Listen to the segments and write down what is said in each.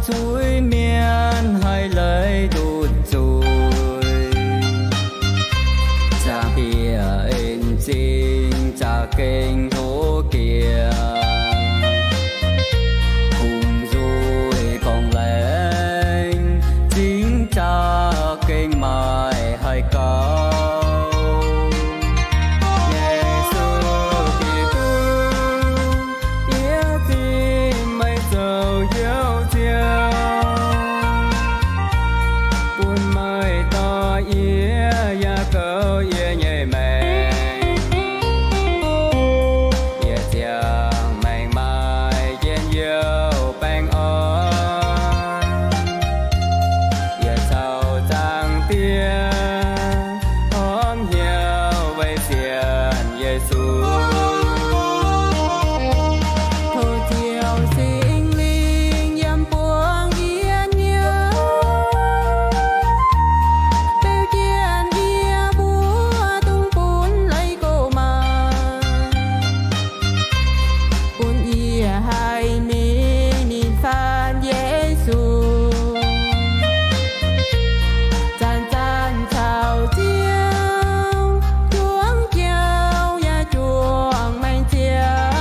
Zuiz-mienh haih leiz ndutc zuiz, zaangc bieqc en zingh za'gengh hlo jiex. Kungx nzuih gorngv laengz zingh za'gengh maaih haih gaux. Yesu Giduc, yie zipv meih zoux Njoux Ziouv, bun meih dorh yie yaac goux yie nyei maengc. Yie ziangh maengc maaih njien-youh baengh orn. Yie caux Zaangc Diex horpc hnyouv weic sienx Yesu. Tov Ziouv Singx Lingh yiem buangv yie hnyouv, beu jienv yie mbuo dungx bun leiz go maaih, bun yie haih mingh ninh faanv Yesu. Zanc-zanc caux Ziouv juangc jauv yaac juangc maengc ziangx.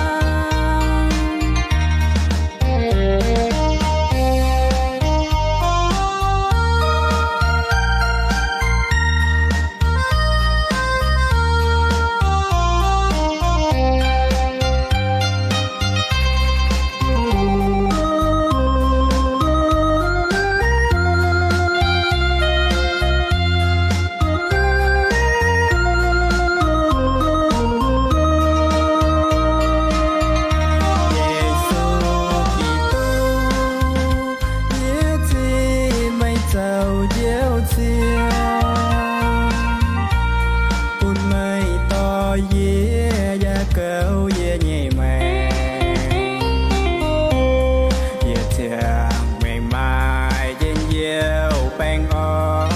Yesu Giduc, yie zipv meih zoux Njoux Ziouv, bun meih dorh yie yaac goux yie nyei maengc. Yie ziangh maengc maaih njien-youh baengh orn.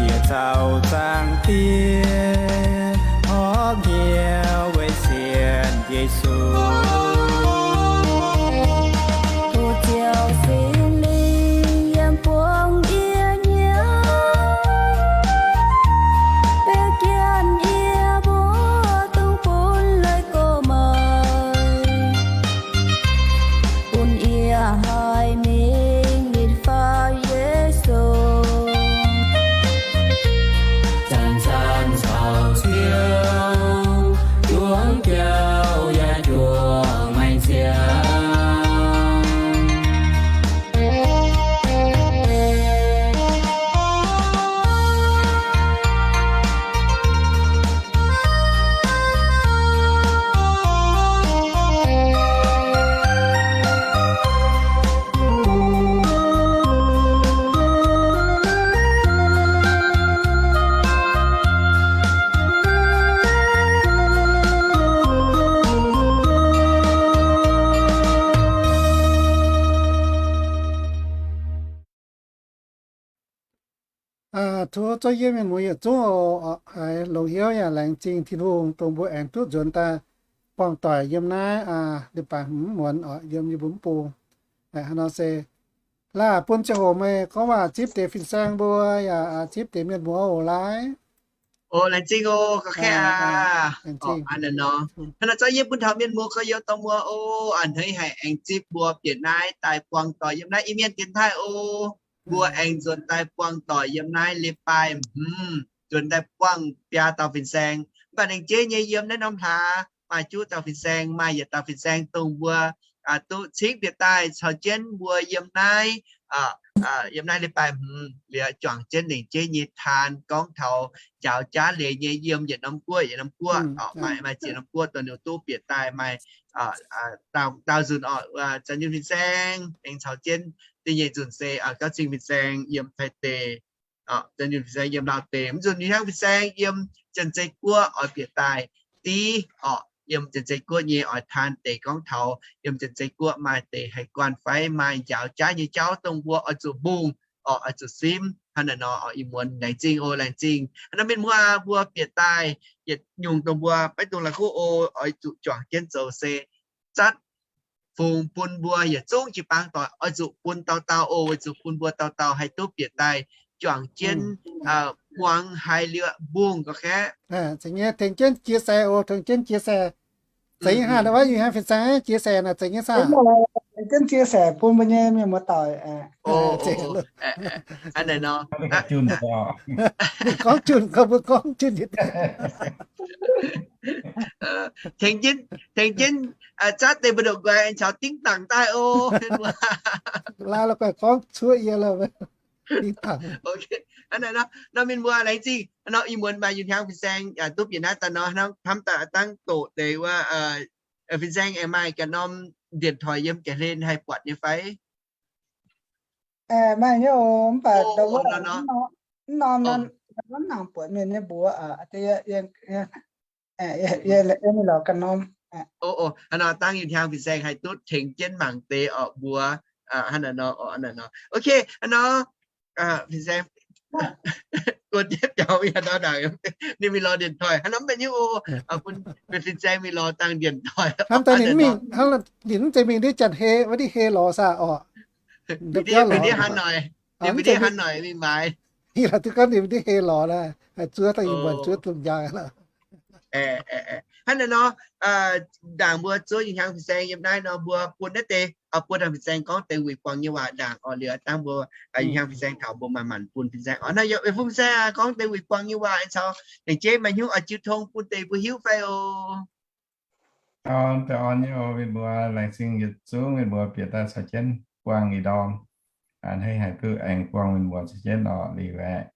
Yie caux Zaangc Diex horpc hnyouv weic sienx Yesu. Tov Ziouv Singx Lingh yiem buangv yie hnyouv, beu jienv yie mbuo dungx bun leiz go maaih, bun yie haih mingh ninh faanv Yesu. Zanc-zanc caux Ziouv juangc jauv yaac juangc maengc ziangx. Tov zorqv yie mienh muoz yietc zungv oc, haiz longx hnyouv yaac laengz zingh Tin-Hungh dongh mbuo aengx duqv nzuonx daaih buangh doic yiem naaiv leiz-baaix hmz muonz oc, yiem yie mbuo mv bung. Hnangv nor se laah bun ziangh hoc meih gorngv waac zipv deix fin-saeng mbuo yaac zipv deix mienh muoz oc, laaiv. O, laengz zingh oc, ga'kengx aqv. Hnangv nor zorqv yie bun taux mienh muoz gorx-youz dorh mbuo oc, a'hneiv haic aengx zipv mbuo bieqc naaiv daaih buangh doic yiem naaiv Iu-Mienh dienx taaih oc. Mbuo aengx nzuonx daaih buangh doic yiem naaiv leiz-baaix hmz, nzuonx daaih buangh biaa dauh fin-saeng. Mv baac lengc jeiv nyei yiem naaiv norm hlaax maaih juqv dauh fin-saeng, maaih yietc dauh fin-saeng dongh mbuo duqv cingv bieqc daaih caux jienv mbuo yiem naaiv, yiem naaiv leiz-baaix hmz liuz juangc jienv lengc jeiv nyei taan gorngv taux njaaux jaav leiz nyei yiem yietc norm guoqv yietc norm guoqv, maaih, maaih ziex norm guoqv dongh ninh duqv bieqc daaih maaih daauh nzunc oc. Zanc Yunh fin-saeng aengx caux jienv da'nyeic nzunc se Gauv Cing fin-saeng yiem Taiv deic, Zanc Yunh fin-saeng yiem Laauv deic, mv nzunc Yunh Hiaang fin-saeng yiem Janx-Zei guoqv oix bieqc daaih. Div oc, yiem Janx-Zei guoqv nyei oix taan deix gorngv taux yiem Janx-Zei guoqv maaih deix haih guanh fai maaih njaaux jaav nyei jauv dongh mbuo oix zuqc mbungh oc, oix zuqc simv. Hnangv naaiv nor oc, ih muonz laengz zingh oc, laengz zingh. Hnangv nor mienh muoz, mbuo bieqc daaih yietc nyungc dongh mbuo maiv dungx la'kuqv oc, oix zuqc juangc jienv zoux se zatv fungx bun mbuo yietc zungv jiu-baang doic oix zuqc bun dauh dauh oc, weic zuqc bun mbuo dauh dauh haih duqv bieqc daaih juangc jienv buangh haiz liuz mbungh ga'kaeqv. Tengx jienv chia sẻ oc, tengx jienv chia sẻ. Zeiz nyei hnangv, wuov Yiu Hiaang fin-saeng chia sẻ naaic zeiz nyei saah? Tengx jienv chia sẻ bun mbuo nyei mienh muoz-doic. Ninh gorngv junh, gorngv mbuo gorngv junh. Tengx jienv, tengx jienv zatv deix mbu'ndongx guaix aengx caux dingv dangc daaih oc. Laaix la'guaih gorngv cuotv yie lorqc. Dingv dangc. Nor mienh muoz laengz zingh. Nor ih muonz maaih Yiu Hiaang fin-saeng duqv bieqc naaiv daaih nor, hnamv daaih dangv doqc deix wuov, fin-saeng aengx maaih ganh norm điện thoại yiem ga'hlen haih buatc nyei fai? Maaih nyei oc, mv baac mv norm nor, mv nangc buatc mienh nyei mbuox. Yie mingh lorz ganh norm. Nor dangv Yiu Hiaang fin-saeng haih duqv tengx jienv mangc deix orqc mbuox. Hnangv naaiv nor, ok, hnangv nor, fin-saeng, ninh mingh lorz điện thoại hnangv nor mv baac nyei oc, bun fin-saeng mingh lorz dangh điện thoại. Hnamv daaih ninh mingh, ninh mv zeiz mingh ndiev Janx-Hei, wuov ndiev Hei lorz saah orqc? Ninh ndiev Hà Nội, ninh ndiev Hà Nội mingh maaiz. Ninh lorz duqv gorngv ninh ndiev Hei lorz naaic, zuov daaih yie mbuo zuov dungz njang. Hnangv naaiv nor, ndaangc mbuo zuov Yiu Hiaang fin-saeng yiem naaiv nor, mbuo bun naaiv deix, bun fin-saeng gorngv deix wuic buangh nyei waac ndaangc orqc. Liuz dangh mbuo Yiu Hiaang fin-saeng taux mbuo maaih maanc bun fin-saeng orqc. Nor yie fin-saeng gorngv deix wuic buangh nyei waac aengx caux lengc jeiv maaih hnyouv oix jiu tong bun deix mbuo hiuv fai oc? Orn deix orn nyei oc, mienh muoz. Laengz zingh yietc zungv mienh muoz bieqc daaih caux jienv buangh ih ndorm. A'hneiv haih duqv aengx buangh mienh muoz caux jienv orqc. Liuz aeqv,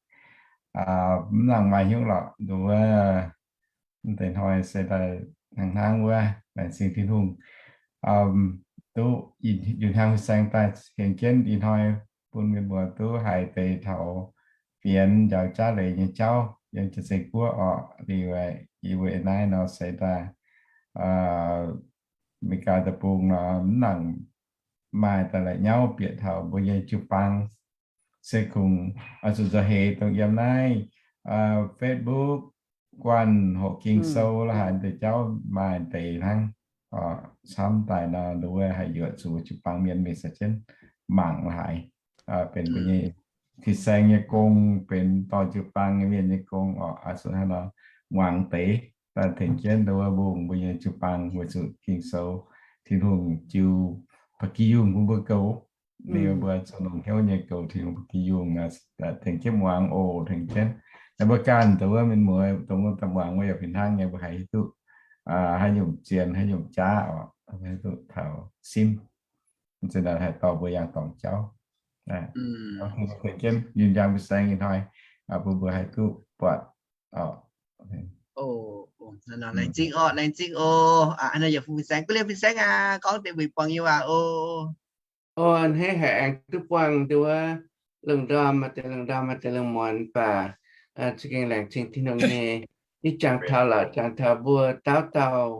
mv nangc maaih hnyouv lorqc, nduov wuov, mv deix hnoi se daaih hnangv hnangv wuov, laengz zingh Tin-Hungh duqv Yiu Hiaang fin-saeng daaih tengx jienv ih hnoi bun mienh muoz duqv haiz deix taux fienx njaaux jaav leiz nyei jauv yiem Janx-Sei Guoqv orqc. Liuz aeqv, yie mbuo naaiv nor se daaih America deic-bung nor mv nangc maaih daaih la'nyauv bieqc taux mbuo nyei jiu-baang. Se kungx oix zuqc nzauh heix dongh yiem naaiv Facebook guanh hoqc Ging-Sou la'haaix deix jauv maaih deix hnangv. Camv daaih nor, nduov haih yuoqc zuqc jiu-baang mienh mingh caux jienv mangc la'haaix, benx mbuo nyei fin-saeng nyei gong, benx dorh jiu-baang nyei mienh nyei gong orqc. Oix zuqc hnangv nor muangx deix daaih tengx jienv nduov mbungh mbuo nyei jiu-baang weic zuqc Ging-Sou, Tin-Hungh jiu ba'gi yungh bun mbuo goux. Liuz mbuo zoux longc hnyouv nyei goux Tin-Hungh ba'gi yungh, tengx jienv muangx oc, tengx jienv. Naaiv mbuo ganh dongh wuov mienh muoz dongh wuov daaih muangx wuov yaac fih hnangv nyei, mbuo haih hiuv duqv haaix nyungc zien haaix nyungc jaav orqc, hiuv duqv taux simv. Zinh ndaangc haih dorh mbuo yangh dorngc jauv. Tengx jienv Yiu Hiaang fin-saeng ih hnoi bun mbuo haih duqv buatc orqc. Laengz zingh oc, laengz zingh oc. Hnangv naaiv yaac fin-saeng, guv liemh fin-saeng aac, gorngv deix wuic buangh nyei waac oc. A'hneiv haiz aengx duqv buangh nduov lungh ndorm maaih deix lungh ndorm maaih deix lungh muonz baac za'gengh laengz zingh Tin-Hungh nyei. Ih jangx taux lorqc, jangx taux mbuo dauh dauh,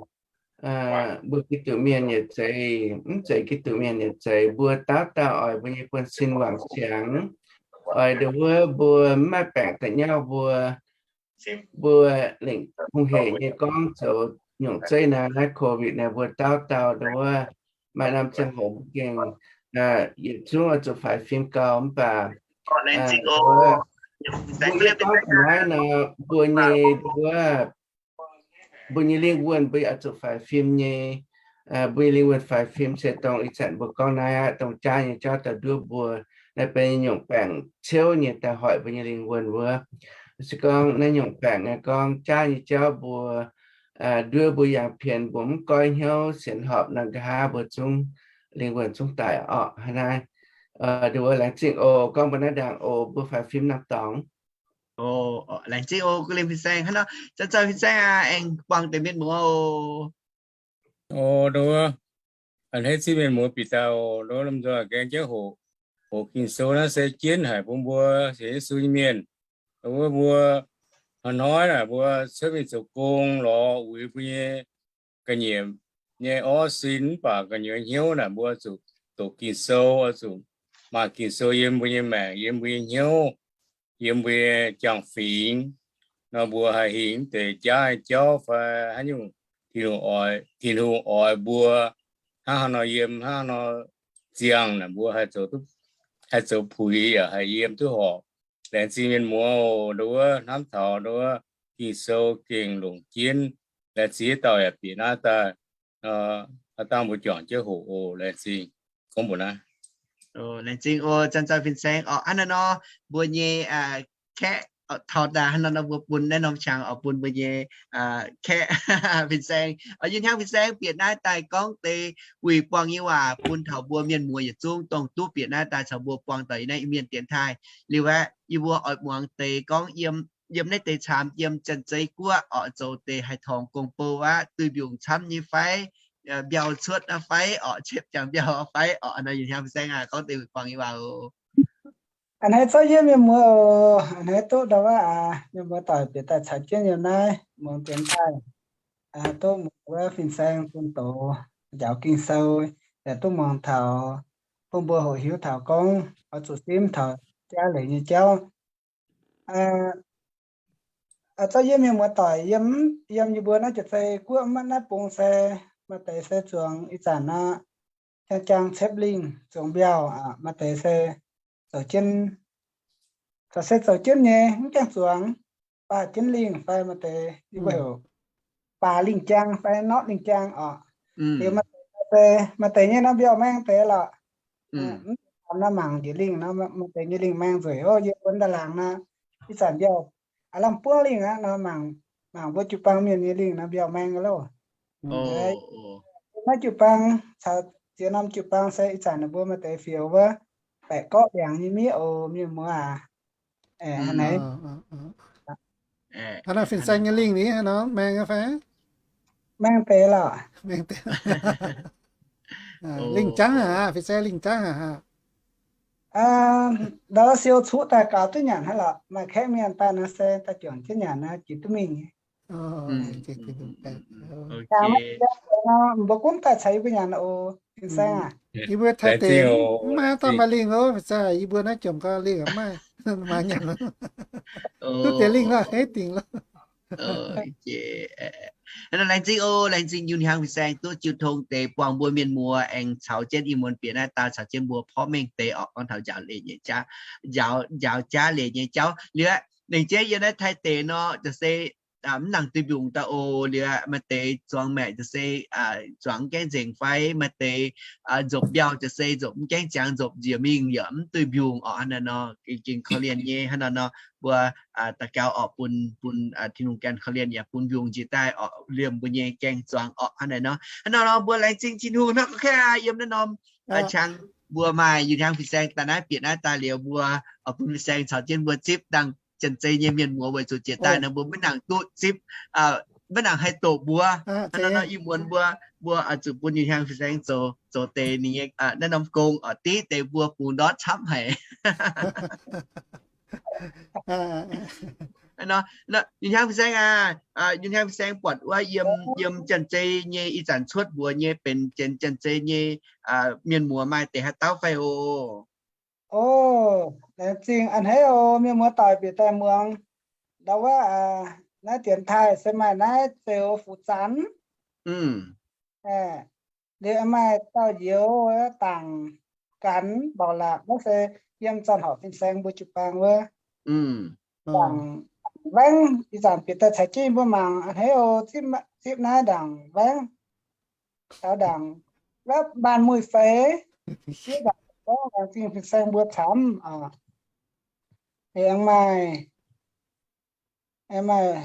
mbuo Giduc mienh yietc zeiz, mv zeiz Giduc mienh yietc zeiz, mbuo dauh dauh oix mbuo nyei buonv-sin wangc siangx, oix nduov wuov mbuo mv maaih baengc da'nyauv mbuo, mbuo lengc hungh hec nyei gorngv zoux nyungc zeiv naaiv, naaiv Covid naaiv, mbuo dauh dauh nduov wuov maaih norm ziangh hoc mbuo gengh yietc zungv oix zuqc faix fim gau mv baac mbuo gorngv taux naaiv nor, mbuo nyei nduov wuov mbuo nyei lingh wuonh mbuo yaac oix zuqc faix fim nyei. Mbuo nyei lingh wuonh faix fim se dongh ih zanc mbuo gorngv naaiv aqv, dongh jaav nyei jauv daaih nduov mbuo. Naaiv benx nyungc baengc ciouv nyei daaih hoic mbuo nyei lingh wuonh wuov. Se gorngv naaiv nyungc baengc naaiv gorngv jaav nyei jauv mbuo nduov mbuo yangh pien, mbuo mv goiv hnyouv sienx horpc nor, nqa'haav mbuo zungv lingh wuonh zungv daic orqc. Hnangv naaiv, nduov laengz zingh oc, gorngv mbuo naaiv ndaangc oc, mbuo faix fim norm dorngx. Laengz zingh oc, guv liemh fin-saeng. Hnangv nor, zanc-zanc fin-saeng aac, aengx buangh deix mienh muoz oc. Oc, nduov, a'hneiv zingh mienh muoz bieqc daaih oc. Nduov lomh nzoih gaengh jienv hoqc, hoqc Ging-Sou naaiv se jienv haic bun mbuo sienx Yesu nyei mienh. Wuov mbuo hnoi-hnoi naaic mbuo cuotv mingh zoux gong lorz uix mbuo nyei ga'nyiec nyei orv sin mv baac gu'nyuoz hnyouv naaic mbuo zuqc doqc Ging-Sou, oix zuqc maaih Ging-Sou yiem mbuo nyei maengc, yiem mbuo nyei hnyouv, yiem mbuo nyei jangx-fingx nor, mbuo haih hingh deix jaav nyei jauv fai haaix nyungc Tin-Hungh oix, Tin-Hungh oix mbuo hnangv haaix nor yiem, hnangv haaix nor ziangh naaic, mbuo haih zoux, haih zoux puix yaac haih yiem duqv horpc. Laengz zingh mienh muoz oc, ndau wuov hnamv taux ndau wuov Ging-Sou gengh longc jienv. Laengz zingh yie dauh yaac bieqc naaiv daaih, haaix dauh mbuo juangc jienv hoqc oc. Laengz zingh, gorngv mbuox naaiv. Laengz zingh oc, zanc-zanc fin-saeng oc. Hnangv naaiv nor, mbuo nyei kaeqv taux daaih hnangv naaiv nor, mbuo bun naaiv norm qangx oc, bun mbuo nyei kaeqv fin-saeng, Yun Hiaang fin-saeng bieqc naaiv daaih gorngv deix wuic buangh nyei waac bun taux mbuo mienh muoz yietc zungv dongh duqv bieqc naaiv daaih caux mbuo buangh doic yiem naaiv Iu-Mienh dienx taaih. Liuz aeqv, yie mbuo oix muangx deix gorngv yiem, yiem naaiv deix caamx yiem Janx-Zei guoqv oc, zoux deix haih torngx gong-bou aqv, duih mbiungc camv nyei fai, mbiauh cuotv aqv fai oc, ciepv jangx mbiauh fai oc. Hnangv naaiv Yun Hiaang fin-saeng aah, gorngv deix wuic buangh nyei waac oc. A'hneiv zorqv yie mienh muoz oc, a'hneiv duqv ndau wuov aac, mienh muoz doic bieqc daaih caux jienv yiem naaiv muangx dienx taaih, duqv muangx wuov fin-saeng bun doz njaaux Ging-Sou, yaac duqv muangx taux, bun mbuo hoqc hiuv taux gorngv oix zuqc simv taux jaav leiz nyei jauv. Zorqv yie mienh muoz doic yiem, yiem yie mbuo naaiv Janx-Zei guoqv maiv naaiv bung se maaih deix se zuangx ih zanc nor, jang jang cepv lingh zuangx mbiauh, maaih deix se zoux jienv, caux se zoux jienv nyei mv gaengh zuangx, baac jienv lingh fai maaih deix yie mbuo heuc baac lingh jaang fai norqv lingh jaang oc. Liuz maaih deix se, maaih deix nyei nor mbiauh maeng deix lorqc. Mv baac nor mangc njiec lingh nor, maaih deix nyei lingh maeng nzueic oc. Yie mbuo da'laangc nor, ih zanc mbiauh aav lamh buangv lingh aqv nor, mangc, mangc mbuo jiu-baang mienh nyei lingh nor mbiauh maeng loh. Maiv jiu-baang caux ziex norm jiu-baang se ih zanc ninh mbuo maaih deix fioux wuov baeqc gorqv ndiangx nyei miev oc, mienh muoz aac. Hnangv naaiv fin-saeng nyei lingh ni haaix nor, maeng fai? Maeng deix lorqc. Lingh jangv aqv, fin-saeng lingh jangv aqv. Ndau siou cuqv daaih gaux duqv nyanc hnangv lorqc. Maaih kaeqv mienh daaih nor se daaih juangc jienv nyanc nor jiex duqv mingh. Mbuo gunv daaih caux yie mbuo nyanc oc, fin-saeng aac. Yie mbuo taaih deix mv maaih dauh maaih lingh oc, fin-saeng. Yie mbuo naaiv jomc gau lingh mv maaih, maaih nyanc. Duqv deix lingh lorqh, hei dingc lorqh. Laengz zingh oc, laengz zingh Yun Hiaang fin-saeng duqv jiu tong deix buangh mbuo mienh muoz aengx caux jienv ih muonz bieqc naaiv daaih caux jienv mbuo porv mengh deix oc, gorngv taux njaaux leiz nyei jauv, njaaux, njaaux jaav leiz nyei jauv. Liuz aeqv, nengc jeiv yiem naaiv taaih deix nor, jaax se mv nangc duih mbiungc daaih oc. Liuz maaih deix zuangx maeqc jaax se zuangx mv gaengh nzengc fai maaih deix nzopc mbiauh jaax se nzopc mv gaengh ziangx, nzopc njiec mingh yaac mv duih mbiungc oc. Hnangv naaiv nor, gengh korv-lienh nyei. Hnangv naaiv nor, mbuo daux gaux oc, bun, bun Tin-Hungh ganh korv-lienh yaac bun mbiungc njiec daaih oc, liemh mbuo nyei gaengh zuangx oc. Hnangv naaiv nor, hnangv naaiv nor mbuo laengz zingh Tin-Hungh hnangv. Gorngv yiem naaiv norm qang mbuo maaih Yun Hiaang fin-saeng daaih naaiv bieqc naaiv daaih liuz, mbuo oix bun fin-saeng caux jienv mbuo zipv dangh Janx-Zei nyei mienh muoz weic zuqc jiex daaih nor mbuo maiv nangc duqv zipv, maiv nangc haih doqc mbuo. Hnangv naaiv nor ih muonz mbuo, mbuo oix zuqc bun Yun Hiaang fin-saeng zoux, zoux deix ninh nyei naaiv norm gong oc, div deix mbuo bungx ndortv camv haic. Yun Hiaang fin-saeng aac, Yun Hiaang fin-saeng buatc wuov yiem, yiem Janx-Zei nyei ih zanc cuotv mbuox nyei benx Janx-Zei nyei mienh muoz maaih deix haaix dauh fai oc? O, laengz zingh a'hneiv oc, mienh muoz doic bieqc daaih muangx. Ndau wuov naaiv dienx taaih se maaih naaiv Zeuz Fuqv Zanx. Liuz maaih dauh Njoux Dangc Ganx Mborqc Laqc, naaiv se yiem Zanc Horc fin-saeng mbuo jiu-baang wuov. Ndaangc Waengv, ih zanc bieqc daaih caux jienv mbuo mangc a'hneiv oc. Zipv naaiv Ndaangc Waengv, taux Ndaangc, wuov Mbaanh Muih Feix, zipv ndaangc gorngv laengz zingh fin-saeng mbuo camv oc. Aengx maaih, maaih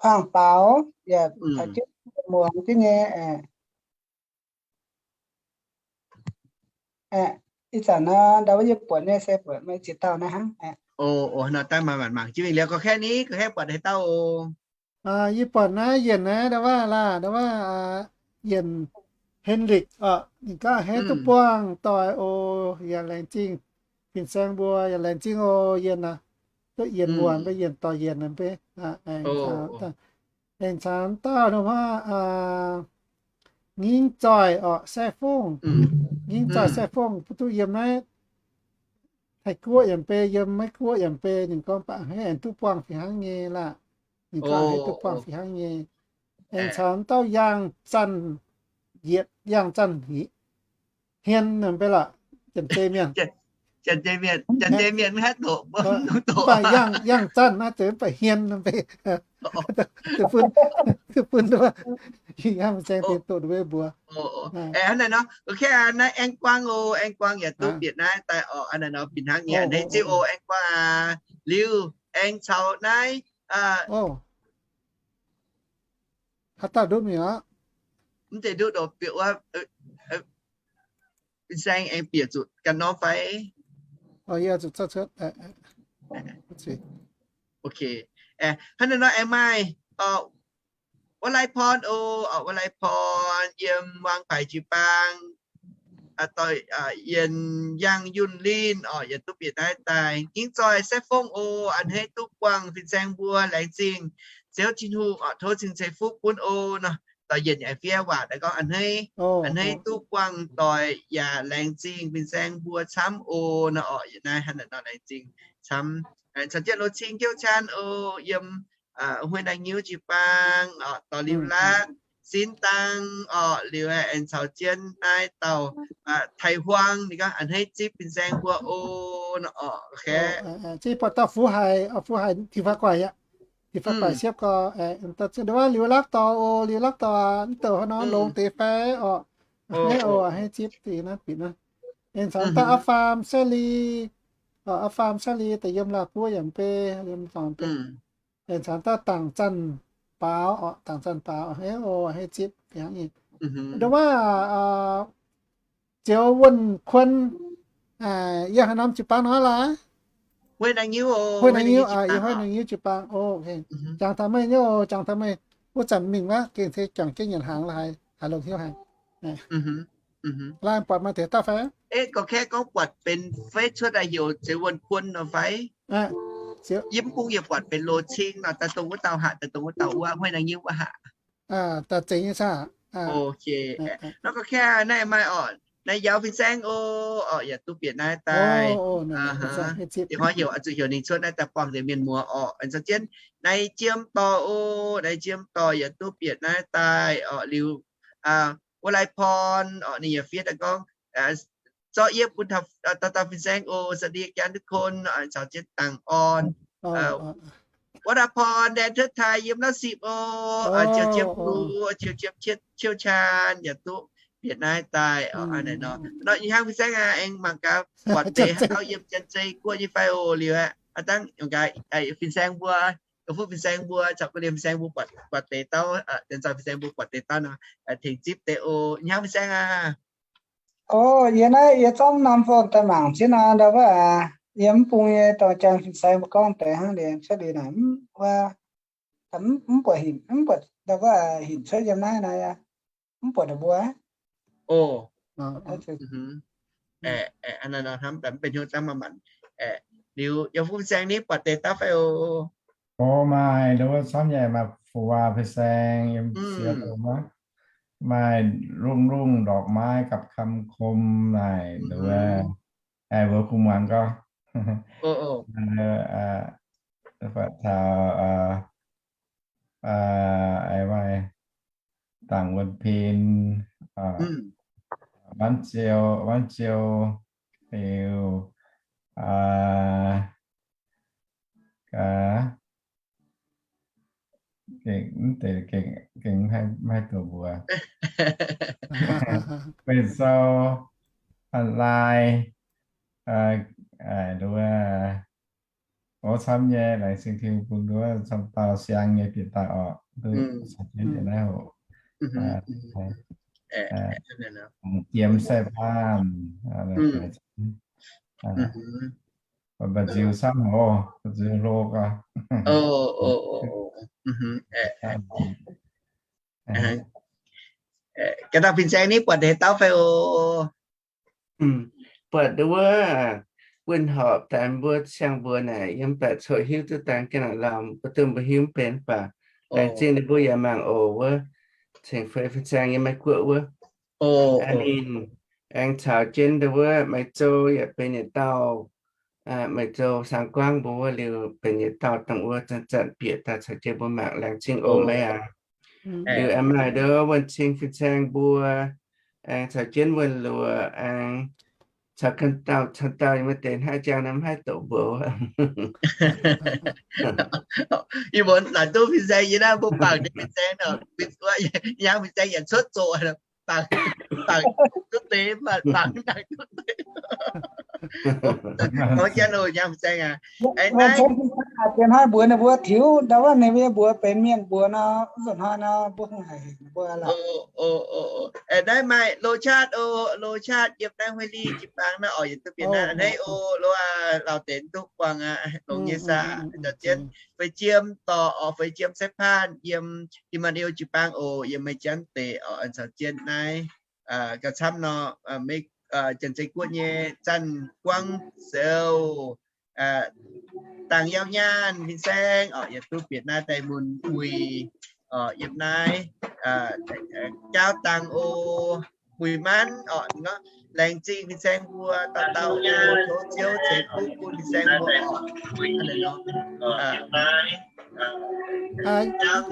Huaang Baaux yaac caux jienv muangx jienv nyei. Ih zanc nor ndau wuov yie buatc nyei se buatc maaih ziex dauh naaiv hnangv. Nor daaih mangc mangc jienv mingh liuz, gorqv-kaeqv ni, gorqv-kaeqv buatc haaix dauh oc? Yie buatc naaiv yienc naaiv ndau wuov laah, ndau wuov yienc Henrik oc. Ninh gorngv a'hneiv duqv buangh doic oc, yaac laengz zingh fin-saeng mbuo, yaac laengz zingh oc yienc aac. Duqv yienc muonc mbuo yienc dorh yienc mbuo. Aengx caux dauh ndau wuov Ngingv Zoih oc, Sai Fongh. Ngingv Zoih Sai Fongh duqv yiem naaiv Taiv-Guoqv yaac mv bei, yiem Meiv-Guoqv yaac mv bei, ninh gorngv baac a'hneiv aengx duqv buangh fih hnangv nyei laah. Ninh gorngv a'hneiv duqv buangh fih hnangv nyei. Aengx caux dauh Yaangh Zanc Yietc, Yaangh Zanc Yietc, hmien nor mv bei lorqc, janx-zei mienh. Janx-zei mienh, janx-zei mienh maiv haih doqc, mbuo mv doqc. Mv baac yangh, yangh zanc naaiv zeiz mv baac hmien nor mv bei. Deic-bung, deic-bung nduov, yie yangh fin-saeng deix doqc nduov mbuo. Hnangv naaiv nor, ok, naaiv aengx guangc oc, aengx guangc yaac duqv bieqc naaiv daaih oc. Hnangv naaiv nor fih hnangv nyei, a'hneiv zipv oc, aengx guangc aqv. Liuz aengx caux naaiv, haaix dauh nduqv mingh aqv? Mv deix nduqv ndoqc bieqc wuov, fin-saeng aengx bieqc zuqc ganh norm fai? Ok. Hnangv naaiv nor aengx maaih Wuov Lai Porn oc, Wuov Lai Porn yiem Muang Baaix jiu-baang, Yien Yangh Yunh Linh oc, yaac duqv bieqc naaiv daaih. Ging zoih Saix Fong oc, a'hneiv duqv buangh fin-saeng mbuo, laengz zingh Ziouv Tin-Hungh oc, tov cing ceix fuqv bun oc nor. Doic yienc yaac fiev waac daaih gorngv a'hneiv, a'hneiv duqv buangh doic yaac laengz zingh fin-saeng mbuo camv oc nor oc. Yie naaiv hnangv naaiv nor laengz zingh camv. Caux jienv Loz Cing Jouv Caan oc, yiem Huih Naaiv Nyiuv jiu-baang oc, dorh Liuz Laatv, Sin Dang oc, liuz aengx caux jienv naaiv dauh Taiv Huang, ninh gorngv a'hneiv zipv fin-saeng mbuo oc nor oc. Zipv buatc dauh Fu Haic, Fu Haic Tin-Hungh guaaic aqv. Tin-Hungh guaaic siepv gorx, Liuz Laatv dorh oc, Liuz Laatv dorh mv douc haaix nor longx deix fai oc. A'hneiv oc, a'hneiv zipv deix naaiv bieqc naaiv. Aengx caux dauh Aa Faam Sai Li, Aa Faam Sai Li deix yiem Laauh Guoqv yaac mv bei, yiem dorngx mv bei. Aengx caux dauh Dangc Zanc Baaux oc, Dangc Zanc Baaux, a'hneiv oc, a'hneiv zipv. Nduov wuov Zioux Wuonh Kuon, yiem haaix norm jiu-baang nor laaix? Huih Naaiv Nyiuv, yiem Huih Naaiv Nyiuv jiu-baang. Jangx taux meih nyei oc, jangx taux meih. Wuov zanc mingh wuov gengh se juangc jienv nyanc hnaangx laaix haaix, haaix longc hnyouv haic. Laaix buatc maaih deix dauh fai? Gorngv kaeqv gorngv buatc benx fei cuotv daaih heuc Zioux Wuonh Kuon nor fai? Yie mv bung yaac buatc benx Loz Cing nor, daaih dongh wuov dauh haic, daaih dongh wuov dauh wuov, Huih Naaiv Nyiuv wuov haic. Daaih zeiz nyei saah? Ok. Nor gorngv kaeqv naaiv maaih oc, naaiv Yauz Fin-Saeng oc, oc yaac duqv bieqc naaiv daaih. Dingc hnoi heuc, zuqc heuc ninh cuotv naaiv daaih buangh deix mienh muoz oc. Aengx caux jienv naaiv Jiem Dorh oc, naaiv Jiem Dorh yaac duqv bieqc naaiv daaih oc. Liuz Wuov Lai Porn oc, ninh yaac fiev daaih gorngv, zorqv yie bun dauh dauh fin-saeng oc, สวัสดีอาจารย์ทุกคน caux jienv dangh orn. Wuov Lai Porn แดนเทิดไทย yiem Lauv Sipc oc, Zioux Jiem Hlo, Zioux Jiem Cietv Ciouv Caan yaac duqv bieqc naaiv daaih oc. Hnangv naaiv nor, nor ih hnangv fin-saeng aac, aengx mangc gaax buatc deix haaix dauh yiem Janx-Zei Guoqv nyei fai oc. Liuz aeqv, aav dangh mangc gaax fin-saeng mbuo, fuqv fin-saeng mbuo caux gu'nyuoz fin-saeng mbuo buatc deix dauh, janx-zoih fin-saeng mbuo buatc deix dauh nor, tengx zipv deix oc. Ih hnangv fin-saeng aac. O, yie naaiv yie zorqv norm phone daaih mangc jienv nor, ndau wuov, yie mv bung nyei dorh janx fin-saeng mbuo gorngv deix hnangv liuz cuotv liuz naaic, mv buatc, mv buatc, ndau wuov hinc cuotv yiem naaiv nor, mv buatc ninh mbuo. O, hnamv mv benx hnyouv dangv maaih manc. Liuz yiem fuqv fin-saeng ni buatc deix dauh fai oc? O, maaih, ndau wuov camv nyei, maaih fu-waac fin-saeng yiem Sieqv wuov, maaih ลุ่งๆ ดอกไม้กับคำคม naaic, ndau wuov, mbuo kuh muangx gorngv, taux, maaih Dangc Wuonh Pin, Wanv Ziou, Wanv Ziou, liuz, gengh, gengh maiv haih doqc mbuox. Benx Sou, An Lai, nduov, o, camv nyei, laengz zingh Tin-Hungh bun nduov camv dauh siang nyei bieqc daaih orqc, duqv caux jienv yiem naaiv hoc. Jiem Sai Baanh, mba'nziu camv oc, mba'nziu hlo gaax. Gaax dauh fin-saeng ni buatc deix dauh fai oc? Buatc nduov wuov, wuonh horpc daaih mbuo siang-mbuox naaic yiem baeqc coqv hiuv duqv dangh ga'naaiv lamh, mbuo duqv mbuo hiuv mv benx mv baac laengz zingh ninh mbuo yaac mangc oc wuov, cengx fei fin-saeng yiem Meiv Guoqv wuov. Ninh aengx caux jienv nduov wuov Meiv Zou yaac benx yietc dauh, Meiv Zou Saang-Guangv mbuo wuov liuz benx yietc dauh dongh wuov zanc-zanc bieqc daaih caux jienv mbuo mangc, laengz zingh oc Meiv aac. Liuz aengx maaih nduov wuonh cing fin-saeng mbuo, aengx caux jienv wuonh luoqc, aengx caux ganh dauh, caux dauh yiem maaih deix hnangv jang naaiv mv haih doqc mbuox. Yie mbuo laaic duqv fin-saeng yie naaiv mbuo bangc nyei fin-saeng nor, yangh fin-saeng yaac cuotv zoqc, bangc, bangc duqv deix, bangc, bangc duqv deix. Gorngv jienv loh, yangh fin-saeng aac. Aengx naaiv, mbuox ninh mbuo tiux, ndau wuov ninh mbuo mbuox benx mienh mbuox nor, nzunc hnoi nor mbuo haiz mbuo lorqc. Naaiv maaih Loz Chaatv oc, Loz Chaatv yiem naaiv Huih Lic jiu-baang naaiv oc, yietc duqv bieqc naaiv a'hneiv oc, lo aac, lauh deix duqv buangh aqv, longx nyei saah, caux jienv Feix Jiem dorh oc, Feix Jiem Saeng Paanh yiem Immanuel jiu-baang oc, yiem Meih Janx deic oc, caux jienv naaiv gauh camv nor, Janx-Zei Guoqv nyei Zanh Guangv Seux, Dangh Yauv Nyaanh fin-saeng oc, yietc duqv bieqc naaiv daaih mun uix oc, yiem naaiv jaauv dangh oc, muic manv oc, laengz zingh fin-saeng mbuo dauh dauh oc, tov Ziouv ceix fuqv bun fin-saeng mbuo oc.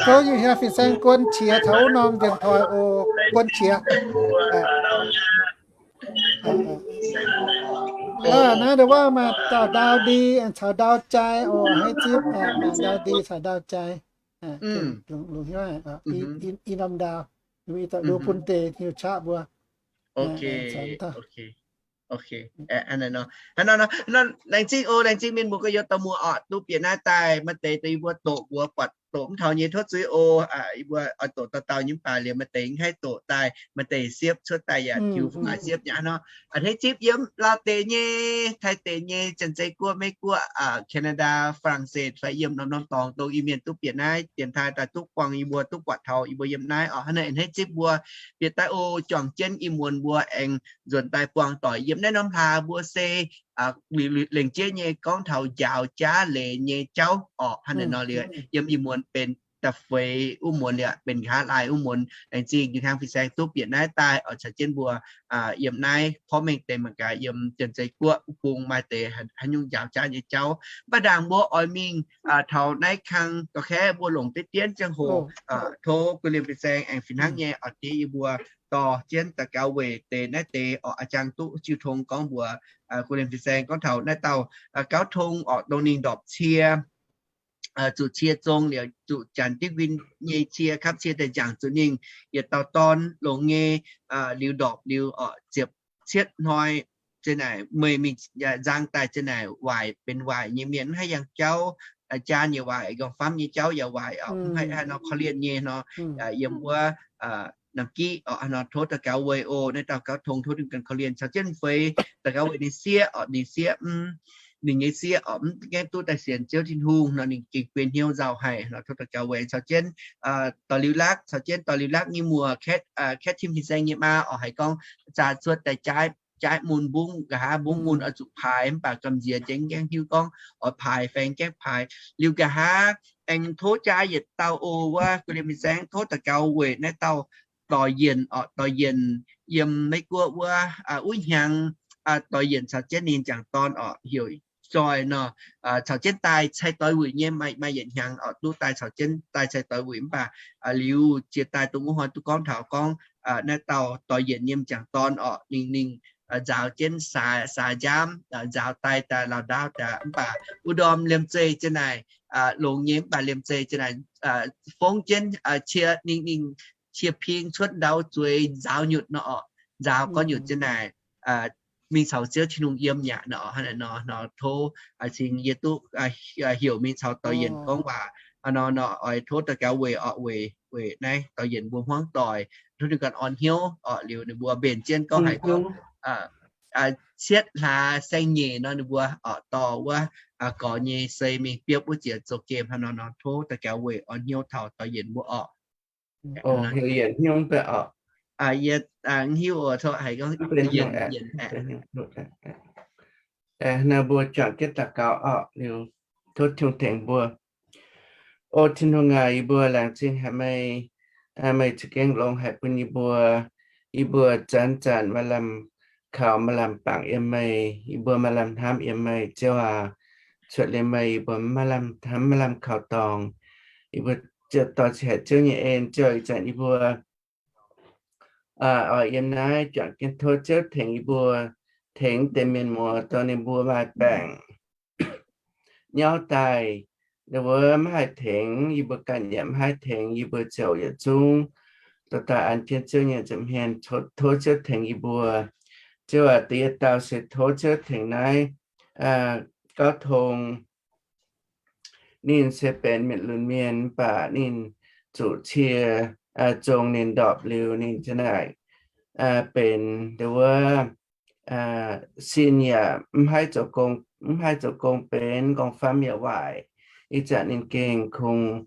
Tov yie hiuv fin-saeng guon qiex taux wuov norm điện thoại oc, guon qiex. Naaiv ndau wuov maaih dauh Ndau Ndie caux Ndau Jai oc, haiz zipv Ndau Ndie caux Ndau Jai. Longx hnyouv, i norm ndau, i dauh nduov bun deix hnyouv qaqv mbuo. Laengz zingh oc, laengz zingh mienh muoz gorx-youz dauh muoz oc, duqv bieqc naaiv daaih maaih deix dongh yie mbuo doqc mbuox buatc doqc mv taux nyei tov zuiz oc. Yie mbuo oix doqc dauh dauh nyei mv baac liemh maaih deix mv haih doqc daaih, maaih deix siepv cuotv daaih yaac tiux fungx maaih siepv nyei hnangv nor. A'hneiv zipv yiem Laauv deic nyei, Taiv deic nyei, Janx-Zei Guoqv, Meiv Guoqv, Canada, Faa^lang^set fai yiem norm-norm dorngx dongh Iu-Mienh duqv bieqc naaiv dienx taaih daaih duqv buangh yie mbuo, duqv buatc taux yie mbuo yiem naaiv oc. Hnangv naaiv a'hneiv zipv mbuo bieqc daaih oc, juangc jienv ih muonz mbuo aengx nzuonx daaih buangh doic yiem naaiv norm hlaax mbuo se lengc jeiv nyei gorngv taux njaaux jaav leiz nyei jauv orqc. Hnangv naaiv nor liuz yiem ih muonz benx da'feix wuov muonz liuz benx nqa'haav laai wuov muonz. Laengz zingh jiex hnangv fin-saeng duqv bieqc naaiv daaih oc, caux jienv mbuo yiem naaiv porv mengh deix mangc gaax yiem Janx-Zei Guoqv wuov bung maaih deix haaix nyungc njaaux jaav nyei jauv. Mv baac ndaangc mbuo oix mingh taux naaiv kang gauh kaeqv mbuo longc deix dien ziangh hoc, tov guv liemh fin-saeng aengx fih hnangv nyei oc, diev yie mbuo dorh jienv daux gaux weic deix naaiv deix orqc. A'jang duqv jiu tong gorngv mbuox guv liemh fin-saeng gorngv taux naaiv dauh gauv tong orqc, dongh ninh ndorpc cie zuqc cie zong liuz zuqc janx diuv nquin nyei cie, kapv cie daaih njaangc zuqc ninh yietc dauh dorn longx nyei, liuz ndorpc liuz orqc, ziepc cietv hnoi zinh naaic meih mingh nzang daaih zinh naaic waaic benx waaic nyei mienh, mv haih yangh jauv, jaan yaac waaic, nqorngv famv nyei jauv yaac waaic, mv haih haaix nor korv-lienh nyei nor. Yiem wuov Namx Giqv orqc, nor tov daux gaux weic oc, naaiv dauh gauv tong tov ninh ganh korv-lienh caux jienv feix daux gaux weic ninh sieqv orqc, ninh sieqv mv, ninh nyei sieqv orqc mv gaengh duqv daaih sienx Ziouv Tin-Hungh nor, ninh gengh guei hnyouv nzauh haic nor, tov daux gaux weic caux jienv Doix-Liuh Lakv, caux jienv Doix-Liuh Lakv nyei muoc Kaeqv, Kaeqv Tim fin-saeng nyei maa orqc, haiz gorngv zaax cuotv daaih jaaiv, jaaiv mun mbungv, nqa'haav mbungv mun oix zuqc paaix mv baac gamh nziex jengx gaengh hiuv gorngv oix paaix faeng gaengh paaix. Liuz nqa'haav aengx tov jaa yietc dauh oc, wuov guv liemh fin-saeng tov daux gaux weic naaiv dauh Doix Yienc orqc, Doix Yienc yiem Meiv Guoqv wuov, wuov hnyangx Doix Yienc caux jienv ninh jangc dorn orqc, heuc Joy nor, caux jienv daaih cai doix wuic nyei, maaih yietc hnyangx orqc, duqv daaih caux jienv daaih cai doix wuic mv baac liuz jiex daaih dongh wuov hnoi duqv gorngv taux gorngv naaiv dauh Doix Yienc nyei m'jangc dorn orqc, ninh, ninh nzaaux jienv saax, saax nziaamv, nzaaux daaih daaih lauh ndaauv daaih mv baac wuov ndorm liemh zeih zinh naaic longx nyei mv baac liemh zeih zinh naaic fongv jienv cie, ninh, ninh cie ping cuotv ndau zueiz nzaaux nyutc nor orqc, nzaaux gorngv nyutc zinh naaic mingh caux Ziouv Tin-Hungh yiem yaac nor, hnangv naaic nor, nor tov cingx yie duqv heuc mingh caux Doix Yienc gorngv waac nor, nor oix tov daux gaux weic orqc, weic, weic naaiv Doix Yienc mbuo hmuangv doic, tov ninh ganh orn hnyouv orqc, liuz ninh mbuo mbenc jienv gorngv haiz gorngv cietv hlaax saeng-nyeic nor ninh mbuo orqc dorh wuov gorx nyei sei mingh biopv wuov ziec zoux gemh hnangv nor, nor tov daux gaux weic orn hnyouv taux Doix Yienc mbuo orqc. Yie hiuv oc, tov haiz gorngv Yienc, Yienc aeqv. Naaiv mbuo juangc jienv daux gaux orqc, liuz tov Tin-Hungh tengx mbuo. O Tin-Hungh aac, yie mbuo laengz zingh haic meih, meih za'gengh longx haic bun yie mbuo. Yie mbuo zanc-zanc maaih lamh kaux maaih lamh bangc yiem meih, yie mbuo maaih lamh hnamv yiem meih, Ziouv aac. Cuotv liuz meih yie mbuo maiv maaih lamh hnamv maaih lamh kaux dorngx. Yie mbuo ziouc dorh ziqc haic Ziouv nyei en, Ziouv ih zanc yie mbuo oix yiem naaiv juangc jienv tov Ziouv tengx yie mbuo, tengx deix mienh muoz dongh ninh mbuo maaih baengc nyauv daaih, ninh mbuo maiv haih tengx yie mbuo, ganh yaac maiv haih tengx yie mbuo, ziouc yietc zungv dorh daaih an jienv Ziouv nyei nza'hmien, tov Ziouv tengx yie mbuo. Ziouv aac, da'yietv dauh se tov Ziouv tengx naaiv Gauv Tong. Ninh se benx mienh lunx mienh, mv baac ninh zuqc cie zong ninh ndorpc liuz, ninh ziouc naaic benx dongh wuov sin yaac mv haih zoux gong, mv haih zoux gong benx, gorngv famv yaac waaic. Ih zanc ninh gengh kungx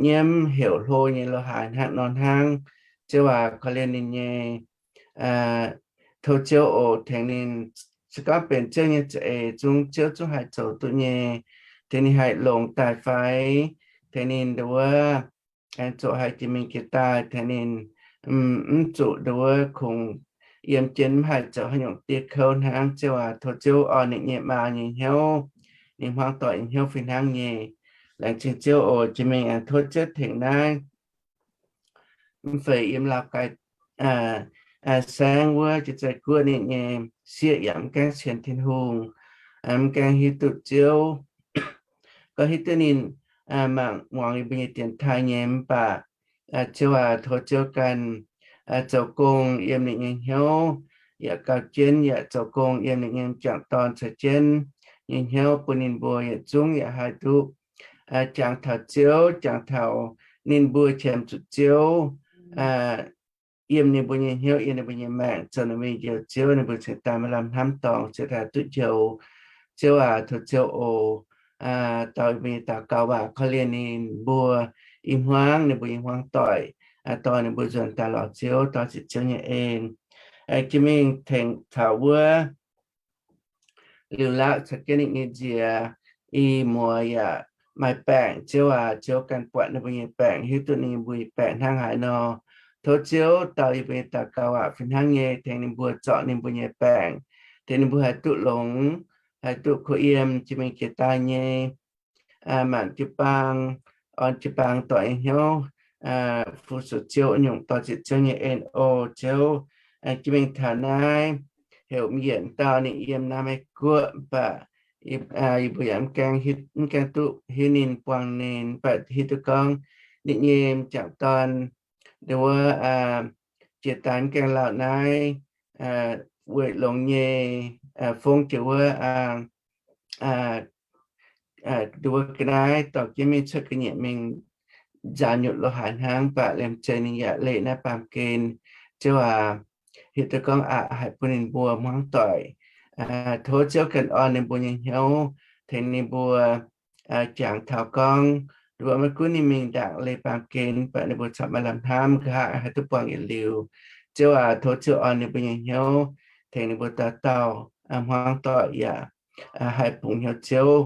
nyiemv heuc hlo nyei lo haaix hnangv nor hnangv. Ziouv aac, korv-lienh ninh nyei. Tov Ziouv oc, tengx ninh, se gorngv benx Ziouv nyei za'eix zungv, Ziouv zungv haih zoux duqv nyei. Tengx ninh haih longx daaih fai, tengx ninh dongh wuov aengx zoqc haiz jiex mingh jiex daaih, tengx ninh mv zuqc dongh wuov kungx yiem jienv mv haih zoux haaix nyungc dieh kouv hnangv. Ziouv aac, tov Ziouv orn ninh nyei maa nyei hnyouv, ninh hmuangv doic nyei hnyouv fih hnangv nyei. Laengz zingh Ziouv oc. Jiex mingh aengx tov Ziouv tengx naaiv mv feix yiem Laauv Gaai Saengv wuov Janx-Zei Guoqv ninh nyei sieqv yaac mv gaengh sienx Tin-Hungh, mv gaengh hiuv duqv Ziouv. Gorngv hiuv duqv ninh mangc muangx yie mbuo nyei dienx taaih nyei, mv baac Ziouv aac, tov Ziouv ganh zoux gong yiem ninh nyei hnyouv, yaac gauh jienv yaac zoux gong yiem ninh nyei m'jangc dorn caux jienv nyei hnyouv, bun ninh mbuo yietc zungv yaac haih duqv jangx taux Ziouv, jangx taux ninh mbuo qiemx zuqc Ziouv yiem ninh mbuo nyei hnyouv, yiem ninh mbuo nyei maengc, zoux ninh mbuo nyei Njoux Ziouv, ninh mbuo cingx daaih maaih lamh hnamv dorngx, cingx daaih duqv njoux. Ziouv aac, tov Ziouv oc, dau yie mbuo nyei daux gaux waac, korv-lienh ninh mbuo i hmuangv, ninh mbuo i hmuangv doic, dorh ninh mbuo nzuonx daaih lorz Ziouv, dorh ziqc Ziouv nyei en. Jiex mingh tengx taux wuov Liuz Laauv caux jienv ninh nyei nziez, i muoz yaac maaih baengc. Ziouv aac, Ziouv ganh buatc ninh mbuo nyei baengc, hiuv duqv ninh mbuo nyei baengc hnangv haaix nor. Tov Ziouv dau yie mbuo nyei daux gaux waac fih hnangv nyei, tengx ninh mbuo zorc ninh mbuo nyei baengc, tengx ninh mbuo haih duqv longx, haih duqv kuh yiem jiex mingh jiex daaih nyei, mangc jiu-baang, orn jiu-baang doic nyei hnyouv, fu-sux Ziouv nyungc, dorh ziqc Ziouv nyei en oc. Ziouv, jiex mingh taux naaiv heuc m'yietc dauh ninh yiem Naamh Meiv Guoqv, mv baac yie mbuo yaac mv gaengh duqv hiuv ninh, buangh ninh, mv baac hiuv duqv gorngv ninh nyei m'jangc dorn nduov jiex daaih mv gaengh lauh naaiv weic longx nyei fongv jiex wuov nduov ga'naaiv dorh jienv mingh cuotv ga'nyiec mingh nzaaux nyutc lo haaix hnangv, mv baac liemh zeih ninh yaac leih naaiv baamh gen. Ziouv aac, hiuv duqv gorngv aqc haih bun ninh mbuo hmuangv doic. Tov Ziouv ganh orn ninh mbuo nyei hnyouv, tengx ninh mbuo jangx taux gorngv nduov maiv gunv ninh mingh ndaangc leih baamh gen, mv baac ninh mbuo corc maaih lamh hnamv nqa'haav haih duqv buangh yietc liuz. Ziouv aac, tov Ziouv orn ninh mbuo nyei hnyouv, tengx ninh mbuo dauh dauh hmuangv doic yaac haih bungx hnyouv Ziouv,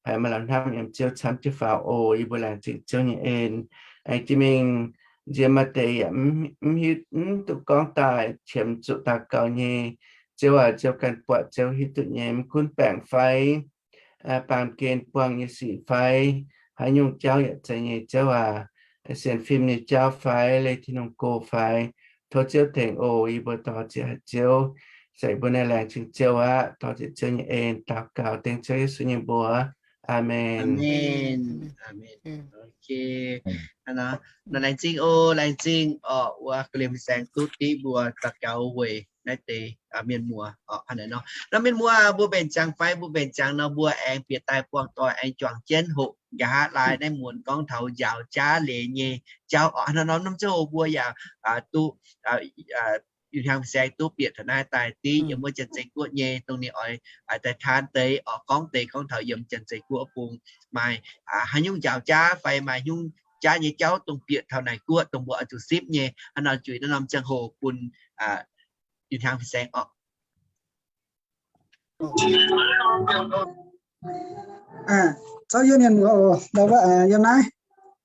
haih maaih lamh hnamv yiem Ziouv camv jienv faaux oc. Yie mbuo laengz zingh Ziouv nyei en. Aengx jiex mingh nziex maaih deix yaac mv hiuv, mv duqv gorngv daaih qiemx zuqc daux gaux nyei. Ziouv aac, Ziouv ganh buatc, Ziouv hiuv duqv nyei. Mv gunv baengc fai, baamh gen buangh nyei sic fai, haaix nyungc jauv yaac zeiz nyei, Ziouv aac, sienx fim nyei jauv fai, leih Tin-Hungh go fai, tov Ziouv tengx oc. Yie mbuo dau ziqc haic Ziouv, se yie mbuo naaiv laengz zingh Ziouv aqv, dau ziqc Ziouv nyei en daux gaux dengv Ziouv Yesu nyei mbuox. Aamen. Aamen. Aamen. Ok. Nor laengz zingh oc, laengz zingh oc, wuov ga'hlen saeng duqv div mbuo daux gaux weic naaiv deix mienh muoz oc. Hnangv naaiv nor, nor mienh muoz mbuo mbenc ziangx fai mbuo mbenc ziangx nor, mbuo aengx bieqc daaih buangh doic aengx juangc jienv hoqc nqa'haav laai naaiv muonz gorngv taux njaaux jaav leiz nyei jauv oc. Hnangv naaiv nor, norm ziangh hoc mbuo yaac duqv ih hnyangx saeng duqv bieqc taux naaiv daaih div yiem wuov Janx-Zei Guoqv nyei, dongh ninh oix daaih taan deix oc, gorngv deix gorngv taux yiem Janx-Zei Guoqv bung maaih haaix nyungc njaaux jaav fai maaih nyungc jaav nyei jauv dongh bieqc taux naaic guoqv dongh mbuo oix zuqc sipv nyei. Hnangv nor juix naaiv norm ziangh hoc bun ih hnyangx saeng oc. Zouv yie mienh muoz oc, ndau wuov yiem naaiv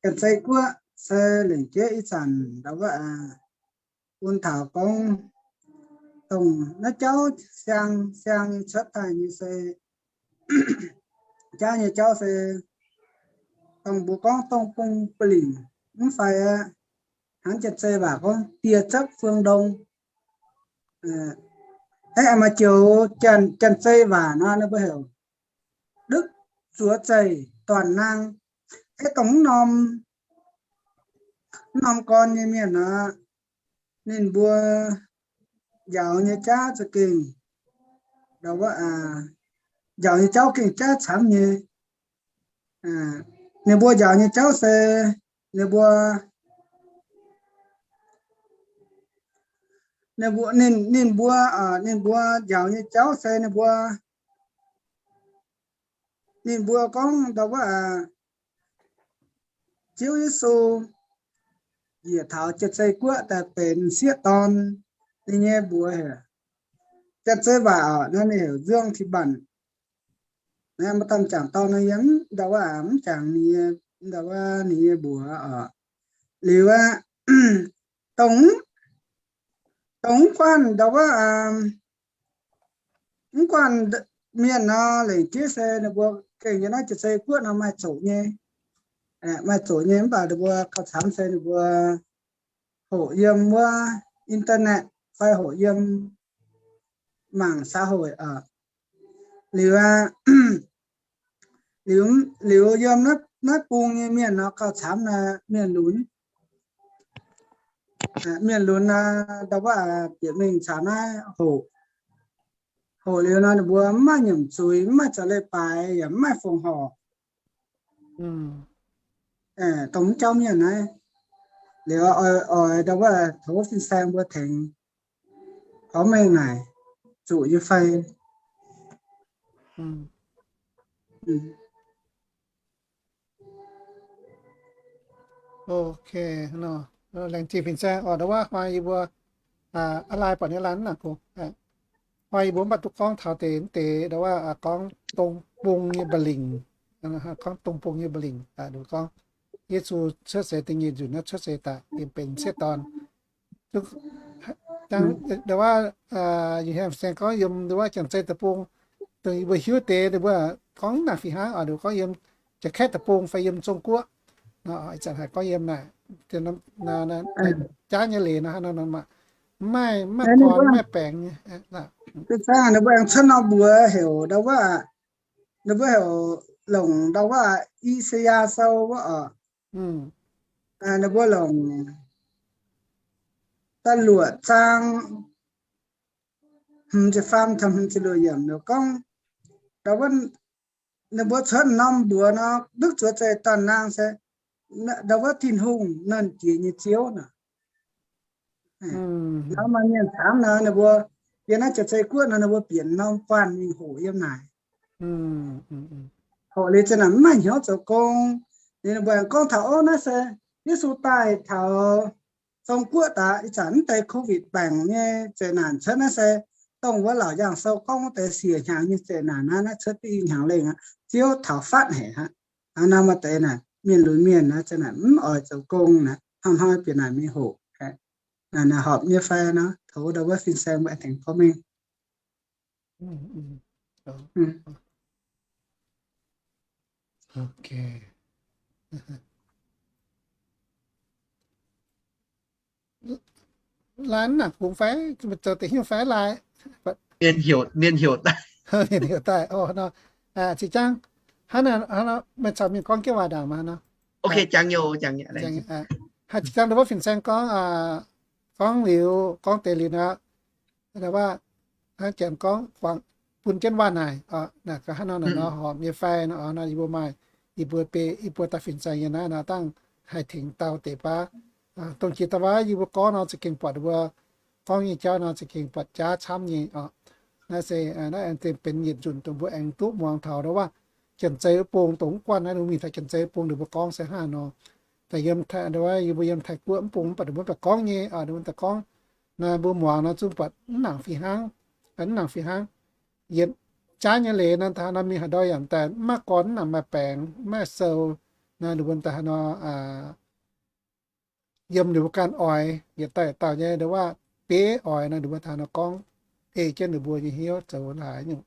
Janx-Zei Guoqv se lengc jeiv ih zanc ndau wuov bun taux gorngv dongh naaiv jauv siang, siang nyei cuotv daaih nyei se, jaav nyei jauv se dongh mbuo gorngv dongh bung ba'lingc mv fai aqv. Hnangv Janx-Zei waac gorngv 跌䟘phương đông. Aengx maaih joux Janx-Zei waac nor ninh mbuo heuc ដឹกตัวเจ๋ย toàn năng. Aengx dongh mv norm, mv norm gorn nyei mienh nor, ninh mbuo njaaux nyei jauv za'gengh, njaaux nyei jauv gengh jaiv camv nyei. Ninh mbuo njaaux nyei jauv se ninh mbuo, ninh mbuo, ninh, ninh mbuo, ninh mbuo njaaux nyei jauv se ninh mbuo, ninh mbuo gorngv ndau wuov, Ziouv Yesu njiec taux Janx-Zei guoqv daaih benx m'sieqv dorn, ninh nyei mbuox heuc Janx-Zei waac oc, naaiv ninh heuc เรื่องที่บั่น. Naaiv maaih dauh m'jangc dorn nor yie mv ndau wuov, mv jangx ninh nyei, ndau wuov ninh nyei mbuox oc. Liuz aqv, dongh, dongh mv guanh ndau wuov, mv guanh mienh nor, lengc jeiv se ninh mbuo gengh yiem naaiv Janx-Zei guoqv nor maaih zoqc nyei, maaih zoqc nyei, mv baac ninh mbuo gauh camv se ninh mbuo hoqc yiem wuov internet fai hoqc yiem mangc xã hội oc. Liuz aqv, liuz, liuz yiem naaiv bung nyei mienh nor gauh camv naaiv mienh lunx, mienh lunx naaiv ndau wuov bieqc mingh caux naaiv hoqc. Hoqc liuz nor ninh mbuo mv maaih nyiemc zuiz, mv maaih zoux leiz-baaix, yaac mv maaih fongc horc. Dongh mv jauv mienh naaiv, liuz oix ndau wuov tov fin-saeng mbuo tengx porv mengh naaic zuqc nyei fai. Ok, laengz zingh fin-saeng oc. Ndau wuov hnoi yie mbuo, aa, lai buatc nyei laanh naaic kungx, hnoi yie mbuo mv baac duqv gorngv taux deix, deix ndau wuov gorngv dong bung nyei mba'lingc, gorngv dong bung nyei mba'lingc, gorngv Yesu cuotv seix da'nyeic nzunc naaiv cuotv seix daaih yiem benx m'sieqv dorn. Ndau wuov, yie hemx fin-saeng gorngv yiem ndau wuov Janx-Zei deic-bung, dongh yie mbuo hiuv deix ninh mbuo gorngv naaic fih hnangv oc, ninh mbuo gorngv yiem Janx-Kaeqv deic-bung fai yiem Zong-Guoqv. Ih zanc haiz gorngv yiem naaic, jaav nyei leiz nor, mv maaih, mv maaih gorn, mv maaih baengx nyei. Ninh mbuo aengx cuotv norm mbuox heuc ndau wuov, ninh mbuo heuc longc ndau wuov I^saa^yaa Sou wuov oc. Ninh mbuo longc da'luoqc zaang hmz ziepc faam taux hmz ziepc luoqc yiemc ninh gorngv, ndau wuov ninh mbuo cuotv norm mbuox nor, ដឹกตัวเจ๋ย toàn năng se ndau wuov Tin-Hungh, Nernh Jiex nyei Ziouv nor. Nor maaih mienh camv nor ninh mbuo yiem naaiv Janx-Zei guoqv nor ninh mbuo bieqc norm guanh mingh hoqc yiem naaic. Hoqc liuz za'naaic mv maaih hnyouv zoux gong. Liuz ninh mbuo aengx gorngv taux, ov, naaiv se Yesu daaih taux Zong-Guoqv daaih, ih zanc mv deix COVID baengc nyei zeqc naanc cuotv naaiv se dongh wuov Laauc Njaangc Sou gorngv wuov deix siec hnyangx nyei zeqc naanc naaiv, naaiv cuotv div i hnyangx lengh aqv, Ziouv taux fatv haic aqv. Hnangv naaiv maaih deix naaic mienh lunx mienh naaiv, za'naaic mv oix zoux gong naaiv, hnoi-hnoi bieqc naaic mingh hoqc. Naaic horpc nyei fai nor, tov ndau wuov fin-saeng mbuo aengx tengx porv mengh. Laanh naaic kungx fai, zoux deix hnyouv fai laanh. Mienh heuc daaih. Mienh heuc daaih, o, nor. Zinh jangx, hnangv nor, meih caux mienh gorngv jienv waac ndaangc maah nor. Haaix zinh jangx ndau wuov fin-saeng gorngv, gorngv liuz, gorngv deix liuz nor, ndau wuov hnangv janx gorngv, bun jienv waac naaic, naaic gaax hnangv nor, naaic nor horpc nyei fai nor, nor yie mbuo maaih, yie mbuo beiv, yie mbuo daaih fin-saeng nyei naaiv nor dangh haih tengx dauh deix baav. Dongh jiex dauh baav yie mbuo gorngv nor za'gengh buatc mbuo gorngv nyei jauv nor za'gengh buatc jaav camv nyei oc. Naaiv se, naaiv aengx benx yietc nzunc dongh mbuo aengx duqv muangx taux ndau wuov Janx-Zei wuov bung dongh mv guanh naaiv, mbuo mingh taux Janx-Zei wuov bung ninh mbuo gorngv se hnangv nor. Daaih yiem, ndau wuov yie mbuo yiem Taiv-Guoqv mv bung mv baac ninh mbuo daaih gorngv nyei, ninh mbuo daaih gorngv, naaiv mbuo muangx nor zungv buatc mv nangc fih hnangv, mv nangc fih hnangv. Yietc jaav nyei leiz nor, daaih nor mingh haaix ndau yaac daaih mv maaih gorn, mv nangc maaih baengc, mv maaih sou. Naaiv ninh mbuo daaih nor, yiem ninh mbuo ganh oix, yietc dauh yietc dauh nyei ndau wuov beiv oix nor, ninh mbuo daaih nor gorngv ei jienv ninh mbuo nyei hnyouv zoux laaix nyungc.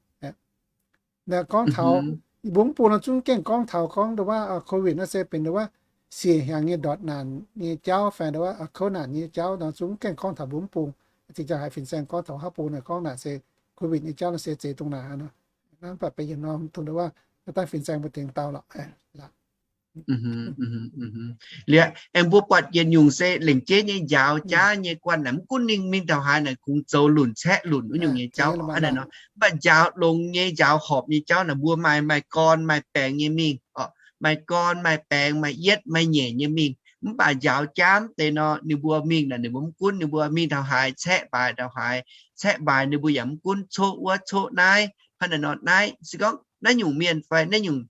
Naaiv gorngv taux, yie mbuo mv bung nor zungv gengh gorngv taux gorngv ndau wuov COVID naaiv se benx ndau wuov siec hnyangx nyei ndortv naanc nyei jauv fai nduov kouv naanc nyei jauv nor, zungv gaengh gorngv taux mbuo mv bung. Zinh ndaangc haiz fin-saeng gorngv taux haav bung naaic gorngv naaic se COVID nyei jauv naaic se zeiz dongh naaic nor. Hnangv mv baac benx yietc norm dongh nduov, daaih fin-saeng mbuo dingc dau lorqc. Liuz aengx mbuo buatc yietc nyungc se lengc jeiv nyei njaaux jaav nyei guanh naaic, mv gunv ninh mingh taux haaix naaic kungx zoux lunc caeqv lunc wuov nyungc nyei jauv hnangv naaic nor. Mv baac njaaux longx nyei, njaaux horpc nyei jauv naaic mbuo maaih, maaih gorn maaih baengx nyei mingh oc. Maaih gorn maaih baengx, maaih yietv maaih nyeic nyei mingh. Mv baac njaaux jaav deix nor, ninh mbuo mingh naaic ninh mbuo mv gunv ninh mbuo mingh taux haaix caeqv mbaaix taux haaix, caeqv mbaaix ninh mbuo yaac mv gunv coqv wuov coqv naaiv hnangv naaic nor naaiv. Se gorngv naaiv nyungc mienh fai naaiv nyungc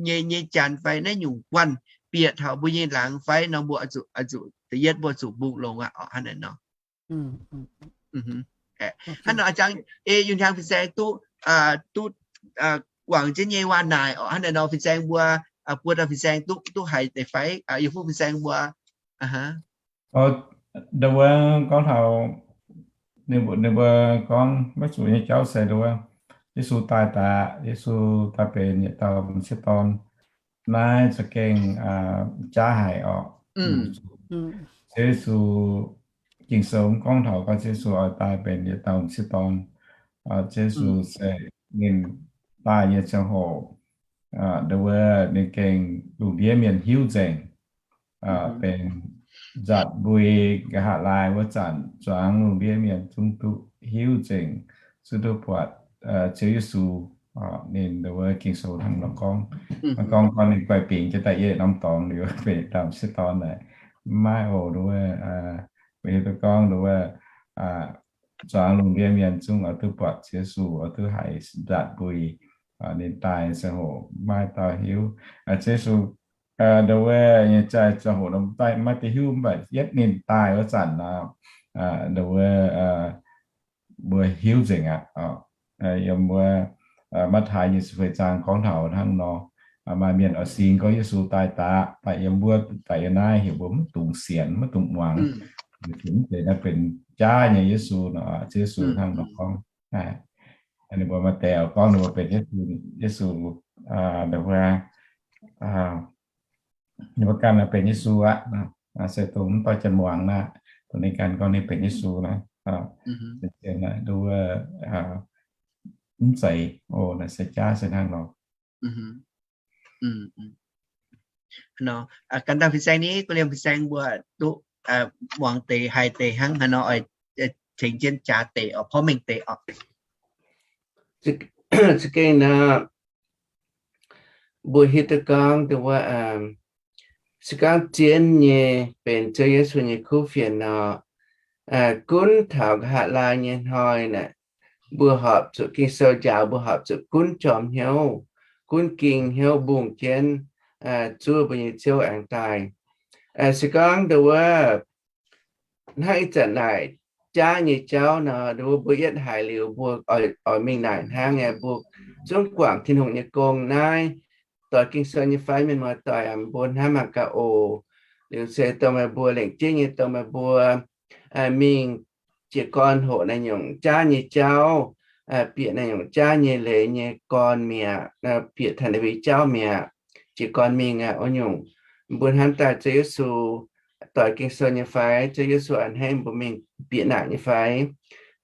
nyei, nyei janx fai naaiv nyungc guanh bieqc taux mbuo nyei laangz fai nor, mbuo zuqc, zuqc da'yietv mbuo zuqc mbungh longx aqv oc hnangv naaic nor. Hnangv nor a'jang, ei, yungh hnyangx fin-saeng duqv, duqv guangc jienv nyei waac naaic oc hnangv naaic nor, fin-saeng mbuo, buo dauh fin-saeng duqv, duqv haiz deix fai? Yie fuqv fin-saeng mbuo, ndau wuov gorngv taux ninh mbuo, ninh mbuo gorngv maiv zuqc nyei jauv se ndau wuov Yesu daaih daaih, Yesu daaih benx yietc dauh m'sieqv dorn. Naaiv za'gengh jaav haic oc. Ziouv Yesu, Ging-Sou mv gorngv taux gorngv Ziouv Yesu oix daaih benx yietc dauh m'sieqv dorn. Ziouv Yesu se ninh daaih nyei ziangh hoc, ndau wuov ninh gengh lungh ndiev mienh hiuv nzengc, benx nzatc mbui nqa'haav laai wuov zanc, zuangx lungh ndiev mienh zungv duqv hiuv nzengc, zungv duqv buatc Ziouv Yesu. Ninh ndau wuov Ging-Sou hnangv nor gorngv. Gorngv, gorngv ninh guaix bingx jienv daaih yietc norm dorngx liuz benx dauh m'sieqv dorn naaic, mv maaih oc, ndau wuov, mbuo hiuv duqv gorngv ndau wuov zuangx lungh ndiev mienh zungv oix duqv buatc Ziouv Yesu, oix duqv haiz nzatc mbui. Ninh daaih ziangh hoc maiv maaih dauh hiuv. Ziouv Yesu ndau wuov nyei zaih ziangh hoc nor maiv deix hiuv, mv baac yietv ninh daaih wuov zanc nor, ndau wuov mbuo hiuv nzengc aqv. Yiem wuov Matv^taai nyei ziepc feix zaang gorngv taux hnangv nor, maaih mienh oix singx gorngv Yesu daaih daaih, mv baac yiem wuov daaih yiem naaiv heuc mbuo maiv dungx sienx, maiv dungx muangx. Mv zeiz naaiv benx jaav nyei Yesu nor, Ziouv Yesu hnangv nor gorngv. Ninh mbuo maaih deix gorngv ninh mbuo benx Yesu, Yesu, ndau wuov, ninh mbuo ganh naaic benx Yesu aqv. Se dongh mv dorh janx muangx naaic, dongh ninh ganh gorngv ninh benx Yesu naaic, ndau wuov, mv zeiz, naaic se jaav se hnangv nor. Gan dangh fin-saeng ni, guv liemh fin-saeng mbuo duqv muangx deix haiz deix hnangv haaix nor, oix tengx jienv jaax deix oc, porv mengh deix oc. Za'gengh nor, mbuo hiuv duqv gorngv dongh wuov, se gorngv zien nyei benx Ziouv Yesu nyei kuv fienx nor, gunv taux nqa'haav laai nyei hnoi naaic, mbuo horpc zuqc Ging-Sou njaaux mbuo horpc zuqc gunv jorm hnyouv, gunv ging hnyouv mbungh jienv zuov mbuo nyei Ziouv aengx daaih. Se gorngv dongh wuov hnangv ih zanc naaic jaav nyei jauv nor, dongh wuov mbuo yietv haiz liuz mbuo oix mingh naaic hnangv, mbuo zungv guangc Tin-Hungh nyei gong naaiv, doix Ging-Sou nyei fai, mienh muoz-doic, mbuo hnamv mangc gaax oc. Liuz se dongh meih mbuo lengc jeiv nyei dongh meih mbuo mingh jiez gorn hoqc naaiv nyungc jaav nyei jauv, bieqc naaiv nyungc jaav nyei leiz nyei gorn mi'aqv, bieqc taux naaiv nyungc jauv mi'aqv, jiez gorn mingh aqv wuov nyungc. Mbuo hnamv daaih Ziouv Yesu, doix Ging-Sou nyei fai, Ziouv Yesu a'hneiv mbuo mingh bieqc naaic nyei fai?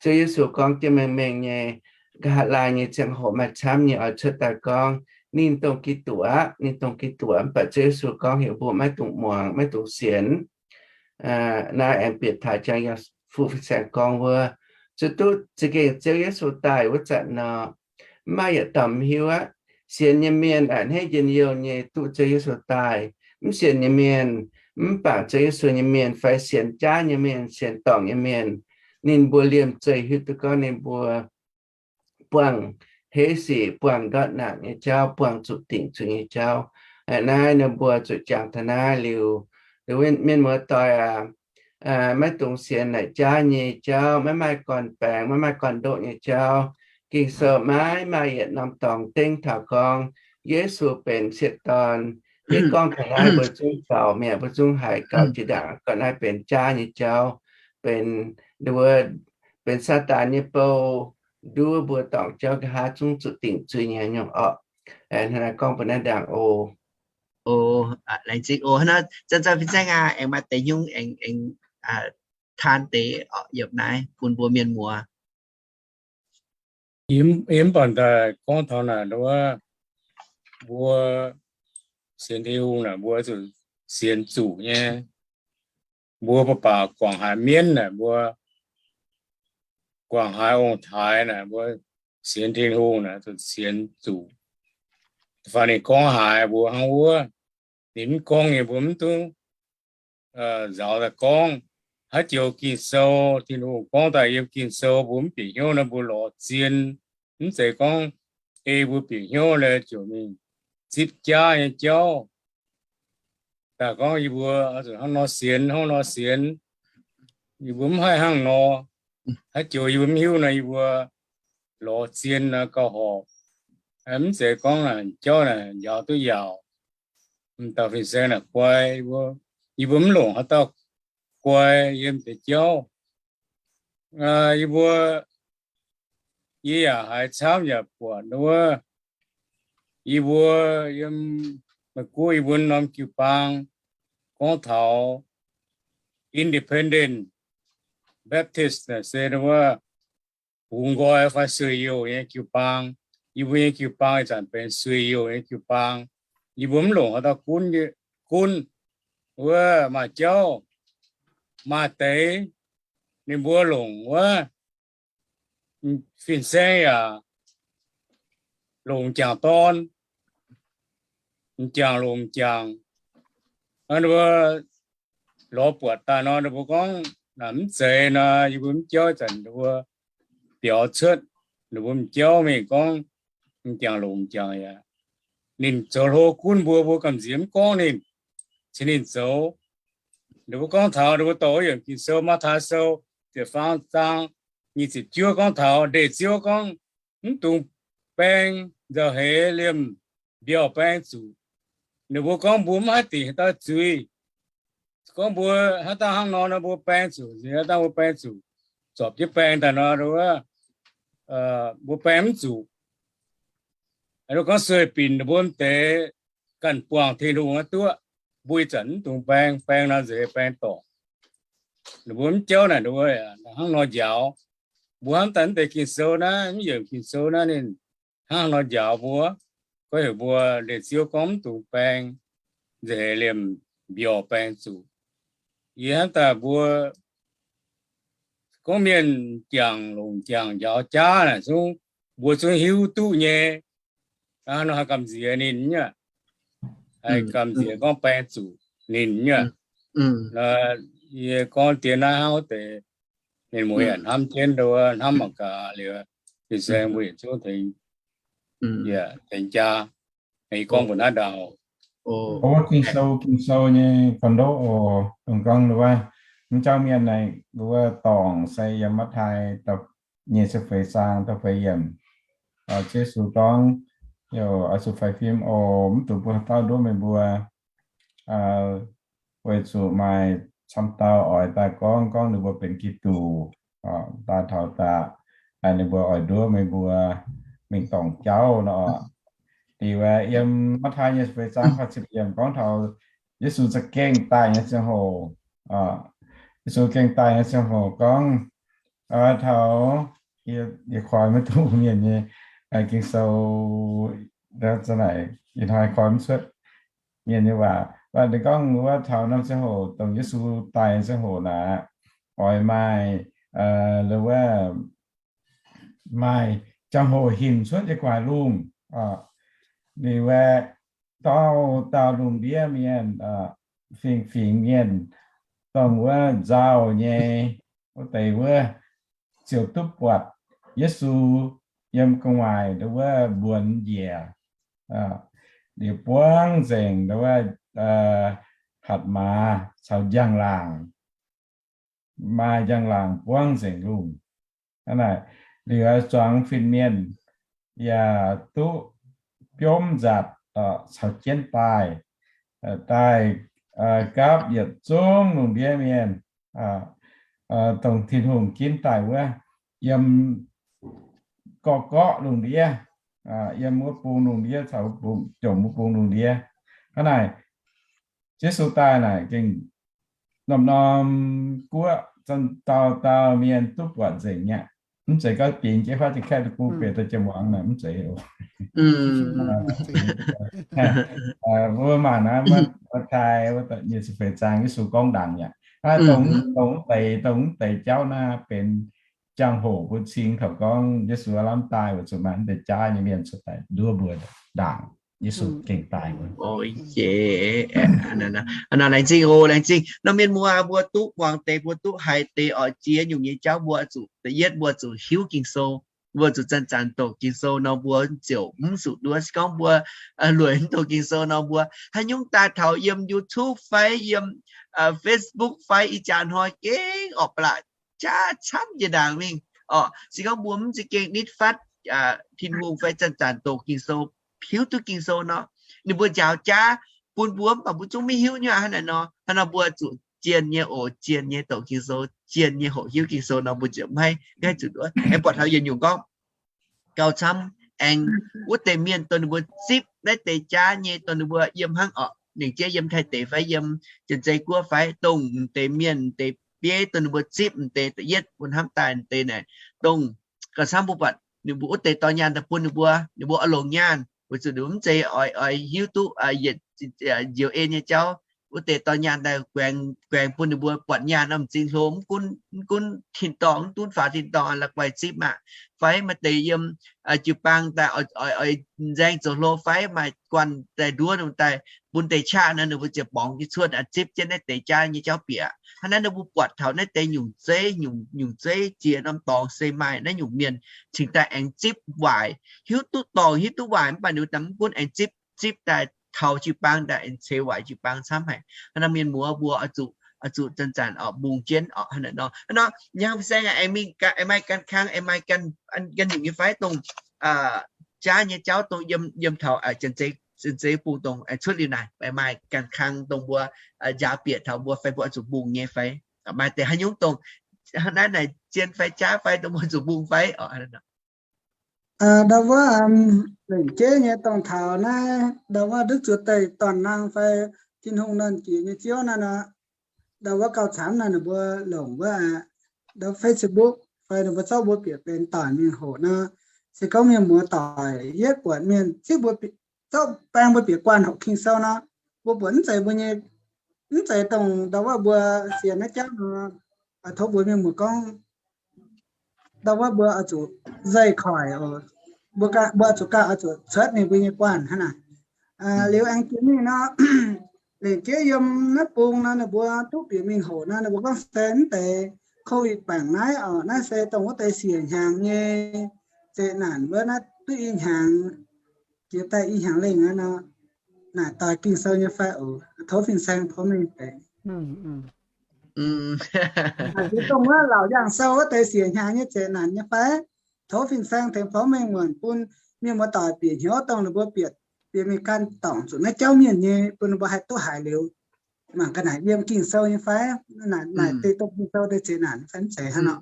Ziouv Yesu gorngv jienv mengh mengh nyei, nqa'haav laai nyei ziangh hoc maaih camv nyei oix cuotv daaih gorngv ninh dongh Giduc aqv, ninh dongh Giduc aqv. Mv baac Ziouv Yesu gorngv heuc mbuo maiv dungx muangx, maiv dungx sienx. Naaiv aengx bieqc taux jangx yiem fuqv fin-saeng gorngv wuov, zuqc duqv za'gengh Ziouv Yesu daaih wuov zanc nor, mv maaih yietc dauh mv hiuv aqv. Sienx nyei mienh a'hneiv njien-youh nyei duqv Ziouv Yesu daaih. Mv sienx nyei mienh, mv bangc Ziouv Yesu nyei mienh fai sienx jaav nyei mienh, sienx dorngc nyei mienh, ninh mbuo liemh zeih hiuv duqv gorngv ninh mbuo buangh heiv sic, buangh ndortv naanc nyei jauv, buangh zuqc dingc zuiz nyei jauv. Naaiv ninh mbuo zuqc jangx taux naaiv liuz, mienh muoz-doic aac, maiv dungx sienx naaic jaav nyei jauv, maiv maaih gorn-baengx, maiv maaih gorn-ndoqv nyei jauv. Ging-Sou maiv maaih yietc norm dorngx dengv taux gorngv Yesu benx sieqv dorn. Maiv gorngv taux naaiv mbuo zungv faaux mi'aqv, mbuo zungv haiz gaux jiex ndaangc gorngv naaiv benx jaav nyei jauv, benx nduov, benx Saadaan nyei bou, nduov mbuo dorngc jauv nqa'haav zungv zuqc dingc zuiz nyei nyungc orqc. Hnangv naaiv gorngv mbuo naaiv ndaangc oc. O, laengz zingh o. Hnangv nor, zanc-zanc fin-saeng aac, aengx maaih deix nyungc aengx, aengx taan deix yiem naaiv bun mbuo mienh muoz. Yie mv baac daaih gorngv taux naaic wuov, mbuo sienx Tin-Hungh naaic, mbuo zuqc sienx zuqc nyei. Mbuo baac baac guangc haiz mienv naaic, mbuo guangc haiz ong-taaix naaic, mbuo sienx Tin-Hungh naaic zuqc sienx zuqc. Da'faanh ninh gorngv haiz mbuo hnangv wuov, ninh mv gorngv nyei mbuo mv dungx nzaaux daaih gorngv. Haaix joux Ging-Sou, Tin-Hungh gorngv daaih yiem Ging-Sou mbuo mv bieqc hnyouv nor, mbuo lorz zien, mv zeiz gorngv ei mbuo bieqc hnyouv le ziouc mingh zipv jaav nyei jauv. Daaih gorngv yie mbuo zuqc hnangv nor sienx, hnangv nor sienx, yie mbuo mv haih hnangv nor. Haaix joux yie mbuo mv hiuv nor, yie mbuo lorz zien nor gauh horpc. Mv zeiz gorngv jauv naaic njaaux duqv yaauc, m'dauh fin-saeng naaic guai, yie mbuo mv longc haaix dauh guai yiem deix jauv. Yie mbuo, yie yaac haiz camv yaac buatc wuov, yie mbuo yiem Meiv Guoqv yie mbuo norm jiu-baang gorngv taux Independent Baptist naaic se wuov bungx nqoi fai sueih youh nyei jiu-baang. Yie mbuo nyei jiu-baang ih zanc benx sueih youh nyei jiu-baang. Yie mbuo mv longc haaix dauh gunv, gunv wuov maaih jauv, maaih deix ninh mbuo longc wuov, fin-saeng yaac longc m'jangc dorn, m'jangc longc m'jangc. Ninh mbuo lorz buatc daaih nor, ninh mbuo gorngv naaic mv zeiz nor, yie mbuo mv jauv zanc ninh mbuo biaux cuotv, ninh mbuo m'jauv mingh gorngv m'jangc longc m'jangc yaac. Ninh zoux hlo gunv mbuo, mbuo gamh nziex mv gorngv ninh, cingx ninh zoux. Ninh mbuo gorngv taux ninh mbuo dorh wuov yiemc Ging-Sou, Matv^taai Sou ziepc faam zaang nyic ziepc juov gorngv taux ndeic Ziouv gorngv, mv dungx baeng nzauh heix liemh mbiauh baeng zuqc. Ninh mbuo gorngv mbuo mv haih dingc haaix dauh zuiz. Gorngv mbuo haaix dauh hnangv nor nor, mbuo baeng zuqc, haaix dauh mbuo baeng zuqc, zorpc jienv baeng daaih nor, mbuo baeng mv zuqc. Gorngv sueih binc ninh mbuo m'deix ganh buangh Tin-Hungh aqv duqv, mbuo ih zanc mv dungx baeng, baeng nor nzeix baeng dorngc. Ninh mbuo mv jauv naaic, ninh mbuo hnangv nor njaaux. Mbuo hnamv daaih mv deix Ging-Sou naaiv, mv yiemc Ging-Sou naaiv ninh hnangv nor njaaux mbuo. Goiv heuc mbuo ndeic Ziouv gorngv mv dungx baeng nzeix heix liemh mbiauh baeng zuqc. Yie hnamv daaih mbuo gorngv mienh m'jangc longc m'jangc njaaux jaav naaic zungv, mbuo zungv hiuv duqv nyei. Nor haih gamh nziex ninh nyei, haih gamh nziex gorngv baeng zuqc ninh nyei. Yie gorngv dien naaiv hnangv wuov deix, ninh mbuo yaac hnamv jienv ndo wuov, hnamv mangc gaax liuz, fin-saeng mbuo yietc zungv tengx, yaac tengx jaa. Yie gorngv mbuo naaiv ndaauh. Ging-Sou, Ging-Sou nyei gorn-ndoqv oc, dongh gorngv ndo wuov, mv jauv mienh naaic ndo wuov dorngc se yiem Matv^taai nyei ziepc feix zaang da'feix yiemc. Ziouv Yesu gorngv, oix zuqc faix fim oc, mv dungx bun haaix dauh nduov meih mbuo, weic zuqc maaih camv dauh oix daaih gorngv, gorngv ninh mbuo benx Giduc, daaih taux daaih, ninh mbuo oix nduov meih mbuo mingh dorngc jauv nor. Liuz yiem Matv^taai nyei ziepc feix zaang da'feix yiemc gorngv taux Yesu za'gengh daaih nyei ziangh hoc, Yesu gengh daaih nyei ziangh hoc gorngv, taux, yie koi maiv duqv mienh nyei Ging-Sou, naaiv ih hnoi koi mv cuotv mienh nyei waac. Ninh gorngv wuov taux norm ziangh hoc dongh Yesu daaih ziangh hoc naaic, oix maaih, wuov, maaih ziangh hoc hinc cuotv yiem gu'nguaaic lungh. Liuz aeqv, dauh dauh lungh ndiev mienh, fingx fingx mienh, dongh wuov nzauh nyei wuov deix wuov, ziouc duqv buatc Yesu yiem gu'nguaaic ndo wuov mbuonx njiec, liuz buangv nzengc ndo wuov, hatc maaz caux njang-laangc, maaih njang-laangc buangv nzengc lungh. Hnangv naaic, liuz zuangx fin-mienh yaac duqv biomv nzatc caux jienv daaih, daaih gapv yietc zungv lungh ndiev mienh, dongh Tin-Hungh ginv daaih wuov, yiem gorqv-gorqv lungh ndiev, yiem wuov bung lungh ndiev caux jomc wuov bung lungh ndiev. Hnangv naaic, Yesu daaih naaic gengh norm-norm guoqv, dauh dauh mienh duqv buatc nzengc mi'aqv. Mv zeiz gorngv bingx jienv fatv jienv kaeqv daaih bun bieqc daaih jiem muangx naaic, mv zeiz oc. Wuov maanc naaiv, Matv^taai nyic ziepc feix zaang Yesu gorngv ndaangc mi'aqv. Naaiv dongh, dongh mv deix, dongh mv deix jauv naaiv benx jangx-hoc mbuo cing taux gorngv Yesu aav lamh daaih weic zuqc maaih mv deix jaav nyei mienh cuotv daaih nduov mbuo ndaangc. Yesu gengh daaih wuov. Laengz zingh oc, laengz zingh. Norm mienh muoz, mbuo duqv muangx deix, mbuo duqv haiz deix oix jiex nyungc nyei jauv, mbuo zuqc da'yietv mbuo zuqc hiuv Ging-Sou. Mbuo zuqc zanc-zanc doqc Ging-Sou nor, mbuo ziouc mv zuqc nduov. Se gorngv mbuo lueic mv doqc Ging-Sou nor, mbuo haaix nyungc daaih taux yiem YouTube fai yiem Facebook fai ih jaax hnoi gengh orqc, ba'laqc jaav camv jiex ndaangc mingh orqc. Se gorngv mbuo mv za'gengh nitv fatv Tin-Hungh fai zanc-zanc doqc Ging-Sou, hiuv duqv Ging-Sou nor, ninh mbuo njaaux jaav bun mbuo mv baac mbuo zungv maiv hiuv nyei aqv. Hnangv naaiv nor mbuo zuqc zien nyei oc, zien nyei doqc Ging-Sou, zien nyei hoqc hiuv Ging-Sou nor, mbuo ziouc maiv haih zuqc nduov. Aengx buatc taux yietc nyungc gorngv gauh camv, aengx wuov deix mienh dongh ninh mbuo zipv naaiv deix jaav nyei, dongh ninh mbuo yiem hnangv orqc, ningc jeiv yiem Taiv deic fai yiem Janx-Zei Guoqv fai, dongh m'deix mienh m'deix bieiv dongh ninh mbuo zipv m'deix da'yietv bun hnamv daaih m'deix naaic, dongh gauh camv mbuo buatc ninh mbuo wuov deix dorh nyaanh daaih bun ninh mbuo, ninh mbuo oix longc nyaanh weic zuqc ninh mbuo mv zeiz oix, oix hiuv duqv yietc njoux en nyei jauv. Wuov deix dorh nyaanh daaih guaengx, guaengx bun ninh mbuo buatc nyaanh nor m'zing hlo, mv gunv, mv gunv tin-dorngh, mv gunv faaux tin-dorngh, la'guaih zipv maah, fai maaih deix yiem jiu-baang daaih oix, oix nzaeng zoux hlo fai maaih guanh daaih nduov ninh daaih bun deix qaqv nor, ninh mbuo ziouc borngz jienv cuotv zipv jienv naaiv deix jaav nyei jauv bieqc. Hnangv naaiv ninh mbuo buatc taux naaiv deix nyungc zeiv, nyungc, nyungc zeiv jiex norm dorngx se maaih naaiv nyungc mienh cingx daaih aengx zipv waaic, hiuv duqv dorngc hiuv duqv waaic, mv baac ninh mbuo mv gunv aengx zipv, zipv daaih taux jiu-baang daaih aengx ceix waaic jiu-baang camv haic. Hnangv naaiv mienh muoz mbuo oix zuqc, oix zuqc zanc-zanc oix mbungh jienv oc. Hnangv naaiv nor, hnangv naaiv Fin-Saeng aengx mingh, aengx maaih ganh kang, aengx maaih ganh, ganh nyungc nyei fai dongh jaav nyei jauv dongh yiem, yiem taux Janx-Zei, Janx-Zei Bung dongh aengx cuotv liuz naaic, maaih ganh kang dongh mbuo njaaux bieqc taux mbuo fai mbuo oix zuqc mbungh nyei fai? Maaih deix haaix nyungc dongh naaiv naaic zien fai jaav fai dongh mbuo zuqc mbungh fai? Ndau wuov lengc jeiv nyei dongh taux naaiv ndau wuov ndutv zuov deix dorn nang fai Tin-Hungh Nernh Jiex nyei Ziouv naaiv nor, ndau wuov gauh camv naaiv ninh mbuo longc wuov ndau Facebook fai ninh mbuo zorqv mbuo bieqc benx doic mingh hoqc nor, se gorngv mienh muoz doic yietv buatc mienh zipv mbuo, zorqv baeng mbuo bieqc guanh hoqc Ging-Sou nor, mbuo buatc mv zeiz mbuo nyei, mv zeiz dongh ndau wuov mbuo sienx naaiv jauv nor, tov mbuox mienh muoz gorngv ndau wuov mbuo oix zuqc nzeix koic oc. Mbuo, mbuo oix zuqc gauh oix zuqc cuotv ninh mbuo nyei guanh hnangv naaic. Liuz aengx jiex mingh nor, lengc jeiv yiem naaiv bung nor ninh mbuo duqv bieqc mingh hoqc nor, ninh mbuo gorngv se mv deix COVID baengc naaiv oc, naaiv se dongh wuov deix siec hnyangx nyei zeqc naanc wuov, naaiv duqv i hnyangx, jiex daaih i hnyangx lengh aqv nor, naaic doix Ging-Sou nyei fai oc? Tov Fin-Saeng tov mengh deix. Dongh wuov Laauc Yaangh Sou wuov deix siec hnyangx nyei zeqc naanc nyei fai? Tov Fin-Saeng tengx tov mengh muonc bun mienh muoz doic bieqc hnyouv dongh ninh mbuo bieqc, bieqc mingh gan dorngc zuqc naaiv jauv mienh nyei, bun ninh mbuo haih duqv haiz liuz mangc ga'naaic yiem Ging-Sou nyei fai? Naaic deix dongh Ging-Sou deix zeqc naanc fai mv zeiz hnangv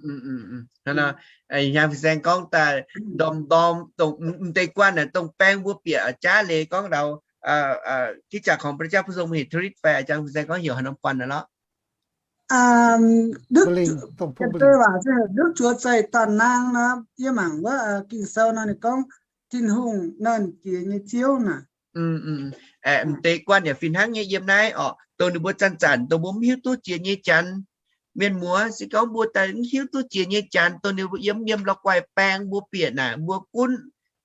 nor? Hnyangx Fin-Saeng gorngv daaih ndorm-ndorm dongh m'deix guanh naaic dongh baeng mbuo bieqc jaav leiz gorngv ndau ที่จะของพระเจ้าผู้ทรงมหิทธิฤทธิ์ fai a'jang Fin-Saeng gorngv heuc haaix norm guanh naaic lorqc? Ndutv zuov zeih dorn nang nor, yie mangc wuov Ging-Sou nor ninh gorngv Tin-Hungh Nernh Jiex nyei Ziouv naaic. M'deix guanh yaac fih hnangv nyei yiem naaiv orqc, dongh ninh mbuo zanc-zanc dongh mbuo mv hiuv duqv jiex nyei janx. Mienh muoz, se gorngv mbuo daaih mv hiuv duqv jiex nyei janx, dongh ninh mbuo yiem, yiem la'guaih baeng mbuo bieqc naaic, mbuo gunv,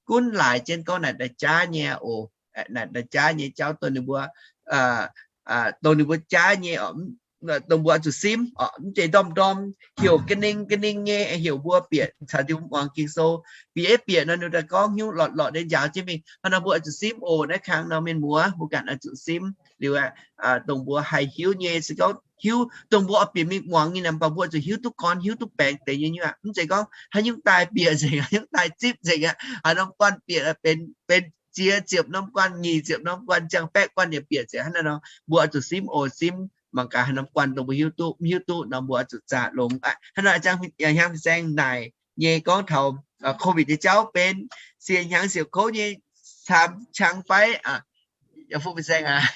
gunv laaic jienv gorngv naaic daaih jaav nyei oc. Naaic daaih jaav nyei jauv dongh ninh mbuo, dongh ninh mbuo jaav nyei, dongh mbuo oix zuqc simv orqc. Mv zeiz ndorm-ndorm heuc ga'ningx ga'ningx nyei heuc mbuo bieqc caux Tin-Hungh muangx Ging-Sou. Bieqc, bieqc nor ninh daaih gorngv hnyouv lorqc lorqc nyei njaaux jienv mingh. Hnangv nor mbuo oix zuqc simv oc. Naaiv kang nor mienh muoz mbuo ganh oix zuqc simv liuz, dongh mbuo haih hiuv nyei, se gorngv hiuv dongh mbuo oix bieqc mingh muangx nyei naaic, mv baac mbuo oix zuqc hiuv duqv gorn, hiuv duqv baengx deix nyei nyuoqc. Mv zeiz gorngv haaix nyungc daaih bieqc nzengc, haaix nyungc daaih zipv nzengc aqv. Haaix norm guanh bieqc benx, benx ziex ziepc norm guanh, nyic ziepc norm guanh, ziangh baeqv guanh yaac bieqc nzengc. Hnangv naaiv nor mbuo oix zuqc simv oc, simv mangc gaax haaix norm guanh dongh mbuo hiuv duqv, mv hiuv duqv nor mbuo oix zuqc zaah longx. Hnangv naaiv a'jang Hnyangx Fin-Saeng naaic nyei gorngv taux COVID nyei jauv benx siec hnyangx siouc kouv nyei camv-cang fai? Yaac fuqv fin-saeng aqv.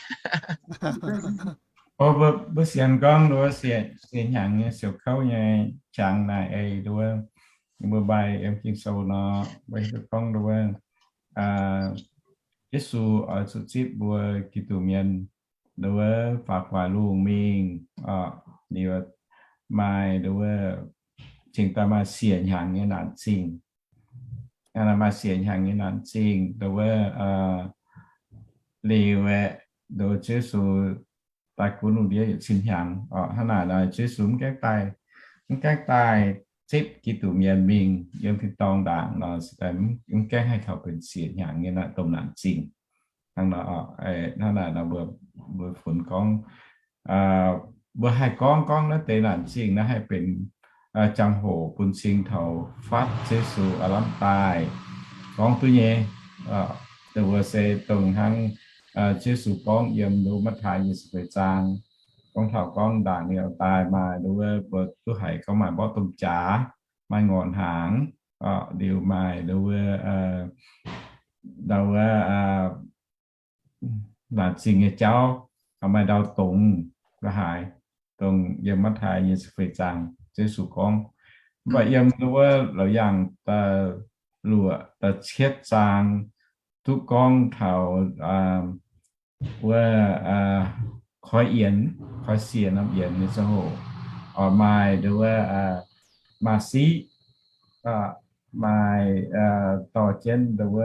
O, mbuo, mbuo sienx gorngv nduov siec, siec hnyangx nyei siouc kouv nyei qangx naaic ei nduov, mbuo mbaih yiem Ging-Sou nor, mbuo hiuv duqv gorngv nduov, Yesu oix zuqc zipv mbuo Giduc mienh nduov faaux guaax lungh mingh, liuz maaih nduov cingx daaih maaih siec hnyangx nyei naanc zingh. Maaih siec hnyangx nyei naanc zingh nduov, liuz aeqv, nduov Yesu daaih gunv lungh ndiev yietc cin hnyangx. Hnangv naaic nor Yesu mv gaengh daaih, mv gaengh daaih zipv Giduc mienh mingh yiem tin-dorngh ndaangc nor, mv gaengh haih taux benx siec hnyangx nyei naaiv domh naanc zingh. Hnangv naaic nor mbuo, mbuo funx gorngv, mbuo haih gorngv, gorngv naaiv deix naanc zingh naaiv haih benx ziangh hoc bun cing taux fatv Yesu aav lamh daaih gorngv duqv nyei. Dongh wuov se dongh hnangv Yesu gorngv yiem nduov Matv^taai nyei ziepc feix zaang, gorngv taux gorngv ndaangc ninh daaih maaih nduov, mbuo duqv haiz gorngv maaih mborqv domh jaax, maaih ngorc hnaangx, liuz maaih nduov, ndau wuov naanc zingh nyei jauv, maaih ndau dongz la'haaix, dongh yiem Matv^taai nyei ziepc feix zaang Yesu gorngv. Mv baac yiem nduov Laauc Yaangh da'luoqc, da'cietv zaang duqv gorngv taux wuov koi yienx, koi siec norm yienx nyei ziangh hoc, oix maaih nduov, maaih siqv, maaih dorh jienv nduov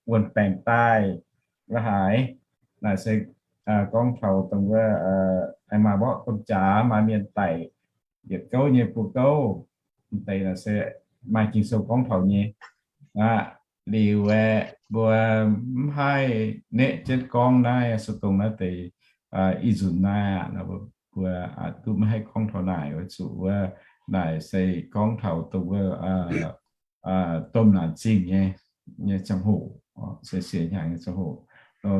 wuon baengc daaih la'haaix. Naaic se gorngv taux dongh wuov aengx maaih mborqv domh jaax, maaih mienh daic yietc gouv nyei buoz-gouv. Deix naaic se maaih Ging-Sou gorngv taux nyei aqv. Liuz aeqv, mbuo mv haih neqv jienv gorngv naaiv se dongh naaiv deix ih nzunc naaiv aqv, mbuo duqv maiv haih gorngv taux naaic, weic zuqc wuov naaic se gorngv taux dongh wuov domh naanc zingh nyei, nyei ziangh hoc, se siec hnyangx nyei ziangh hoc.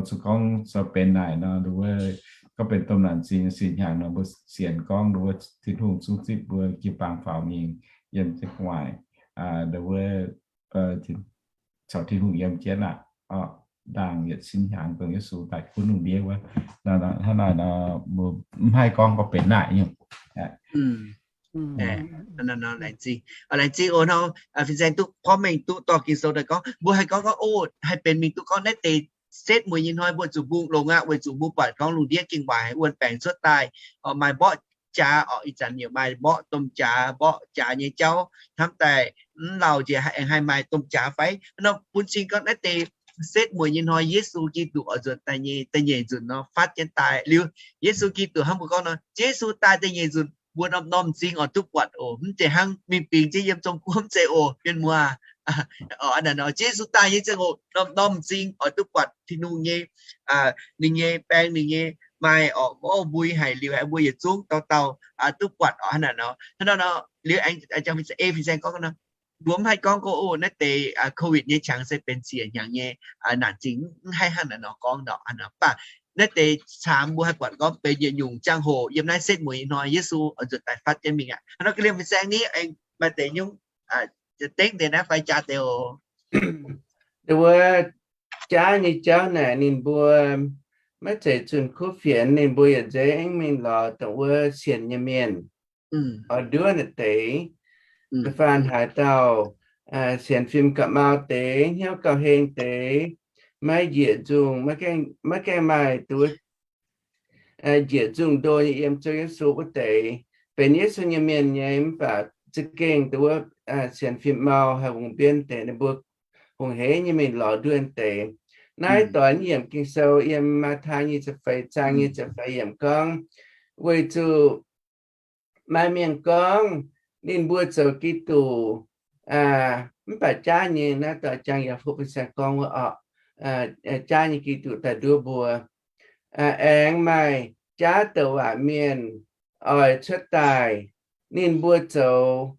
Zuqc gorngv zoux benx naaic nor, nduov gorngv benx domh naanc zingh siec hnyangx nor, mbuo sienx gorngv nduov Tin-Hungh zungv zipv mbuo jiu-baang faaux mingh yiem jienv gu'nguaaic, nduov caux Tin-Hungh yiem jienv aqv. Ndaangc yietc cin hnyangx dongh Yesu daaih gunv lungh ndiev wuov. Hnangv naaic nor, mbuo mv haih gorngv gorngv benx naaic nyungc. Laengz zingh oc, hnangv fin-saeng duqv porv mengh duqv dorh Ging-Sou daaih gorngv, mbuo haih gorngv gorngv, o, haih benx mingh duqv gorngv naaiv deix setv mueiz nyei hnoi mbuo zuqc mbungh longx aqv, weic zuqc mbuo buatc gorngv lungh ndiev gengh waaic, wuon baengc cuotv daaih, maaih mborqv jaax orqc, ih zanc yaac maaih mborqv domh jaax, mborqv jaax nyei jauv hnamv daaih mv lauh njiec aengx haih maaih domh jaax fai? Nor bun cing gorngv naaiv deix setv mueiz nyei hnoi Yesu Giduc oix nzuonx daaih nyei da'nyeic nzunc nor fatv jienv daaih liuz, Yesu Giduc hnangv mbuo gorngv nor, Yesu daaih da'nyeic nzunc mbuo norm-norm m'zing oix duqv buatc oc. Mv zeiz hnangv mingh bingx jienv yiem Zong-Guoqv mv zeiz oc, mienh muoz. Hnangv naaic nor, Yesu daaih nyei ziangh hoc norm-norm m'zing oix duqv buatc Tin-Hungh nyei, ninh nyei baeng, ninh nyei maaih orqc, mv mbui haic liuz aengx mbuo yietc zungv dauh dauh duqv buatc oc. Hnangv naaic nor, hnangv naaic nor liuz aengx ei fin-saeng gorngv nor, mbuo mv haih gorngv gorngv, o, naaiv deix COVID nyei qangx se benx siec hnyangx nyei naanc zingh, mv haih hnangv naaic nor gorngv nor. Mv baac naaiv deix caamx mbuo haih buatc gorngv benx yietc nyungc ziangh hoc yiem naaiv setv mueiz nyei hnoi Yesu oix nzuonx daaih fatv jienv mingh aqv. Hnangv nor ga'liemh fin-saeng ni aengx maaih deix nyungc dengv deix naaiv fai jaax deix oc. Wuov jaav nyei jauv naaic ninh mbuo maiv zeiz zunh kuv fienx, ninh mbuo yietc nzengc mingh lorz dongh wuov sienx nyei mienh oix nduov naaic deix. Da'faanh haaix dauh sienx fim gauh mau deix, hnyouv gauh heng deix, maiv njiec nzungh, maiv gaengh maaih dongh wuov njiec nzungh ndo nyei yiem Ziouv Yesu wuov deix, benx Yesu nyei mienh nyei, mv baac za'gengh dongh wuov sienx fim mau haih hungx mbienv deix, ninh mbuo hungh heiv nyei mingh lorz nduov deix. Naaiv doix yiemc Ging-Sou yiem Matv^taai nyei ziepc feix zaang nyei ziepc feix yiemc gorngv, weic zuqc maaih mienh gorngv ninh mbuo zoux Giduc, mv baac jaav nyei, naaiv doix jangx yaac fuqv fin-saeng gorngv wuov orqc, jaav nyei Giduc daaih nduov mbuo. Aengx maaih jaav douc waac mienh oix cuotv daaih, ninh mbuo zoux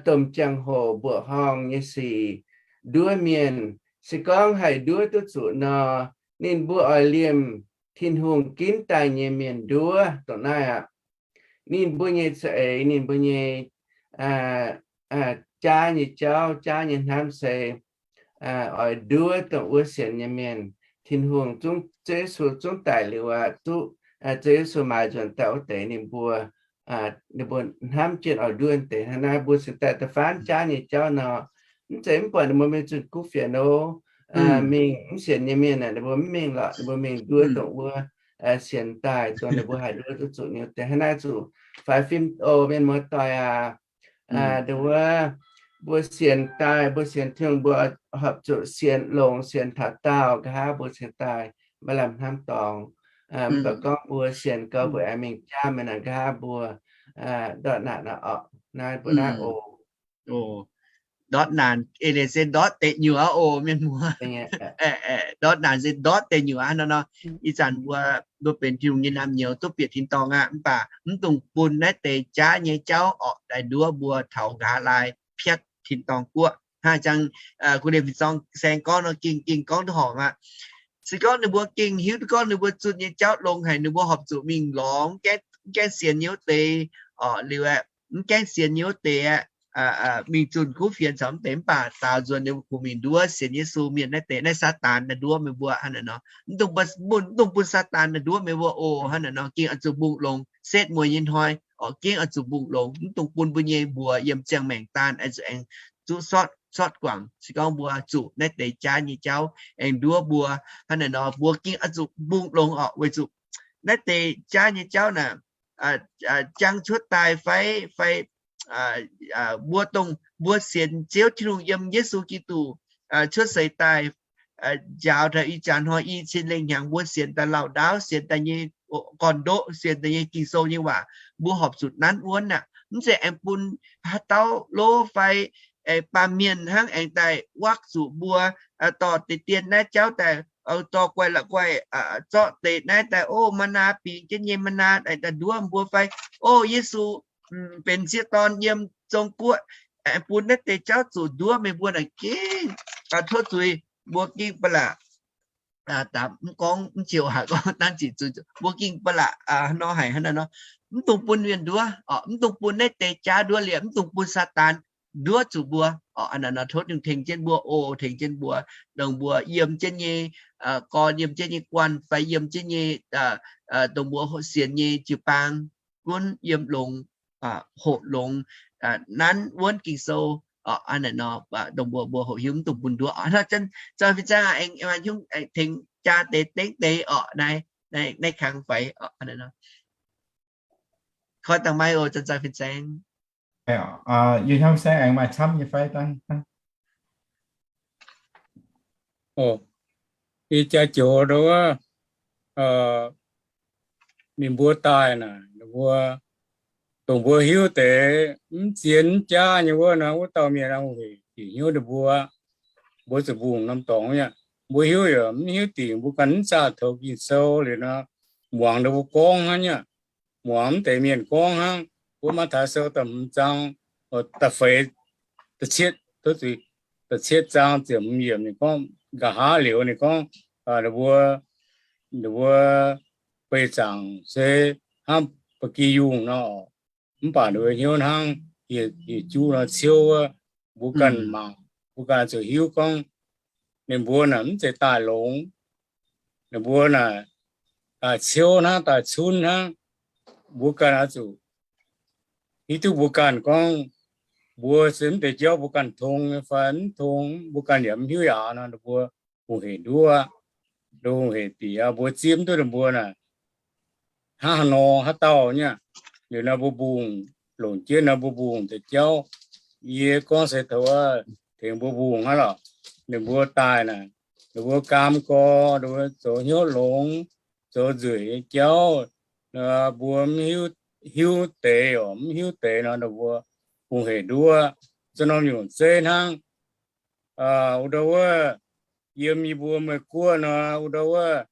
domh jangx hoc mbuoqc horngh nyei sic nduov mienh. Se gorngv haih nduov duqv zuqc nor, ninh mbuo oix liemh Tin-Hungh ginv daaih nyei mienh nduov. Dongh naaiv aqv, ninh mbuo nyei za'eix, ninh mbuo nyei jaav nyei jauv, jaav nyei hnamv se oix nduov dongh wuov sienx nyei mienh. Tin-Hungh zungv, Ziouv Yesu zungv daic liuz aqv, duqv Ziouv Yesu maaiz nzuonx daaih wuov deix ninh mbuo, ninh mbuo hnamv jienv oix nduov deix. Hnangv naaiv mbuo cingx daaih da'faanh jaav nyei jauv nor, mv zeiz mv buatc ninh mbuo mingh zunh kuv fienx ov. Mingh mv sienx nyei mienh aeqv, ninh mbuo mv mingh lorqc. Ninh mbuo mingh nduov dongh wuov sienx daaih, dongh ninh mbuo haih nduov duqv zuqc nyei wuov deix. Hnangv naaiv zuqc faix fim oc, mienh muoz-doic aac. Dongh wuov mbuo sienx daaih, mbuo sienx Tin-Hungh, mbuo horpc zuqc sienx longx, sienx taux daauh nqa'haav mbuo cingx daaih maiv lamh hnamv dorngx. Mv baac gorngv mbuo sienx gau, mbuo aengx mingh jaav mienh nqa'haav mbuo ndortv naanc orqc. Naaiv mbuo naaiv oc. Ndortv naanc eix leiz se ndortv deic nyuoqc aqv oc, mienh muoz. Ndortv naanc se ndortv deic nyuoqc aqv nor nor. Ih zanc mbuo, mbuo benx Tin-Hungh nyei naamh nyouz duqv bieqc tin-dorngh aqv, mv baac mv dungx bun naaiv deix jaav nyei jauv orqc daaih nduov mbuo taux nqa'haav laai piatv tin-dorngh guoqv. Hnangv jangx kuv ninh fin-zorng saeng gorngv nor, ging ging gorngv duqv horngc aqv. Se gorngv ninh mbuo gengh hiuv duqv gorngv ninh mbuo zunh nyei jauv longx haic, ninh mbuo horpc zuqc mingh lorz mv gaengh sienx nyei wuov deix orqc, liuz aeqv, mv gaengh sienx nyei wuov deix aeqv, mingh zunh kuv fienx caux mv deix, mv baac daaux nzuonx ninh mbuo kungx mingh nduov sienx Yesu mienh naaiv deix. Naaiv Saadaan naaiv nduov meih mbuo hnangv naaic nor. Mv dungx bun, mv dungx bun Saadaan naaiv nduov meih mbuo oc. Hnangv naaic nor gengh oix zuqc mbungh longx, setv mueiz nyei hnoi orqc, gengh oix zuqc mbungh longx. Mv dungx bun mbuo nyei mbuox yiem ziangh maengc daan oix zuqc aengx zuqv sortv, sortv guangc. Se gorngv mbuo zuqc naaiv deix jaav nyei jauv aengx nduov mbuo hnangv naaic nor, mbuo gengh oix zuqc mbungh longx orqc, weic zuqc naaiv deix jaav nyei jauv naaic, jang cuotv daaih fai, fai mbuo dongh mbuo sienx Ziouv Tin-Hungh yiem Yesu Giduc cuotv seix daaih, njaaux taux ih jaax hnoi i cin lengh hnyangx mbuo sienx daaih lauh ndaauv, sienx daaih nyei gorn-ndoqv, sienx daaih nyei Ging-Sou nyei waac, mbuo horpc zuqc nanv wuonv aqv. Mv zeiz aengx bun haaix dauh lov fai baamh mienh hnangv aengx daaih wakv zuqc mbuo dorh deix dien naaiv jauv daaih, dorh guaih la'guaih zorqv deix naaiv daaih, o, mana bingx jienv nyei mana aengx daaih nduov mbuo fai, o, Yesu benx sieqv dorn yiem Zong-Guoqv, aengx bun naaiv deix jauv zuqc nduov meih mbuo naaic gengh tov zuiz, mbuo gengh ba'laqc mv gorngv mv ziouc haic gorngv dangv ziqc zuiz, mbuo gengh ba'laqc nor haic hnangv naaic nor. Mv dungx bun mienh nduov orqc, mv dungx bun naaiv deix jaav nduov liuz, mv dungx bun Saadaan nduov zuqc mbuo orqc. Hnangv naaic nor tov Tin-Hungh tengx jienv mbuo oc, tengx jienv mbuo, dongh mbuo yiem jienv nyei gorn, yiem jienv nyei guanh fai yiem jienv nyei dongh mbuo sienx nyei jiu-baang, gunv yiem longx, hoqc longx, nanv wuonv Ging-Sou orqc. Hnangv naaic nor dongh mbuo, mbuo hoqc hiuv mv dungx bun nduov orqc. Hnangv zanc, zanc fin-saeng aengx, aengx tengx jaa deix dengv deix orqc, naaiv, naaiv kangx faix orqc. Hnangv naaic nor koi dangh maiv oc, zanc, zanc fin-saeng. Yie hnamv saeng aengx maaih camv nyei fai dangh. Ih jaax joux ndo wuov, ninh mbuo daaih naaic, ninh mbuo, dongh mbuo hiuv deix mv zien mv jaav nyei wuov nor, wuov dauh mienh hungh hec dingc hnyouv ninh mbuo, mbuo zuqc mbungh norm dorngx nyei. Mbuo hiuv yaac mv hiuv dingc, mbuo ganh mv zaah toux Ging-Sou liuz nor, muangx ninh mbuo gorngv hnangv nyei. Muangx mv deix mienh gorngv hnangv. Wuov Matv^taai Sou da'hmz zaang, da'feix, da'cietv, da'cietv zaang ziepc hmz yiemc ninh gorngv, nqa'haav liuz ninh gorngv, ninh mbuo, ninh mbuo beih zaangc se hnangv ba'gi yungh nor, mv baac ninh mbuo hnyouv hnangv yietc juv nor ciouv wuov. Mbuo ganh mangc, mbuo ganh zuqc hiuv gorngv ninh mbuo naaic mv zeiz daaih longx. Ninh mbuo naaic daaih ciouv hnangv, daaih cunv hnangv. Mbuo ganh oix zuqc hiuv duqv mbuo ganh gorngv mbuo se mv deix jauv mbuo ganh tong nyei fai mv tong, mbuo ganh yaac mv hiuv yaac nor, ninh mbuo hungh hec nduov, hungh hec diex, mbuo zieqv mv duqv ninh mbuo naaic hnangv haaix nor haaix dauh nyei. Liuz nor mbuo mbungh, longc jienv nor mbuo mbungh deix jauv. Yie gorngv se taux tengx mbuo mbungh hnangv lorqc. Ninh mbuo daaih naaic, ninh mbuo gaam gorx, ninh mbuo zoux hnyouv longx, zoux nzueic nyei jauv, mbuo mv hiuv, hiuv deix oc, mv hiuv deix nor ninh mbuo hungh hec nduov. Zuov norm nyungc zeiv hnangv, wuov ndau wuov, yiem yie mbuo Meiv Guoqv nor, wuov ndau wuov,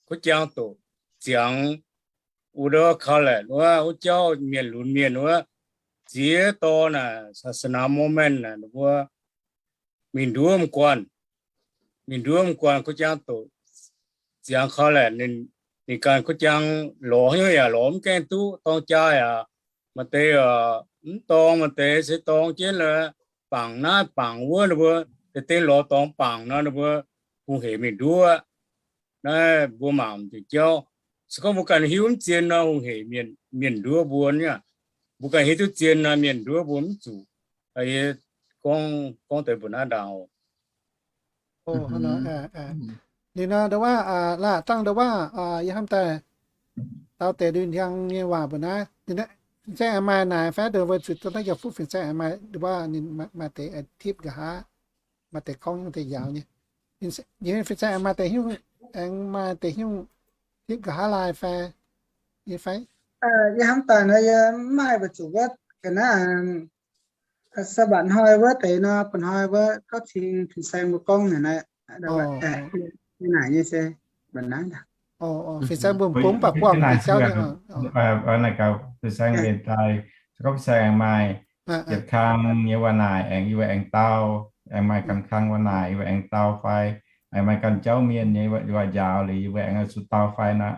kuv jaang doqc ziangx, wuov ndau college wuov, wuov jauv mienh lunx mienh wuov, ziex dorn naaic, ศาสนา Mormon naaic, ninh mbuo mingh nduov m'guanh, mingh nduov m'guanh kuv jaang doqc ziangx college, ninh ganh kuv jaang lorz hnyouv yaac lorz mv gaengh duqv, dorng jaa yaac maaih deix mv dorng, maaih deix se dorng jienv lorqc, bangc naaiv bangc wuov, ninh mbuo deix deix lorz dorngx bangc nor, ninh mbuo hungh hec mingh nduov. naaiv mbuo mangc diuc jauv. Se gorngv mbuo ganh hiuv mv zien nor, hungh hec mienh, mienh nduov mbuo niaa. Mbuo ganh hiuv duqv zien nor, mienh nduov mbuo mv zuqc. Gorngv, gorngv deix mbuo naaiv ndaangc. Liuz nor ndau waac, laaih dangh ndau waac yie hnamv daaih dau deix ndui ndiangx nyei waac mbuo naaiv. Fin-saeng aengx maaih naaic fai dongh weic zuqc dongh naaiv yaac fuqv fin-saeng aengx maaih ndau waac ninh maaih deix tipv nqa'haav, maaih deix gorngv nyei, deix njaaux nyei. Fin-saeng aengx maaih deix hiuv, aengx maaih deix hiuv tipv nqa'haav laaih fai, yie fai. Yie hnamv daaih nor yie mv maaih weic zuqc wuov ga'naaiv Sabbath hnoi wuov deix nor, ba'hnoi wuov gorqv cing fin-saeng mbuo gorngv naaic, naaic nyei se, fin-saeng mbuo m'bung mv baac buangh deix jauv nyei. Fin-saeng mbenc daaih, se gorngv fin-saeng aengx maaih yietc kang nyei waac naaic aengx yie mbuo aengx dau, aengx maaih ganh kang waac naaic yie mbuo aengx dau fai, aengx maaih ganh jauv mienh nyei waac njaaux liuz yie mbuo aengx zuqc dau fai nor,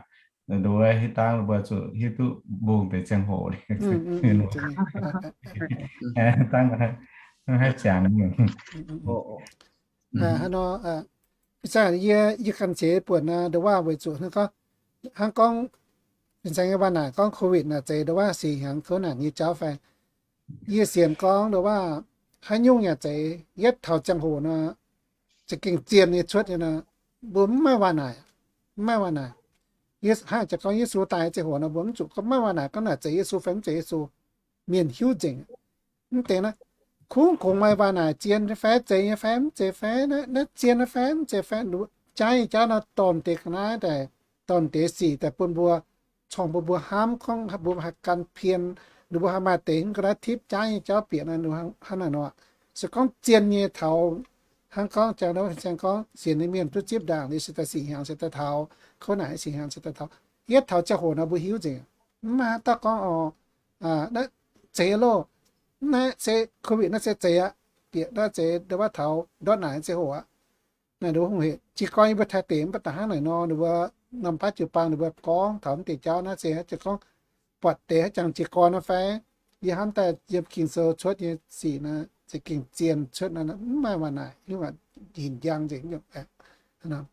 nduov hiuv dangv mbuo zuqc hiuv duqv mbungh deix ziangh hoc. Dangv haih ziangx. Hnangv nor, fin-saeng yie, yie ganh zeix buonc ndau waac weic zuqc hnangv gorngv, hnangv gorngv fin-saeng nyei waac naaic gorngv covid naaic zeix ndau waac sic hnyangx covid naaic nyei jauv fai. Yie sienx gorngv ndau waac haaix nyungc yaac zeix, yietv taux ziangh hoc nor, za'gengh zien nyei cuotv nyei nor, mbuo mv maaih waac naaic, mv maaih waac naaic. Yie hnangv jiex gorngv Yesu daaih ziangh hoc nor, mbuo mv zuqc gorngv maaih waac naaic gorngv naaic zeix Yesu fai mv zeix Yesu. Mienh hiuv nzengc. Mv deix naaiv, kungx kungx maaih waac naaic zien nyei fai, zeiz nyei fai, mv zeiz fai, naaiv zien nyei fai, mv zeiz fai, jaaix nyei jaav nor, dorh deix ga'naaiv daaih, dorh deix sic daaih bun mbuo, corng bun mbuo hnamv gorngv mbuo haih gan pien, ninh mbuo haih maaih deix ga'naaiv tipv jaaix nyei jauv bieqc nor, hnangv naaic nor. Se gorngv zien nyei taux, hnangv gorngv jangx nor, fin-saeng gorngv sienx nyei mienh duqv zipv ndaangc liuz se daaih sic hnyangx se daaih taux, covid naaic sic hnyangx se daaih taux, yietv taux ziangh hoc nor mbuo hiuv nzengc. Mv maaih haaix dauh gorngv oc, naaiv zeiz loh, naaiv se covid naaiv se zeiz aqv, bieqc naaiv zeiz ndau waac taux ndortv naaic ziangh hoc aqv. Naaic ninh mbuo hungh hec jiez gorn yie mbuo Taiv deic mv baac da'hnangv naaic nor, ninh mbuo norm baav jiu-baang ninh mbuo gorngv taux mv deix jauv naaiv se haaix jiex gorngv buatc deix haaix jangx jiez gorn nor fai. Yie hnamv daaih yiem Ging-Sou cuotv nyei sic nor, za'gengh zien cuotv nor, mv maaih waac naaic, mv maaih hinc njang nzengc. Hnangv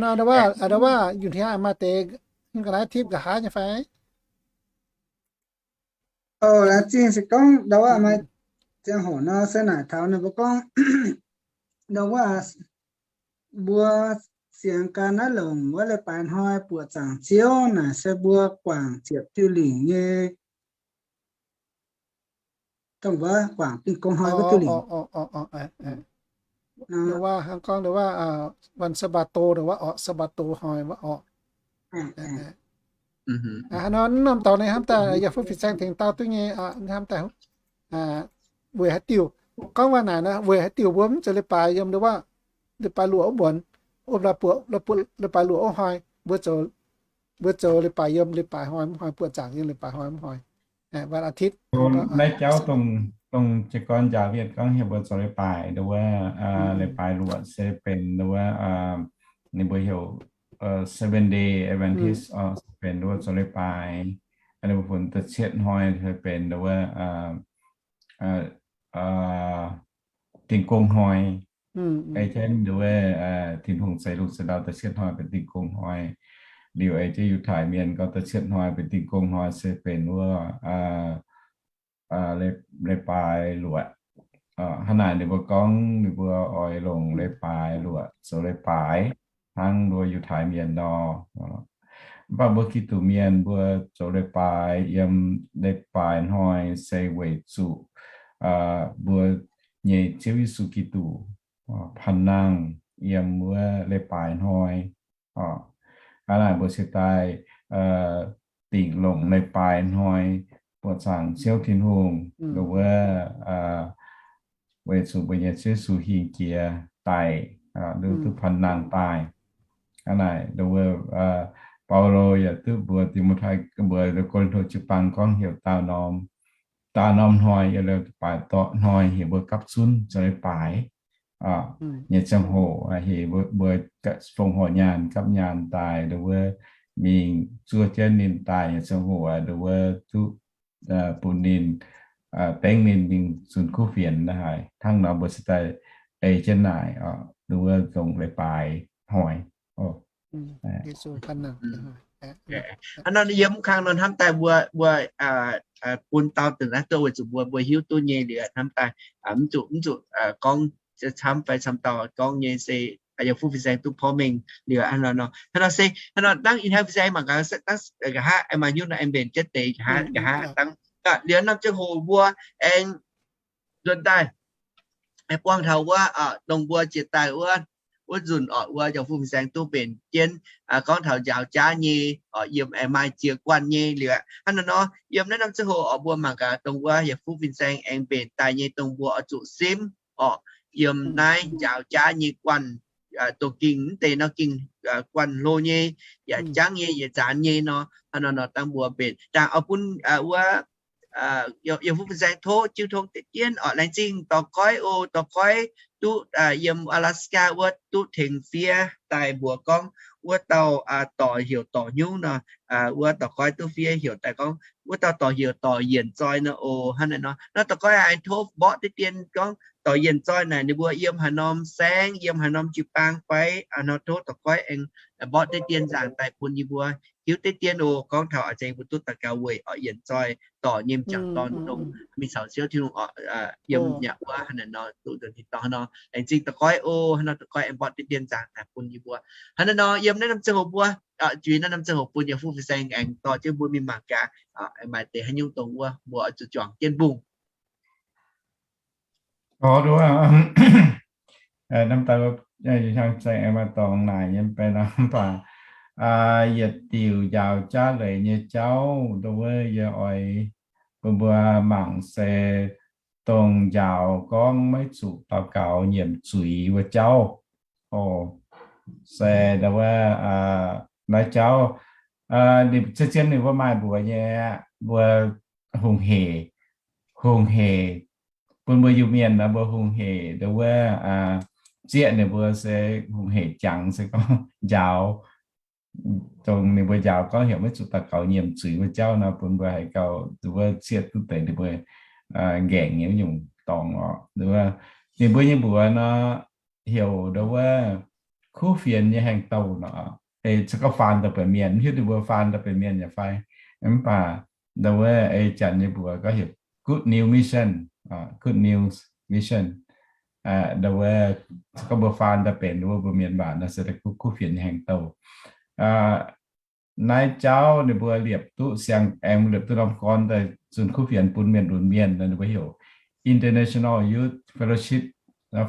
nor, ndau waac, ndau waac yungh hnyangx maaih deix ga'naaiv tipv nqa'haav nyei fai? Oc, laengz zingh se gorngv ndau waac maaih ziangh hoc nor se naaic taux ninh mbuo gorngv ndau waac mbuo sienx ga'naaiv longc wuov leiz-baaix hnoi buoqc zaangc Ziouv naaic se mbuo guangc ziepc diuh lingc nyei, dongh wuov guangc Dingh Gong Hnoi wuov diuh lingc. Ndau waac hnangv gorngv ndau waac,วันซาบาโต ndau waac orqc, ซาบาโต hnoi wuov orqc. Hnangv nor, norm dorngx ninh hnamv daaih yaac fuqv fin-saeng tengx dau duqv nyei, hnamv daaih weic haaix diuc. Gorngv waac naaic nor, weic haaix diuc mbuo mv zoux leiz-baaix yiem ndau waac, leiz-baaix luoqc wuov muonz, o, leiz-baaix luoqc wuov hnoi, mbuo zoux, mbuo zoux leiz-baaix yiem leiz-baaix hnoi mv hnoi, buoqc zaangc yiem leiz-baaix hnoi mv hnoi. Naaiv jauv dongh jiez gorn njaaux mienh gorngv heuc mbuo zoux leiz-baaix ndau wuov, leiz-baaix luoqc se benx ndau wuov, ninh mbuo heuc Seventh Day Adventist, se benx ndau wuov zoux leiz-baaix. Ninh mbuo funx da'cietv hnoi se benx ndau wuov Dingh Gong Hnoi. Ei jienv ndau wuov Tin-Hungh ceix lungh ceix ndau da'cietv hnoi benx Dingh Gong Hnoi. Liuz ei jienv Yiutai Mienh gorngv da'cietv hnoi benx Dingh Gong Hnoi se benx wuov leiz-baaix luoqc. Hnangv naaic ninh mbuo gorngv ninh mbuo oix longc leiz-baaix luoqc zoux leiz-baaix hnangv mbuo Yiutai Mienh nor. Mv baac mbuo Giduc Mienh mbuo zoux leiz-baaix yiem leiz-baaix hnoi se weic zuqc mbuo nyei Ziouv Yesu Giduc panh nangh yiem wuov leiz-baaix hnoi. Hnangv naaic mbuo se daaih dingc longc leiz-baaix hnoi buoqc zaangc Ziouv Tin-Hungh, ndau wuov weic zuqc mbuo nyei Ziouv Yesu hingh jiex daic, duqv panh nangh daaih. Hnangv naaic ndau wuov Baulo yaac duqv mbuox Ti^mo^tai, mbuox Ko^lin^to jiu-baang gorngv heuc daauh norm, daauh norm hnoi yiem leiz-baaix dorh hnoi heuc mbuo gapv zunv zoux leiz-baaix nyei ziangh hoc, heuc mbuo fongc horc nyaanh gapv nyaanh daaih, ndau wuov mingh zuov jienv ninh daaih nyei ziangh hoc, ndau wuov duqv bun ninh, dengv ninh mingh zunh kuv fienx naaiv haic. Hnangv nor mbuo se daaih ei jienv naaic, ndau wuov longc leiz-baaix hoic. Hnangv nor yiem mv kang nor hnamv daaih mbuo, mbuo bun dau deix naaiv duqv weic zuqc mbuo, mbuo hiuv duqv nyei liuz hnamv daaih mv zuqc, mv zuqc gorngv camv fai camv dauh gorngv nyei se yaac fuqv fin-saeng duqv porv mengh liuz hnangv nor. Hnangv nor se hnangv nor dangv ih hnoi fin-saeng mangc gaax, dangv nqa'haav aengx maaih hnyouv nor aengx mbenc jienv deix nqa'haav, nqa'haav dangv liuz norm ziangh hoc mbuo aengx nzuonx daaih buangh taux wuov dongh mbuo jiex daaih wuov, wuov nzunc orqc, wuov yaac fuqv fin-saeng duqv mbenc jienv gorngv taux njaaux jaav nyei orqc, yiem aengx maaih ziex guanh nyei liuz aqv. Hnangv nor nor yiem naaiv norm ziangh hoc orqc, mbuo mangc gaax dongh wuov yaac fuqv fin-saeng aengx mbenc daaih nyei dongh mbuo oix zuqc simv orqc, yiem naaiv njaaux jaav nyei guanh, dongh gengh mv deix nor gengh guanh hlo nyei, yaac jangv nyei, yaac nzaanx nyei nor, hnangv nor nor dangv mbuo mbenc dangh oix bun wuov yaac fuqv fin-saeng tov jiu tong deix jienv orqc. Laengz zingh dorh goiv oc, dorh goiv duqv yiem Alaska wuov duqv tengx fiev daaih mbuox gorngv wuov dauh dorc heuc Dorc Nyungc nor, wuov dorh goiv duqv fiev heuc daaih gorngv wuov dauh dorc heuc Dorc Yienc Zoih nor oc. Hnangv naaiv nor, naaiv dorh goiv aengx tov mborqv deix dien gorngv Dorc Yienc Zoih naaic ninh mbuo yiem haaix norm saengv, yiem haaix norm jiu-baang fai hnangv nor, tov dorh goiv aengx mborqv deix dien nzaangc daaih bun yie mbuo hiuv deix dien oc. Gorngv taux a'zengx yie mbuo duqv daux gaux weic orqc, Yienc Zoih dorc nyei m'jangc dorn dongh mingh caux Ziouv Tin-Hungh orqc, yiem yaac wuov hnangv naaiv nor duqv nzuonx tin-dorngh hnangv nor. Laengz zingh dorh goiv oc. Hnangv nor dorh goiv aengx mborqv deix dien nzaangc daaih bun yie mbuo. Hnangv naaiv nor yiem naaiv norm ziangh hoc mbuo, juix naaiv norm ziangh hoc bun yaac fuqv fin-saeng aengx dorh jienv mbuo mingh mangc gaax maaih deix haaix nyungc dongh wuov mbuo oix zuqc juangc jienv mbungh. Hnamv daaih hnangv saeng maaih dorngx naaic nyei mv baac nor mv baac yietc diuc njaaux jaav leiz nyei jauv, dongh wuov yie oix bun mbuo mangc se dongh njaaux gorngv maiv zuqc daux gaux nyiemc zuiz wuov jauv. Oc, se dongh wuov naaiv jauv, ninh zien-zien ninh mbuo maaih mbuox nyei, mbuo hungh hec, hungh hec bun mbuo Iu-Mienh nor, mbuo hungh hec dongh wuov zieqv ninh mbuo se hungh hec jangx se gorngv njaaux, dongh ninh mbuo njaaux gorngv heuc maiv zuqc daux gaux nyiemc zuiz wuov jauv nor, bun mbuo haiz gauh dongh wuov zieqv duqv deix ninh mbuo nqaengc nyei wuov nyungc dorngx oc. Ninh mbuo nyei mbuox nor, heuc dongh wuov kuv fienx nyei haengh douh nor. Ei se gorngv faan daaih benx mienh, mv hiuv ninh mbuo faan daaih benx mienh yaac fai, mv baac dongh wuov ei Janx nyei mbuox gorngv heuc good news mission, good news mission. Dongh wuov se gorngv mbuo faan daaih benx dongh wuov mbuo mienh waac nor se daaih kuv, kuv fienx nyei haengh douh. Naaiv jauv ninh mbuo liepc duqv siang, aengx liepc duqv norm gorn daaih zunh kuv fienx bun mienh lunx mienh nor, ninh mbuo heuc International Youth Fellowship.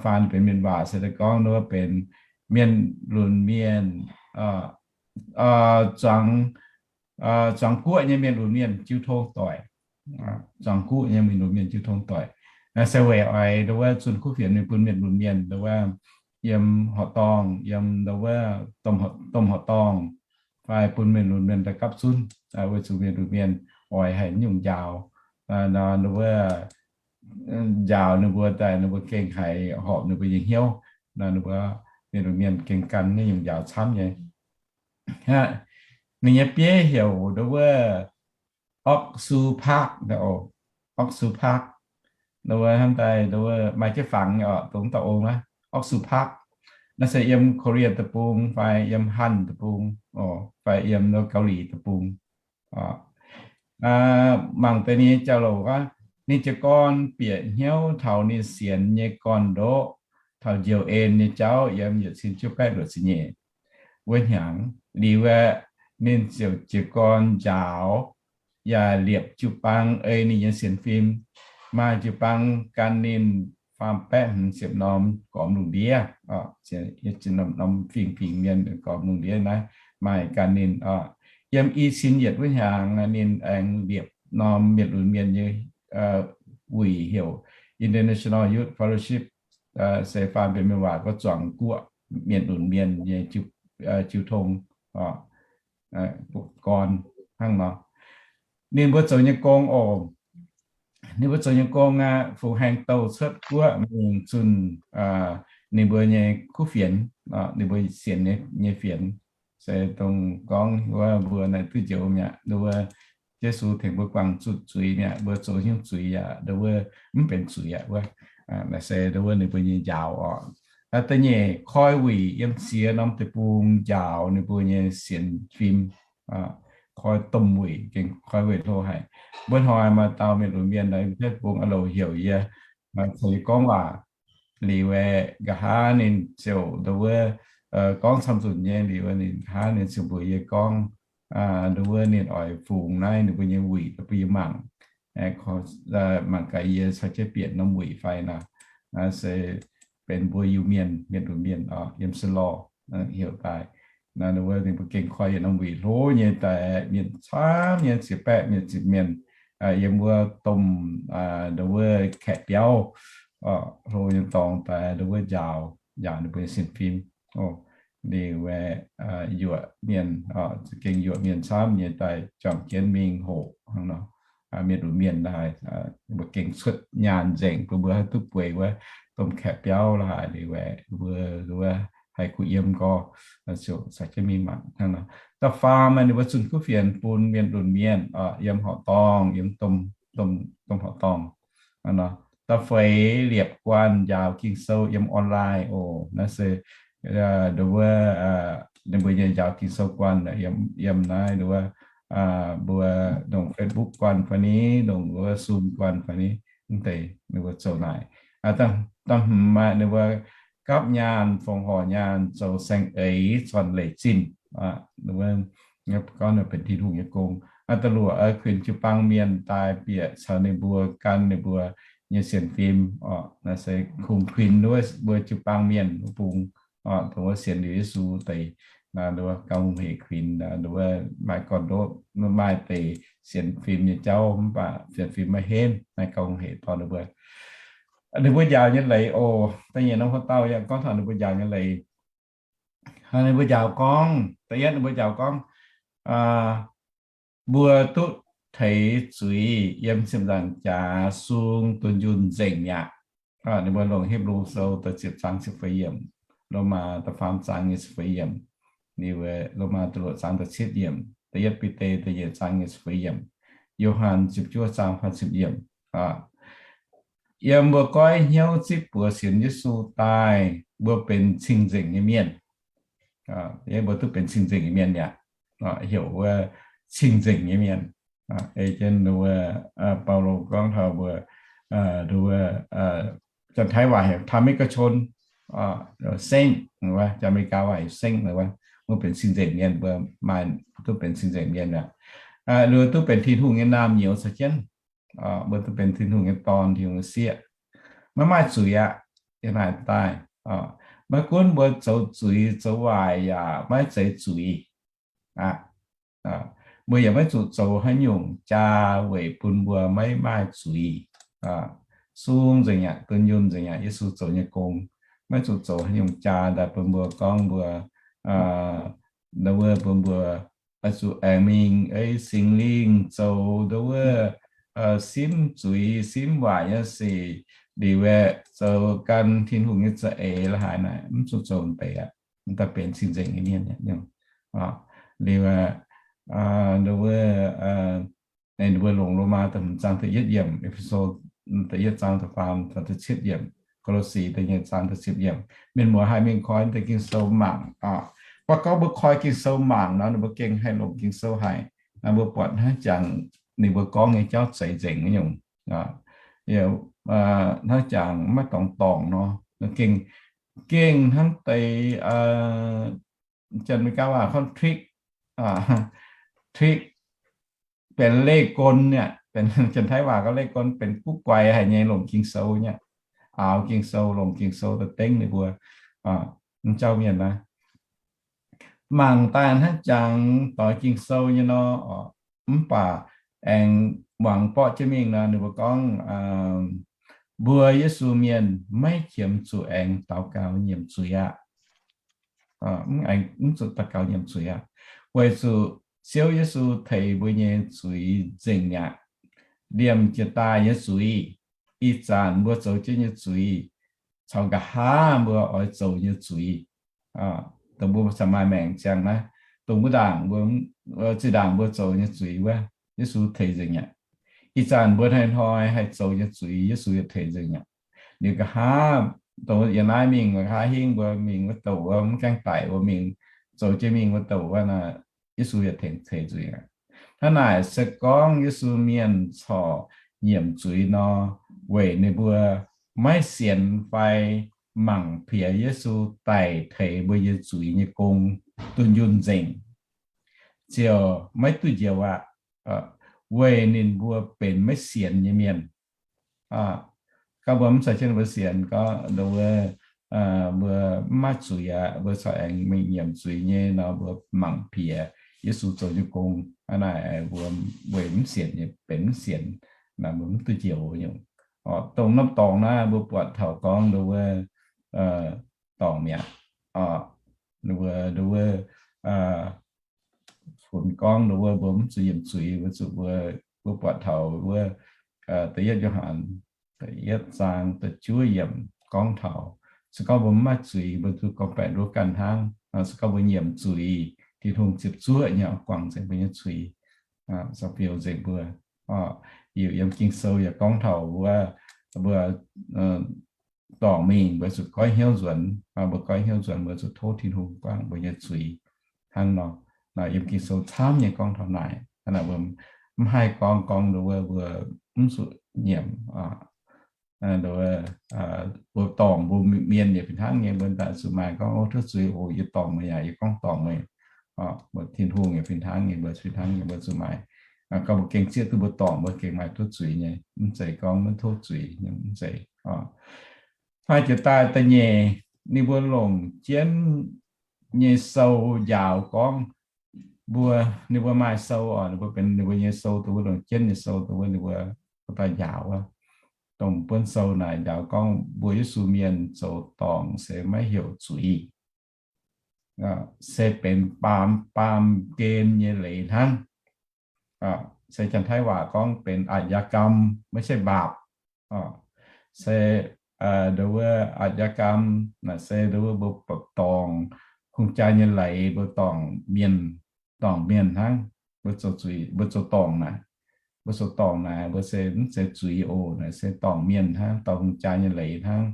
Faan benx mienh waac se daaih gorngv wuov benx mienh lunx mienh, zuangx, zuangx guoqv nyei mienh lunx mienh jiu tong doic. Zuangx guoqv nyei mienh lunx mienh jiu tong doic. Se weic oix dongh wuov zunh kuv fienx mingh bun mienh lunx mienh dongh wuov yiem horqc dorngh, yiem dongh wuov domh horqc dorngh, fai bun mienh lunx mienh daaih gapv zunv, weic zuqc mienh lunx mienh oix haiz nyungc njaaux nor, dongh wuov njaaux ninh mbuo daaih ninh mbuo gengh haiz horpc ninh mbuo nyei hnyouv nor, ninh mbuo mienh lunx mienh gengh gan naaiv nyungc njaaux camv nyei. Ninh nyei bieiv heuc dongh wuov Oxu Park, Oxu Park. Dongh wuov hnamv daaih dongh wuov maaih jienv fangx nyei oc, dongh dauh ong naaiv, Oxu Park. Naaiv se yiem Korea deic-bung fai yiem Hanc deic-bung, fai yiem Gauh Lic deic-bung. Mangc deix ninh nyei jauv-louc aqv. Ninh jiez gorn bieqc hnyouv taux ninh sienx nyei gorn-ndoqv taux njoux en nyei jauv yiem yietc cin juov baeqv luoqc ziepc nyeic wuov hnyangx. Liuz aeqv, ninh ziouc jiez gorn njaaux yaac liepc jiu-baang ei ninh nyei sienx fim. Maaih jiu-baang gan ninh faam baeqv hmz ziepc norm gormx lungh ndiev, norm fingx-fingx mienh gormx lungh ndiev naaiv maaih gan ninh. Yiem i cin yietc wuov hnyangx ninh aengx liepc norm mienh lunx mienh nyei wuic heuc International Youth Fellowship, se faan benx mienh waac gorngv zuangx guoqv mienh lunx mienh nyei jiu tong gorn hnangv nor. Ninh mbuo zoux nyei gong oc. Ninh mbuo zoux nyei gong aqv, fungx haengh douh cuotv guoqv mingh zunh ninh mbuo nyei kuv fienx, ninh mbuo sienx nyei fienx. Se dongh gorngv wuov mbuo naaiv duqv njoux mi'aqv, wuov Yesu tengx mbuo guangc zuqc zuiz mi'aqv, mbuo zoux hnyouv zuiz yaac wuov mv benx zuiz aqv wuov. Naaiv se wuov ninh mbuo nyei njaaux oc. Da'nyeic, koi wuic yiem ziex norm deic-bung njaaux ninh mbuo nyei sienx fim. Koi domh wuic, gengh koi wuic hlo haic. Mbuo hnoi maaih dauh mienh lunx mienh naaiv, mv bung a'louc heuc yie, caux yie gorngv waac liuz, nqa'haav ninh ziouc ndo wuov gorngv camv nzunc nyei liuz, ninh nqa'haav ninh ziouc mbuox yie gorngv, ndo wuov ninh oix fungx naaiv ninh mbuo nyei wuic bun yie mangc, mangc gaax yie caux jienv bieqc norm wuic fai nor, se benx mbuo Iu-Mienh, mienh lunx mienh yiem Saalor heuc daaih. Ndo wuov ninh mbuo gengh koi yietc norm wuic hlo nyei daaih, mienh camv nyei, ziepc baeqv mienh, ziepc mienh, yiem wuov domh, ndo wuov kaeqv biauv hlo nyei dorngx daaih ndo wuov njaaux, njaaux ninh mbuo nyei sienx fim. Liuz, yuoqc mienh, gengh yuoqc mienh camv nyei daaih juangc jienv mingh hoqc hnangv nor. Mienh lunx mienh naaiv, mbuo gengh cuotv nyaanh nzengc bun mbuo haih duqv bueix wuov domh kaeqv biauv la'haaix liuz, mbuo, mbuo haih kuh yiem gorx, ziouc caux jienv mingh mangc hnangv nor. Da'faam, ninh mbuo zunh kuv fienx bun mienh lunx mienh yiem horqc dorngh, yiem domh horqc dorngh. Da'feix, liepc guanh njaaux Ging-Sou yiem online oc. Naaiv se ndo wuov ninh mbuo nyei njaaux Ging-Sou guanh yiem naaiv ndo wuov, mbuo ndongc Facebook guanh fai ni, ndongc wuov Zoom guanh fai ni, mv deix ninh mbuo zoux naaic. Da'hmz, maaih ninh mbuo gapv nyaanh, fongc horc nyaanh zoux saeng-eix zornc leic zinh. Gorngv benx Tin-Hungh nyei gong. Da'luoqc, kuinx jiu-baang mienh daaih bieqc caux ninh mbuo gan ninh mbuo nyei sienx fim. Naaiv se kungx kuinx wuov mbuo jiu-baang mienh wuov bung, dongh wuov sienx liuz Yesu deix, gauh hec kuinx, maaih gorn-ndoqv, maaih deix sienx fim nyei jauv mv baac sienx fim maiv henv, naaiv gauh hec dorh ninh mbuo. Ninh mbuo njaaux nyei leiz oc. Da'nyeic norm haaix dauh yaac gorngv taux ninh mbuo njaaux nyei leiz. Ninh mbuo njaaux gorngv, da'yietv ninh mbuo njaaux gorngv, mbuo duqv teix zuiz yiem ziepc nzaangc jaax sung dunh yunh nzengc mi'aqv. Ninh mbuo longc Hipv^lu Sou da'ziepc zaang ziepc feix yiemc, Lomaa da'faam zaang nyei ziepc feix yiemc, liuz Lomaa da'luoqc zaang da'cietv yiemc, da'yietv Bide da'nyeic zaang nyei ziepc feix yiemc, Yo^han ziepc juov zaang faah ziepc yiemc. Yiem mbuo goiv hnyouv zipv buoz sienx Yesu daaih, mbuo benx cing-nzengc nyei mienh. Mbuo duqv benx cing-nzengc nyei mienh yaac heuc wuov cing-nzengc nyei mienh. Ei jienv wuov, Baulo gorngv taux mbuo, wuov, Janx-Taiv waac heuc ธรรมิกชน, sengv, Janx-Meigaa waac heuc sengv, wuov, mbuo benx cing-nzengc mienh, mbuo maaih duqv benx cing-nzengc mienh aqv. Liuz duqv benx Tin-Hungh nyei naamh nyouz caux jienv, mbuo duqv benx Tin-Hungh nyei dorn, Tin-Hungh nyei sieqv, maiv maaih zuiz aqv. Yiem naaic daaih, maiv gunv mbuo zoux zuiz zoux waaic yaac maiv zeiz zuiz aqv. Mbuo yaac maiv zuqc zoux haaix nyungc jaa weic bun mbuo maiv maaih zuiz. Sung nzengc aqv, dunh yunh nzengc aqv, Yesu zoux nyei gong. Maiv zuqc zoux haaix nyungc jaa daaih bun mbuo gorngv mbuo, wuov, bun mbuo oix zuqc aengx mingh ei Singx Lingh zoux ndo wuov, simv zuiz simv waaic nyei sic, liuz aeqv, zoux gan Tin-Hungh nyei za'eix la'haaix naaic, mv zuqc zoux deix aqv. Mv daaih benx cing-nzengc nyei mienh. Liuz aeqv, ndo wuov, ninh mbuo longc Lomaa da'hmz zaang da'yietv yiemc, E^fe^so da'yietv zaang da'faam taux da'cietv yiemc, Ko^lo^si da'nyeic zaang da'cietv yiemc. Mienh muoz haih mingh koi deix Ging-Sou mangc. Mv baac gorngv mbuo koi Ging-Sou mangc nor, ninh mbuo gengh haih longc Ging-Sou haic. Naaiv mbuo buatc hnangv jangx ninh mbuo gorngv nyei jauv zeiz nzengc nyungc. Hnangv jangx maiv dorngx dorngc nor, gengh, gengh hnangv deix, Janx-Meigaa waac gorngv trick, trick, benx leih gon nyei, benx Janx-Taiv waac gorngv leih gon, benx guv guaix haic nyei longc Ging-Sou nyei, aaux Ging-Sou, longc Ging-Sou daaih dengv ninh mbuo, mv jauv mienh naaiv. Mangc daaih hnangv jangx doix Ging-Sou nyei nor, mv baac aengx muangx borqv jienv mingh nor, ninh mbuo gorngv, mbuo Yesu mienh maiv qiemx zuqc aengx daux gaux nyiemc zuiz aqv. Mv zuqc daux gaux nyiemc zuiz aqv, weic zuqc Ziouv Yesu teix mbuo nyei zuiz nzengc mi'aqv. Liemh jiex daaih nyei zuiz, ih zanc mbuo zoux jienv nyei zuiz, caux nqa'haav mbuo oix zoux nyei zuiz, dongh mbuo maaih maengc ziangh naaiv, dongh wuov ndaangc mbuo, zinh ndaangc mbuo zoux nyei zuiz wuov, Yesu teix nzengc mi'aqv. Ih zanc mbuo hnoi-hnoi haih zoux nyei zuiz, Yesu yaac teix nzengc mi'aqv. Liuz nqa'haav dongh yiem naaiv mingh haaix hingv mbuo mingh wuov douc wuov, mv gaengh daic mbuo mingh, zoux jienv mingh wuov douc wuov naaic, Yesu yietc tengx ceix nzuih aqv. Hnangv naaic se gorngv Yesu mienh corc nyiemc zuiz nor, weic ninh mbuo maiv sienx fai mangc piex Yesu daic teix mbuo nyei zuiz nyei gong dunh yunh nzengc, ziouc maiv duqv njoux aqv, weic ninh mbuo benx maiv sienx nyei mienh. Gorngv mbuo mv zeiz jienv mbuo sienx, gorngv mbuo, mbuo mv maaih zuiz aqv, mbuo corc aengx mingh nyiemc zuiz nyei nor, mbuo mangc piex Yesu zoux nyei gong. Hnangv naaic mbuo weic mv sienx nyei, benx mv sienx, mbuo mv duqv njoux nyungc. Dongh norm dorngx naaiv mbuo buatc taux gorngv nduov wuov dorngc mi'aqv. Nduov wuov funx gorngv nduov wuov mbuo mv zuqc nyiemc zuiz, mbuo zuqc, mbuo buatc taux wuov da'yietv Yo^han da'yietv zaang da'juov yiemc gorngv taux, se gorngv mbuo mv maaih zuiz, mbuo zuqc gorngv-baeqc nduov ganh hnangv. Se gorngv mbuo nyiemc zuiz, Tin-Hungh ziepc zuoqv nyei guangc nzengc mbuo nyei zuiz, caux fiou nzengc mbuo. Liuz yiem Ging-Sou yaac gorngv taux wuov mbuo dorngc mingh, mbuo zuqc goiv hnyouv nzuonx. Mbuo goiv hnyouv nzuonx, mbuo zuqc tov Tin-Hungh guangc mbuo nyei zuiz hnangv nor. Naaiv yiem Ging-Sou camv nyei gorngv taux naaic. Hnangv naaic mbuo mv haih gorngv, gorngv nduov wuov mbuo mv zuqc nyiemc. Mbuo dorngc mbuo mienh yaac fih hnangv nyei, mbuo daaih zuqc maaih gorngv, o, tov zuiz oc, yie dorngc meih aac, yie gorngv dorngc meih. Mbuo Tin-Hungh yaac fih hnangv nyei, mbuo fih hnangv nyei, mbuo zuqc maaih. Gorngv mbuo gengh zieqv duqv mbuo dorngc, mbuo gengh maaih tov zuiz nyei, mv zeiz gorngv maiv tov zuiz nyei, mv zeiz. Maaih jiex daaih da'nyeic, ninh mbuo longc jienv nyei sou njaaux gorngv, mbuo, ninh mbuo maaih sou oc, ninh mbuo benx ninh mbuo nyei sou, dongh wuov longc jienv nyei sou, dongh wuov ninh mbuo daaih njaaux wuov. Dongh buonv sou naaic njaaux gorngv mbuo Yesu mienh zoux dorngc se maiv heuc zuiz, se benx baamz, baamz gen nyei leiz hnangv. Se Janx-Taiv waac gorngv benx อาชญากรรม, maiv zeiz บาป. Se nduov wuov อาชญากรรม naaic se nduov wuov mbuo dorngc hungh jaa nyei leiz, mbuo dorngc mienh, dorngc mienh hnangv. Mbuo zoux zuiz, mbuo zoux dorngc naaic, mbuo zoux dorngc naaic, mbuo se mv zeiz zuiz oc. Naaic se dorngc mienh hnangv, dorngc hungh jaa nyei leiz hnangv.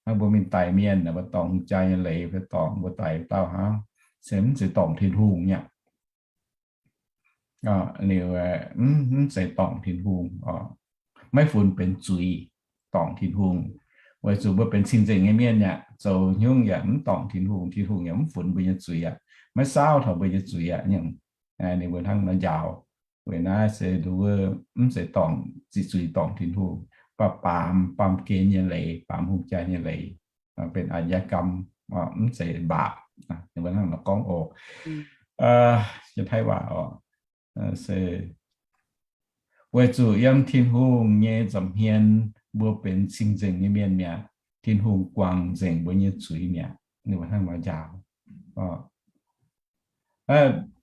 Hnangv mbuo mingh daic mienh, mbuo dorngc hungh jaa nyei leiz fai dorngc mbuo daic dauh hnangv, se mv zeiz dorngc Tin-Hungh nyei. Liuz mv zeiz dorngc Tin-Hungh, maiv funx benx zuiz dorngc Tin-Hungh. Weic zuqc mbuo benx cing-nzengc nyei mienh aqv, zoux hnyouv yaac mv dorngc Tin-Hungh, Tin-Hungh yaac mv funx mbuo nyei zuiz aqv, maiv saauv taux mbuo nyei zuiz aqv. Ninh mbuo hnangv nor njaaux. Weic naaiv se nduov mv zeiz dorngc, ziqc zuiz dorngc Tin-Hungh, mv baac baamz, baamz gen nyei leiz, baamz hungh jaa nyei leiz, benx อาชญากรรม, mv zeiz บาป. Ninh mbuo hnangv nor gorngv oc. Janx-Taiv waac oc, se weic zuqc yiem Tin-Hungh nyei nza'hmien mbuo benx cing-nzengc nyei mienh mi'aqv. Tin-Hungh guangc nzengc mbuo nyei zuiz mi'aqv. Ninh mbuo hnangv nor njaaux.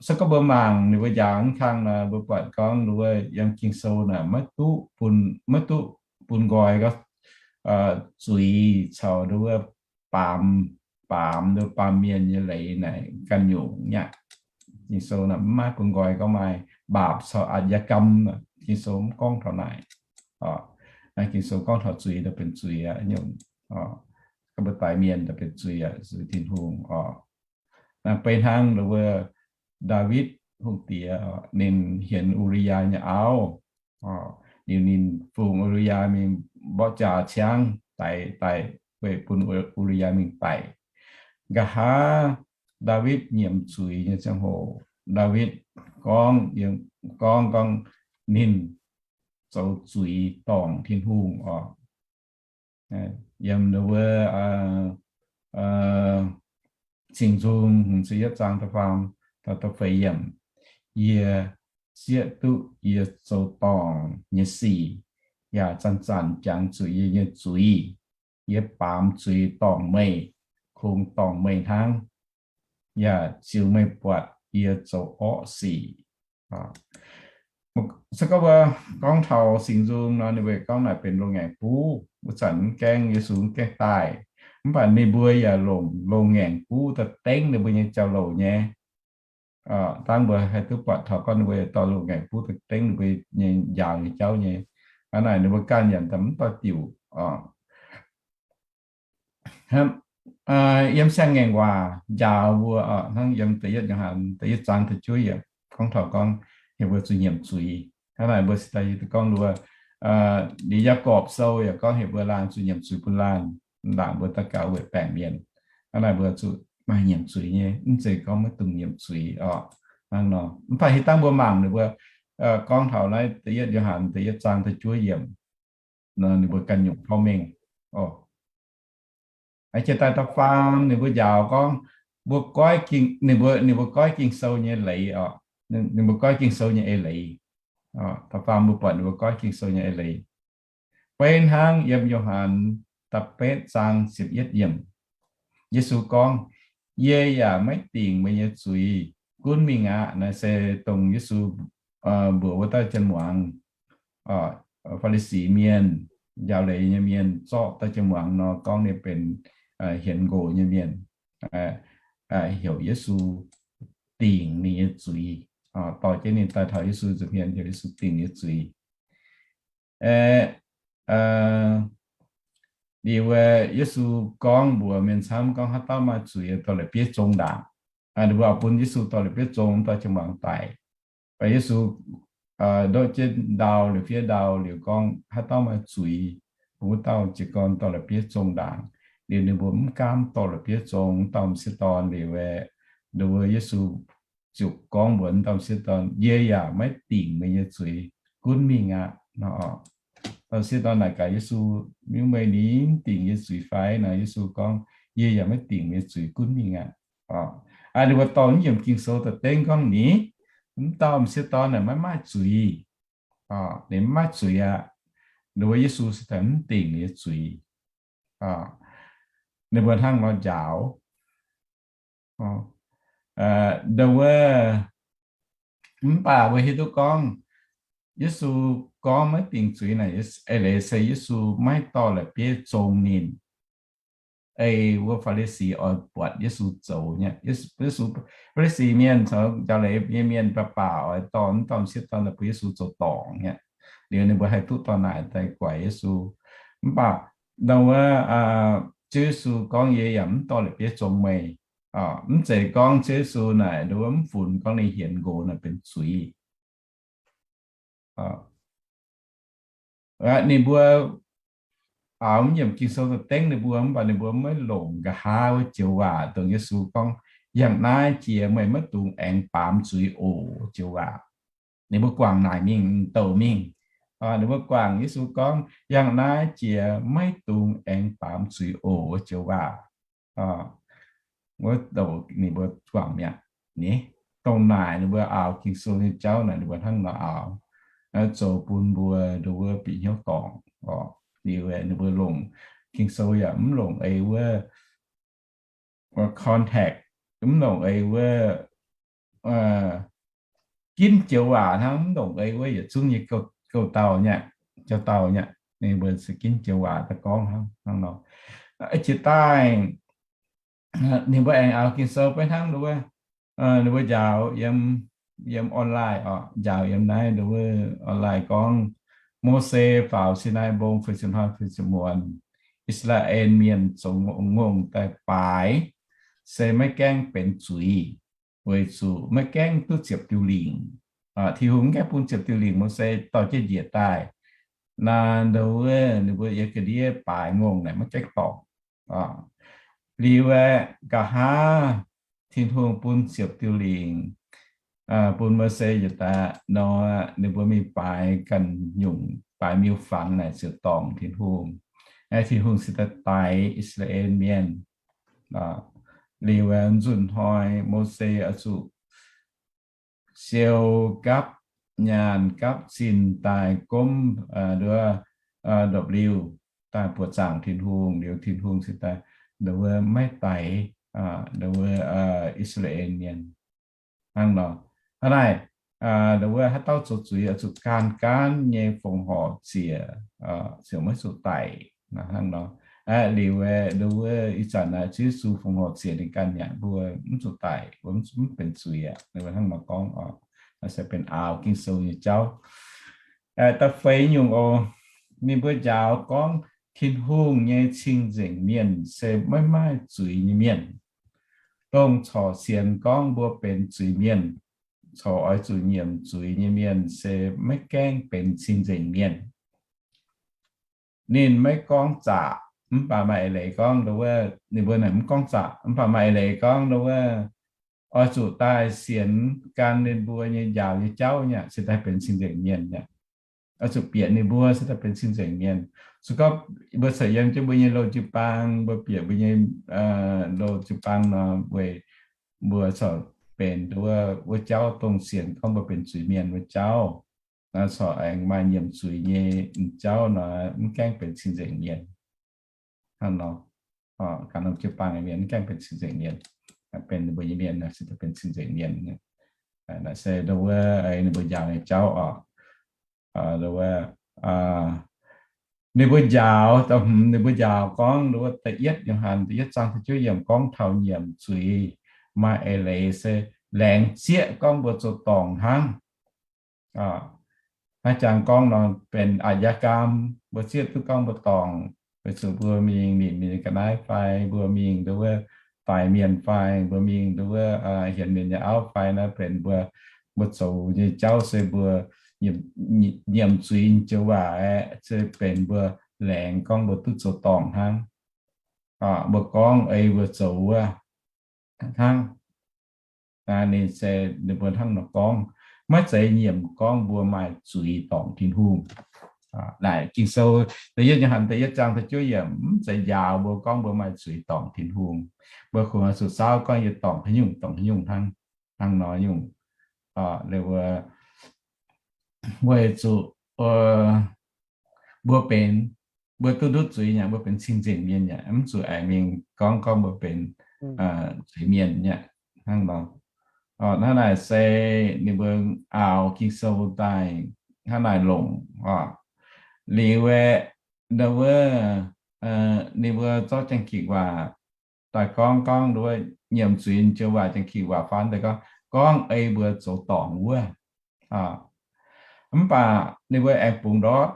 Se gorngv mbuo mangc ninh mbuo njaaux mv kang nor, mbuo buatc gorngv nduov yiem Ging-Sou naaic maiv duqv bun, maiv duqv bun nqoi gorngv zuiz caux nduov baamz, baamz nduov baamz mienh nyei leiz naaic ganh nyungc nyaqv. Ging-Sou naaic mv maaih bun nqoi gorngv maaih บาป caux อาชญากรรม. Ging-Sou mv gorngv taux naaic. Ging-Sou gorngv taux zuiz, daaih benx zuiz aqv nyungc. Gorngv mbuo daix mienh daaih benx zuiz aqv, zuiz Tin-Hungh oc. Naaiv beiv hnangv nduov Ndaawitv Hungh Diex, ninh hienx U^li^yaa nyei auv, liuz ninh fungx U^li^yaa mingh mborqv jaax ciangv, daix, daix weih bun U^li^yaa mingh daic. Nqa'haav Ndaawitv nyiemc zuiz nyei ziangh hoc, Ndaawitv gorngv, gorngv, gorngv ninh zoux zuiz dorngc Tin-Hungh oc. Yiem nduov Singx Nzung hmz ziepc yietv zaang da'faam, da'feix yiemc, yie zieqv duqv yie zoux dorngc nyei sic, yaac zanc-zanc jangx zuqc yie nyei zuiz. Yie baamz zuiz dorngc meih, kungx dorngc meih hnangv, yaac ziux meih buatc yie zoux orqv sic. Se gorngv mbuo gorngv taux Singx Nzung nor, ninh mbuo gorngv naaic benx loz-ngaengc buv. Wuov zanc mv gaengh, Yesu mv gaengh daaih, mv baac ninh mbuo yaac longc loz-ngaengc buv daaih dengv ninh mbuo nyei jauv-louc nyei. Dangh mbuo haih duqv buatc taux gorngv ninh mbuo dorh loz-ngaengc buv daaih dengv ninh mbuo nyei njaaux nyei jauv nyei. Hnangv naaic ninh mbuo ganh yaac mv doix diuc. Hnamv, yiem Siang-Ngaengc Waac njaaux mbuo oc, hnangv yiem da'yietv Yo^han da'yietv zaang da'juov yiemc gorngv taux gorngv heuc mbuo zuqc nyiemc zuiz. Hnangv naaic mbuo se daaih gorngv mbuo, liuz Yaagorpc Sou yaac gorngv heuc mbuo laanh zuqc nyiemc zuiz bun laanh, laangc mbuo daux gaux weic baengc mienh. Hnangv naaic mbuo zuqc maaih nyiemc zuiz nyei, mv zeiz gorngv maiv dungx nyiemc zuiz oc. Hnangv nor, mv baac hih dangh mbuo mangc ninh mbuo gorngv taux naaiv da'yietv Yo^han da'yietv zaang da'juov yiemc, ninh mbuo ganh nyungc tov mengh oc. Jiex daaih da'faam ninh mbuo njaaux gorngv mbuo goiv, ninh mbuo, ninh mbuo goiv Ging-Sou nyei leiz oc. Ninh mbuo goiv Ging-Sou nyei eix leiz. Da'faam mbuo buatc ninh mbuo goiv Ging-Sou nyei eix leiz. Beiv hnangv yiem Yo^han da'betv zaang ziepc yietv yiemc, Yesu gorngv, Yie yaac maiv dingc meih nyei zuiz. Gunv mingh aqv. Naaiv se dongh Yesu mbuox wuov dauh jien muangz, Faa^li^si mienh, njaaux leiz nyei mienh zorqv dauh jien muangz nor gorngv ninh benx hienx nqox nyei mienh, heuc Yesu dingc ninh nyei zuiz. Dorh jienv ninh daaih taux Yesu nza'hmien heuc Yesu dingc ninh nyei zuiz. Liuz Yesu gorngv mbuox mienh camv gorngv, Haaix dauh maaih zuiz dorh la'bieiv zong ndaangc. Ninh mbuo oix bun Yesu dorh la'bieiv zong wuov dauh jien muangz daic. Mv baac Yesu ndoqv jienv ndau liuz fiev ndau liuz gorngv, Haaix dauh maaih zuiz, bun wuov dauh jiez gorn dorh la'bieiv zong ndaangc. Liuz ninh mbuo mv gaamv dorh la'bieiv zong wuov dauh m'sieqv dorn liuz, nduov Yesu ziouc gorngv mbuox wuov dauh m'sieqv dorn, Yie yaac maiv dingc meih nyei zuiz. Gunv mingh aqv. M'sieqv dorn naaic gaax Yesu, Meih ninh mv dingc yie zuiz fai? Naaic Yesu gorngv, Yie yaac maiv dingc meih zuiz. Gunv mingh aqv. Ninh mbuo dorh mv yiemc Ging-Sou daaih dengv gorngv ninh, mv dauh m'sieqv dorn naaic maiv maaih zuiz. Ninh mv maaih zuiz aqv. Nduov Yesu se daaih mv dingc ninh nyei zuiz. Ninh mbuo hnangv nor njaaux. Nduov, mv baac mbuo hiuv duqv gorngv Yesu gorngv maiv dingc zuiz naaic, eix leiz se Yesu maiv dorh la'bieiv zong ninh. Ei wuov Faa^li^si oix buatc Yesu zoux nyei. Yesu, Faa^li^si mienh caux njaaux leiz nyei mienh baac baac oix dorh mv dorh m'sieqv dorn daaih bun Yesu zoux dorngc nyei. Liuz ninh mbuo haih duqv dorh naaic daaih guaix Yesu. Mv baac nduov, Ziouv Yesu gorngv, Yie yaac mv dorh la'bieiv zong meih. Mv zeiz gorngv Ziouv Yesu naaic nduov mv funx gorngv ninh hienx nqox naaic benx zuiz. Ninh mbuo aaux mv yiemc Ging-Sou daaih dengv ninh mbuo, mv baac ninh mbuo maiv longc nqa'haav wuov joux waac dongh Yesu gorngv, Yangh naaiv jiex meih maiv dungx aengx baamz zuiz oc, joux waac. Ninh mbuo guangc naaic mingh, douc mingh. Ninh mbuo guangc Yesu gorngv, Yangh naaiv jiex maiv dungx aengx baamz zuiz oc, wuov joux waac. Wuov douc ninh mbuo guangc mi'aqv. Ni, dongh naaic ninh mbuo aaux Ging-Sou nyei jauv naaic ninh mbuo hnangv nor aaux, zoux bun mbuo nduov bieqc hnyouv dorngc oc. Liuz ninh mbuo longc Ging-Sou yaac mv longc ei wuov context, mv longc ei wuov ginv joux waac hnangv, mv longc ei wuov yietc zungv nyei gouv dauh nyei, jauv dauh nyei. Ninh mbuo se ginv joux waac daaih gorngv hnangv, hnangv nor. Jiex daaih ninh mbuo aengx aaux Ging-Sou beiv hnangv nduov, ninh mbuo njaaux yiem, yiem online oc, njaaux yiem naaiv nduov online gorngv, Mose faaux Sinaai Mbong feix ziepc hnoi feix ziepc muonz, I^saa^laa^en Mienh zoux ngongh daaih baaix, se maiv gaengh benx zuiz, weic zuqc maiv gaengh duqv ziepc diuh lingc. Tin-Hungh mv gaengh bun ziepc diuh lingc Mose dorh jienv njiec daaih. Naaiv nduov ninh mbuo yiem ga'ndiev baaix ngongh naaic maiv gaengh dorngc. Liuz aeqv, nqa'haav Tin-Hungh bun ziepc diuh lingc bun Mose njiec daaih nor, ninh mbuo mingh baaix ganh nyungc, baaix miuc-fangx naaic ziouc dorngc Tin-Hungh. Aeqv, Tin-Hungh se daaih daix I^saa^laa^en Mienh. Liuz aeqv, nzunc hnoi Mose oix zuqc siou gapv nyaanh gapv zinh daaih gomv nduov ndopv-liuh daaih buoqc zaangc Tin-Hungh. Liuz Tin-Hungh se daaih nduov maiv daix nduov I^saa^laa^en Mienh. Hnangv nor, hnangv naaic, nduov haaix dauh zoux zuiz oix zuqc gaanv gaanv nyei fongc horc ziec, ziouc maiv zuqc daic. Hnangv nor, aeqv, liuz aeqv, nduov ih zanc naaic Ziouv Yesu fongc horc ziec ninh ganh mi'aqv, mbuo mv zuqc daic, mbuo mv benx zuiz aqv. Nduov hnangv nor gorngv oc. Naaiv se benx aaux Ging-Sou nyei jauv. Da'feix nyungc oc, ninh mbuo njaaux gorngv Tin-Hungh nyei cing-nzengc mienh se maiv maaih zuiz nyei mienh. Dongh corc sienx gorngv mbuo benx zuiz-mienh, corc oix zuqc nyiemc zuiz nyei mienh se maiv gaengh benx cing-nzengc mienh. Ninh maiv gorngv zaqc, mv baac maaih eix leiz gorngv, ninh mbuo mv gorngv zaqc, mv baac maaih eix leiz gorngv, oix zuqc daaih sienx gan ninh mbuo nyei njaaux nyei jauv nyei, se daaih benx cing-nzengc mienh nyei. Oix zuqc bieqc ninh mbuo se daaih benx cing-nzengc mienh. Se gorngv mbuo corc yiem jienv mbuo nyei loz-jiu-baang, mbuo bieqc mbuo nyei loz-jiu-baang nor, weic mbuo corc benx wuov, wuov jauv dongh sienx gorngv mbuo benx zuiz-mienh wuov jauv, corc aengx maaih nyiemc zuiz nyei jauv nor, mv gaengh benx cing-nzengc mienh. Hnangv nor, ganh norm jiu-baang mienh mv gaengh benx cing-nzengc mienh, benx ninh mbuo nyei mienh se benx cing-nzengc mienh. Naaiv se wuov ninh mbuo njaaux nyei jauv oc. Ninh mbuo njaaux, ninh mbuo njaaux gorngv wuov da'yietv Yo^han da'yietv zaang da'juov yiemc gorngv taux nyiemc zuiz maaih eix leiz se laengz zieqv gorngv mbuo zoux dorngc hnangv. Haaix jangx gorngv nor benx อาชญากรรม, mbuo zieqv duqv gorngv mbuo dorngc, weic zuqc mbuo mingh nimc mienh ga'naaiv fai mbuo mingh nduov wuov faix mienh fai mbuo mingh nduov wuov hienx mienh nyei auv fai naaiv benx mbuo, mbuo zoux nyei jauv se mbuo nyiemc zuiz joux waac aeqv, se benx mbuo laengz gorngv mbuo duqv zoux dorngc hnangv. Mbuo gorngv ei mbuo zoux wuov hnangv. Ninh se ninh mbuo hnangv nor gorngv, maiv zeiz nyiemc gorngv mbuo maaih zuiz dorngc Tin-Hungh. Naaic Ging-Sou da'yietv Yo^han da'yietv zaang da'juov yiemc mv zeiz njaaux mbuo gorngv mbuo maaih zuiz dorngc Tin-Hungh. Mbuo kungx oix zuqc saauv gorngv yie dorngc haaix nyungc, dorngc haaix nyungc hnangv, hnangv nor nyungc. Weic zuqc mbuo benx, mbuo duqv ndutv zuiz nyei, mbuo benx cing-nzengc mienh nyei, mv zuqc aengx mingh gorngv gorngv mbuo benx zuiz mienh nyei hnangv nor. Hnangv naaic se ninh mbuo aaux Ging-Sou daaih hnangv naaic longc. Liuz aeqv, wuov, ninh mbuo zorqv Janx-Gikc waac daaih gorngv gorngv wuov nyiemc zuiz joux waac, Janx-Gikc waac faan daaih gorngv, gorngv ei mbuo zoux dorngc wuov. Mv baac ninh mbuo aengx bungx ndortv,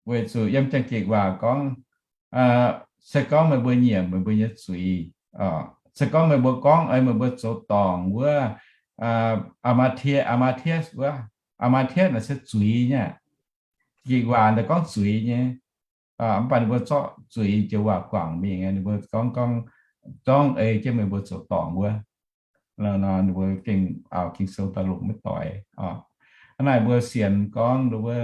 weic zuqc yiem Janx-Gikc waac gorngv, se gorngv meih mbuo nyiemc meih mbuo nyei zuiz, se gorngv meih mbuo gorngv ei meih mbuo zoux dorngc wuov, amatia, amatia wuov, amatia naaic se zuiz nyei. Gikc waac daaih gorngv zuiz nyei. Mv baac ninh mbuo zorqv zuiz joux waac guangc mingh, ninh mbuo gorngv gorngv, gorngv ei jienv meih mbuo zoux dorngc wuov. Ninh mbuo gengh aaux Ging-Sou daaih longc maiv doix. Hnangv naaic mbuo sienx gorngv wuov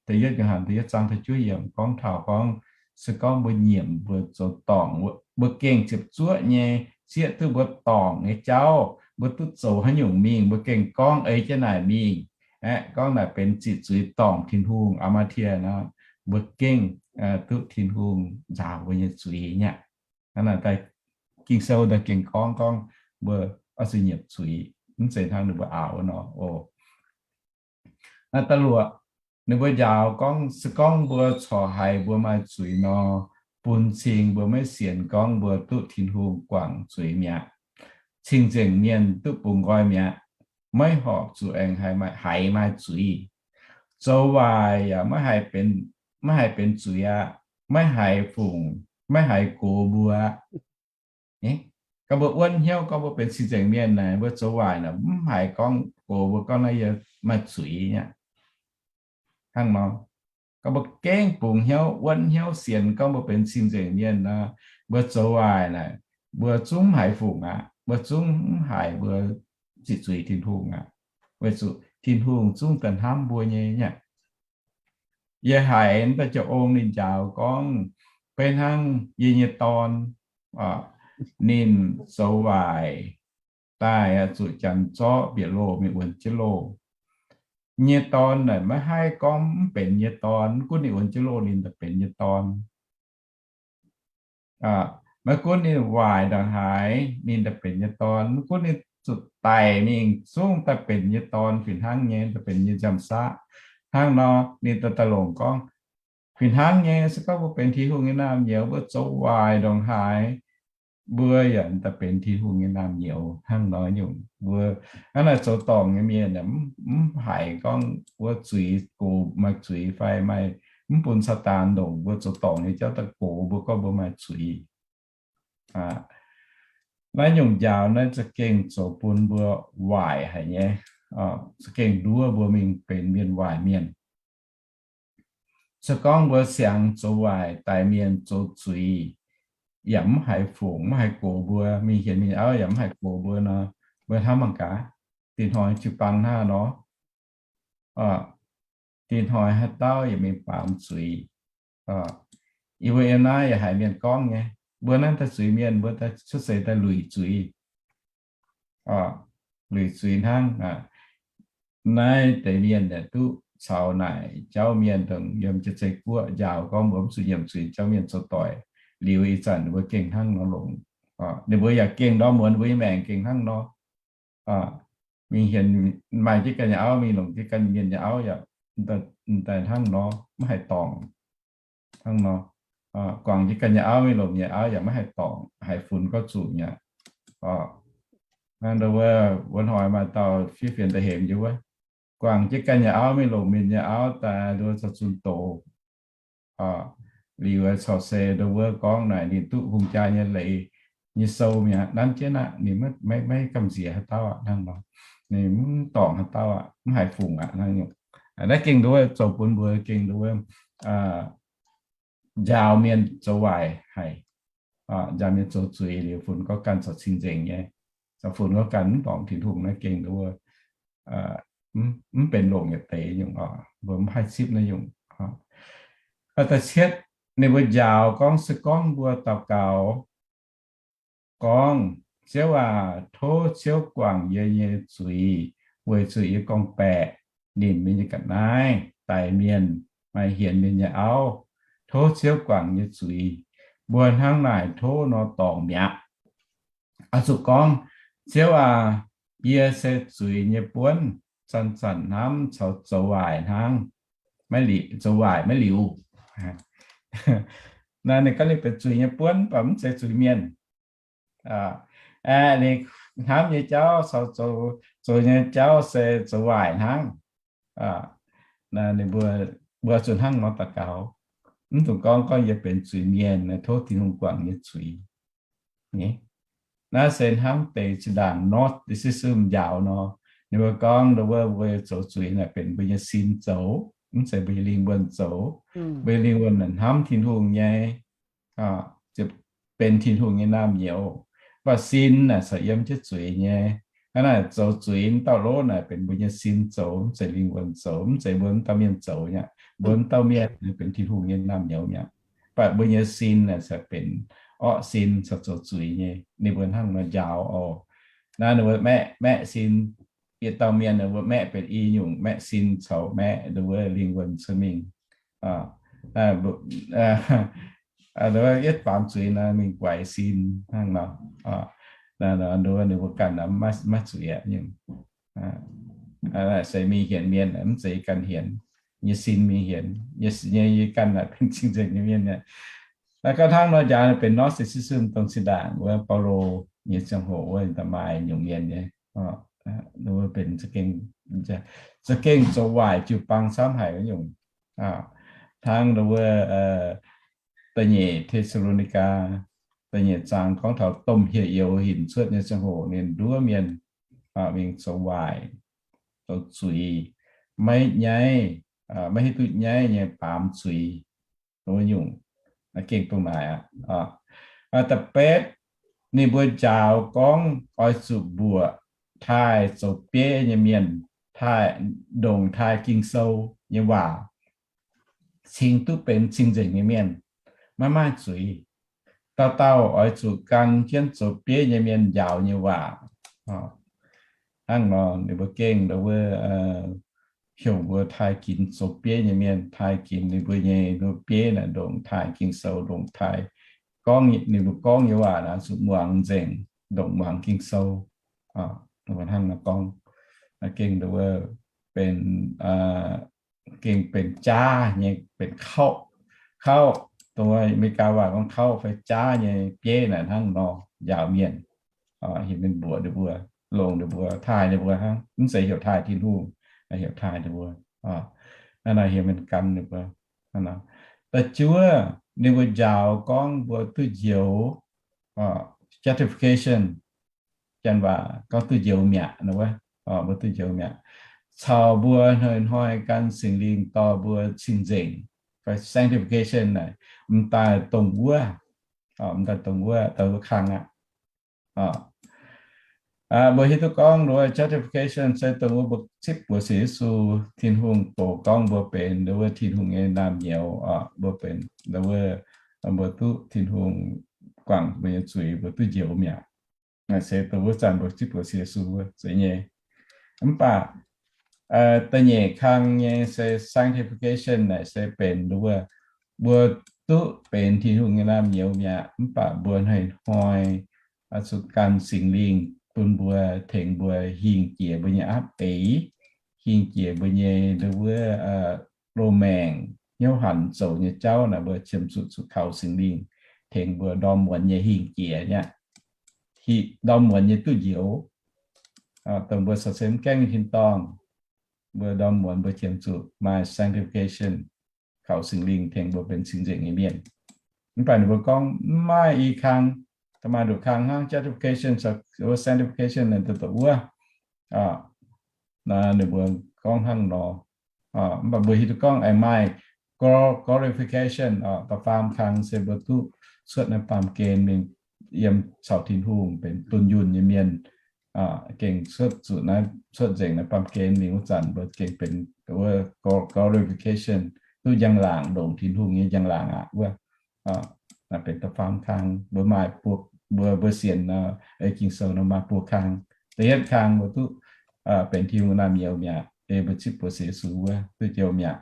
da'yietv Yo^han da'yietv zaang da'juov yiemc gorngv taux gorngv, se gorngv mbuo nyiemc mbuo zoux dorngc, mbuo gengh ziepc zuoqv nyei zieqv duqv mbuo dorngc nyei jauv, mbuo duqv zoux haaix nyungc mingh, mbuo gengh gorngv ei jienv naaic mingh, aeqv, gorngv naaic benx ziqc zuiz dorngc Tin-Hungh, amatia nor, mbuo gengh duqv Tin-Hungh nzaaux mbuo nyei zuiz nyei aqv. Hnangv naaic daaih Ging-Sou daaih gengh gorngv gorngv mbuo oix zuqc nyiemc zuiz, mv zeiz hnangv ninh mbuo aaux wuov nor oc. Da'luoqc, ninh mbuo njaaux gorngv se gorngv mbuo corc haiz mbuo maaih zuiz nor, bun cing mbuo maiv sienx gorngv mbuo duqv Tin-Hungh guangc zuiz mi'aqv. Cing-nzengc mienh duqv bungx nqoi mi'aqv. Maiv horpc zuqc aengx haiz maaih zuiz. Zoux waaic yaac maiv haiz benx zuiz aqv. Maiv haiz fungc, maiv haiz gox mbuo. Gorngv mbuo wuonv hnyouv gorngv mbuo benx cing-nzengc mienh naaic, mbuo zoux waaic naaic mv haiz gorngv gox mbuo gorngv naaiv yie maaih zuiz nyei aqv. Hnangv nor, gorngv mbuo gengh bungx hnyouv, wuonv hnyouv sienx gorngv mbuo benx cing-nzengc mienh nor, mbuo zoux waaic naaic, mbuo zungv mv haiz fungc aqv. Mbuo zungv mv haiz mbuo ziqc zuiz Tin-Hungh aqv. Weic zuqc Tin-Hungh zungv daaih hnamv mbuo nyei aqv. Yie haiz daaih jiex ong ninh njaaux gorngv, beiv hnangv yie nyei dorn, ninh zoux waaic daaih zuqc janx zorqv bieqc loh mingh wuonx jienv loh. Nyei dorn naaic maiv haih gorngv mv benx nyei dorn, mv gunv ninh wuonx jienv loh ninh daaih benx nyei dorn. Maiv gunv ninh waaic ndongc haaix ninh daaih benx nyei dorn, mv gunv ninh zuqc daic mingh zungv daaih benx nyei dorn fih hnangv nyei, daaih benx nyei nziaamv-saqv. Hnangv nor ninh daaih daaih longc gorngv, fih hnangv nyei se gorngv mbuo benx Tin-Hungh nyei naamh nyouz, mbuo zoux waaic ndongc haaix, mbuo yaac daaih benx Tin-Hungh nyei naamh nyouz hnangv nor nyungc. Mbuo hnangv naaic zoux dorngc nyei mienh mv haiz gorngv wuov zuiz gox, maaih zuiz fai maaih mv bun Saadaan longc mbuo zoux dorngc nyei jauv daaih gox mbuo gorngv mbuo maaih zuiz. Naaiv nyungc njaaux naaiv za'gengh zoux bun mbuo waaic haic nyei, za'gengh nduov mbuo mingh benx mienh waaic mienh. Se gorngv mbuo siangx zoux waaic, daix mienh, zoux zuiz, yaac mv haiz fungc, mv haiz gox mbuo, mingh hienx mienh auv yaac mv haiz gox mbuo nor, mbuo hnamv mangc gaax, dinh hnoi jiu-baang hnangv nor, dinh hnoi haaix dauh yaac mingh baamz zuiz. Yie mbuo yiem naaiv yaac haiz mienh gorngv nyei, mbuo naaiv daaih zuiz mienh, mbuo daaih cuotv seix daaih luic zuiz, luic zuiz hnangv. Naaiv deix mienh yaac duqv caux naaic jauv mienh dongh yiem Janx-Zei Guoqv njaaux gorngv mbuo mv zuqc nyiemc zuiz jauv mienh zoux doic. Liuz ih zanc mbuo gengh hnangv nor longc. Ninh mbuo yaac gengh ndorm muonz mbuo nyei maengc gengh hnangv nor. Mingh hienx, maaih jienv ganh nyei auv, mingh longc jienv ganh mienh nyei auv yaac daaih hnangv nor, mv haih dorngc hnangv nor. Guangc jienv ganh nyei auv mingh longc nyei auv yaac maiv haih dorngc, haih funx gorngv zuqc mi'aqv. Hnangv wuov, wuov hnoi maaih dauh fiev fienx da'hemx njiec wuov, guangc jienv ganh nyei auv mingh longc mienh nyei auv daaih nduov caux zunh doz. Liuz caux se nduov wuov gorngv naaic ninh duqv hungh jaa nyei leiz nyei sou mi'aqv. Nanv jienv aqv, ninh maiv gamh nziex haaix dauh aqv hnangv nor. Ninh mv dorngc haaix dauh aqv, mv haih fungc aqv hnangv. Naaiv gengh nduov wuov zoux bun mbuo gengh nduov wuov njaaux mienh zoux waaic haic, njaaux mienh zoux zuiz liuz funx gorngv ganh caux cing-nzengc nyei, caux funx gorngv ganh mv dorngc Tin-Hungh naaiv gengh nduov wuov mv benx longc yietc deix nyungc oc, mbuo mv haih zipv naaiv nyungc. Da'cietv, ninh mbuo njaaux gorngv se gorngv mbuo daux gaux gorngv, Ziouv aac, tov Ziouv guangc yie nyei zuiz weic zuqc yie gorngv-baeqc, nimc mienh nyei ga'naaiv, daix mienh, maaih hienx mienh nyei auv. Tov Ziouv guangc nyei zuiz. Mbuo hnangv naaic tov nor dorngc mi'aqv. Oix zuqc gorngv, Ziouv aac, yie se zuiz nyei buonv, zanc-zanc hnamv caux zoux waaic hnangv, maiv liuz, zoux waaic maiv liuz. Naaiv ninh gorngv ninh benx zuiz nyei buonv, mv baac mv zeiz zuiz mienh. Aeqv, ninh hnamv nyei jauv caux zoux nyei jauv se zoux waaic hnangv. Ninh mbuo, mbuo zuqc hnangv nor daux gaux. Mv dungx gorngv, gorngv yie benx zuiz mienh, tov Tin-Hungh guangc yie nyei zuiz. Naaiv se hnamv deix zinh ndaangc Gnosticism njaaux nor, ninh mbuo gorngv nduov wuov mbuo zoux zuiz naaic benx mbuo nyei sin zoux, mv zeiz mbuo nyei lingh wuonh zoux. Mbuo nyei lingh wuonh naaic hnamv Tin-Hungh nyei, benx Tin-Hungh nyei naamh nyouz. Mv baac sin naaic caux yiem jienv zuiz nyei. Hnangv naaic zoux zuiz mv dauh lov naaic benx mbuo nyei sin zoux, mv zeiz lingh wuonh zoux, mv zeiz mbuo mv dauh mienh zoux nyei. Mbuo mv dauh mienh benx Tin-Hungh nyei naamh nyouz mi'aqv. Mv baac mbuo nyei sin naaic caux benx orqv sin caux zoux zuiz nyei. Ninh mbuo hnangv nor njaaux oc. Naaiv ninh mbuo maeqv, maeqv sin, yietc dauh mienh ninh mbuo maeqv benx i nyungc, maeqv sin caux maeqv nduov wuov lingh wuonh cuotv mingh. Yietv baamz zuiz naaic mingh guaix sin hnangv nor. Nduov ninh mbuo ganh maiv zuiz aqv nyungc. Se mingh hienx mienh mv zeiz ganh hienx, nyei sin mingh hienx, nyei, nyei ganh naaic benx cing-nzengc nyei mienh aqv. Naaiv gorngv hnangv nor njaaux benx Gnosticism dongh zinh ndaangc wuov Baulo nyei ziangh hoc wuov da'maaih nyungc mienh nyei. Benx za'gengh zoux waaic jiu-baang camv haic wuov nyungc. Hnangv wuov da'nyeic Te^saa^lo^ni^gaa da'nyeic zaang gorngv taux domh hieh youz hinc cuotv nyei ziangh hoc ninh nduov mienh mingh zoux waaic, zoux zuiz, maiv nyaiv, maiv hiuv duqv nyaiv nyei baamz zuiz. Wuov nyungc gengh dongh naaic aqv. Da'betv, ninh mbuo njaaux gorngv oix zuqc mbuoqc taaih zoux bieiv nyei mienh, taaih, ndongc taaih Ging-Sou nyei waac cingx duqv benx cing-nzengc nyei mienh, maiv maaih zuiz. Dauh dauh oix zuqc gan jienv zoux bieiv nyei mienh njaaux nyei waac. Hnangv nor ninh mbuo gengh nduov wuov, heuc mbuo taaih ginx zoux bieiv nyei mienh, taaih ginx ninh mbuo nyei nduov bieiv naaic ndongc taaih Ging-Sou, ndongc taaih gorngv, ninh mbuo gorngv nyei waac naaic zuqc muangx nzengc, ndongc muangx Ging-Sou. Hnangv nor gorngv, gengh nduov wuov benx, gengh benx jaav nyei, benx kauv, kauv, dongh America waac gorngv kauv fai jaav nyei bieiv naaic hnangv nor njaaux mienh. Heuc mienh mbuoqc ninh mbuo, longc ninh mbuo, taaih ninh mbuo hnangv. Mv zeiz heuc taaih Tin-Hungh, heuc taaih ninh mbuo. Naaiv naaic heuc mienh gan ninh mbuo. Da'juov, ninh mbuo njaaux gorngv mbuo duqv njoux, justification, janx waac gorngv duqv njoux mi'aqv, mbuo duqv njoux mi'aqv, caux mbuo hnoi-hnoi gan Singx Lingh dorh mbuo cing-nzengc, sanctification naaic, m'daaih dongh wuov, m'daaih dongh wuov, dongh wuov kang aqv. Mbuo hiuv duqv gorngv nduov justification se dongh wuov mbuo zipv mbuox sienx Yesu, Tin-Hungh doqc gorngv mbuo benx nduov Tin-Hungh nyei naamh nyouz, mbuo benx nduov, mbuo duqv Tin-Hungh guangc mbuo nyei zuiz, mbuo duqv njoux mi'aqv. Naaiv se dongh wuov zanc mbuo zipv mbuox sienx Yesu wuov zeiz nyei. Mv baac da'nyeic kang nyei se sanctification naaic se benx nduov, mbuo duqv benx Tin-Hungh nyei naamh nyouz mi'aqv, mv baac mbuo hnoi-hnoi zuqc gan Singx Lingh bun mbuo, tengx mbuo hingh jiex mbuo nyei apv eix, hingh jiex mbuo nyei nduov, loz-maengc, hnyouv hanc zoux nyei jauv naaic, mbuo qiemx zuqc zuqc kaux Singx Lingh tengx mbuo ndorm muonz nyei hingh jiex nyei, ndorm muonz nyei duqv njoux. Dongh mbuo caux se mv gaengh tin-dorngh, mbuo ndorm muonz mbuo qiemx zuqc maaih sanctification, kaux Singx Lingh tengx mbuo benx cing-nzengc nyei mienh. Mv baac ninh mbuo gorngv mv maaih i kang, maaih nduqc kang hnangv justification, sanctification naaic dongh wuov. Ninh mbuo gorngv hnangv nor. Mv baac mbuo hiuv duqv gorngv aengx maaih glorification, da'faam kang se mbuo duqv cuotv naaiv baamh gen mingh yiem caux Tin-Hungh benx dunh yunh nyei mienh, gengh cuotv zuqc naaiv, cuotv nzengc naaiv baamh gen mingh wuov zanc mbuo gengh benx wuov glorification, duqv njang-laangc, ndongc Tin-Hungh nyei njang-laangc aqv wuov. Naaiv benx da'faam kang mbuo maaih buo, mbuo, mbuo sienx Ging-Sou nor maaih buo kang. Da'yietv kang mbuo duqv benx Tin-Hungh naamh nyouz mi'aqv, ei mbuo zipv mbuox sienx Yesu wuov duqv njoux mi'aqv,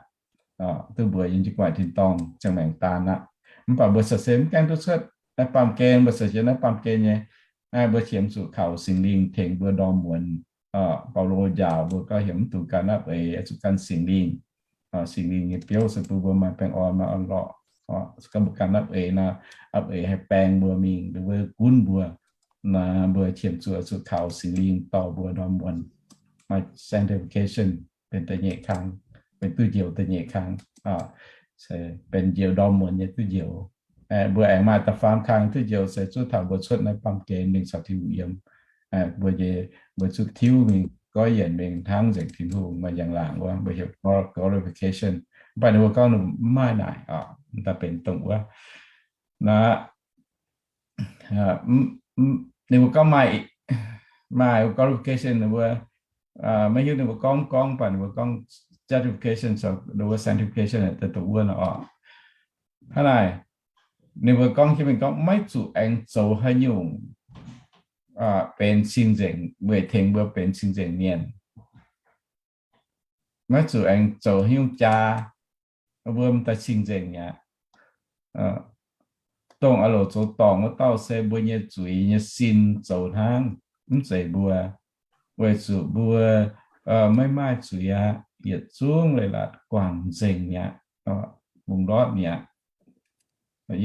duqv mbuox yiem jiu guaic tin-dorngh ziangh maengc daan aqv. Mv baac mbuo caux se mv gaengh duqv cuotv naaiv baamh gen, mbuo caux jienv naaiv baamh gen nyei, mbuo qiemx zuqc kaux Singx Lingh tengx mbuo ndorm muonz. Baulo njaaux mbuo gauh heuc mv dungx gan apv eix, zuqc gan Singx Lingh. Singx Lingh nyei biouv se bun mbuo maaih baengh orn, maaih orn-lorqc. Gorngv mbuo gan apv eix nor, apv eix haih baeng mbuo mingh, mbuo gunv mbuo. Naaiv mbuo qiemx zuqc, zuqc kaux Singx Lingh dorh mbuo ndorm muonz. Maaih sanctification benx da'nyeic kang, benx duqv njoux da'nyeic kang, benx njoux ndorm muonz nyei duqv njoux. Mbuo aengx maaih da'faam kang duqv njoux se zuov taux mbuo cuotv naaiv baamh gen mingh caux Tin-Hungh yiem. Mbuo nyei, mbuo zuqc tiuv mingh, goiv yienc mingh hnangv nzengc Tin-Hungh maaih njang-laangc wuov, mbuo heuc glorification. Mv baac ninh mbuo gorngv ninh mbuo mv maaih naaic, daaih benx dongh wuov. Naaiv, ninh mbuo gorngv maaih, maaih glorification, ninh mbuo, maiv hiuv ninh mbuo gorngv, gorngv, mv baac ninh mbuo gorngv justification, ninh mbuo sanctification, daaih dongh wuov nor oc. Hnangv naaic, ninh mbuo gorngv jienv mingh gorngv maiv zuqc aengx zoux haaix nyungc benx cing-nzengc weic tengx mbuo benx cing-nzengc mienh. Maiv zuqc aengx zoux haaix nyungc jaa, mbuo m'daaih cing-nzengc mi'aqv. Dongh aah loc zoux dorngc wuov dauh se mbuo nyei zuiz nyei sin zoux hnangv, mv zeiz mbuo. Weic zuqc mbuo maiv maaih zuiz aqv, yietc zungv leiz-latc guangc nzengc mi'aqv. Bungx ndortv mi'aqv.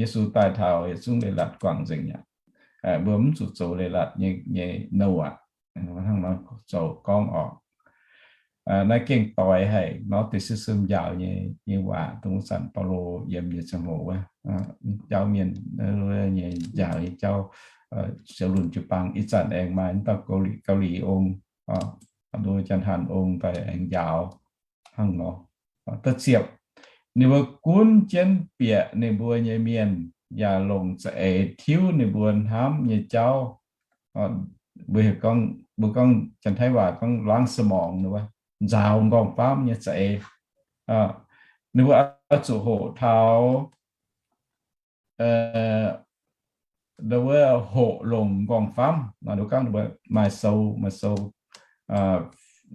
Yesu daaih taux yietc zungv leiz-latc guangc nzengc mi'aqv. Mbuo mv zuqc zoux leiz-latc nyei, nyei nouh aqv. Hnangv nor zoux gorngv oc. Naaiv gengh doix haic nor, deix sipv sipv njaaux nyei, nyei waac dongh wuov zanc Baulo yiem nyei ziangh hoc wuov, jauv mienh nyei njaaux nyei jauv, ziouc lunc jiu-baang ih zanc aengx maaih dauh Gau^li, Gau^li ong, nduov Janx-Hanc ong daaih aengx njaaux hnangv nor. Da'ziepc, ninh mbuo gunv jienv bieqc ninh mbuo nyei mienh yaac longc za'eix tiuv ninh mbuo hnamv nyei jauv. Mbuo heuc gorngv, mbuo gorngv Janx-Taiv waac gorngv laangz สมอง nzaaux m'nqorngv-famv nyei za'eix. Ninh mbuo oix zuqc hoqc taux, nduov hoqc longc m'nqorngv-famv. Nduov gorngv maaih sou, maaih sou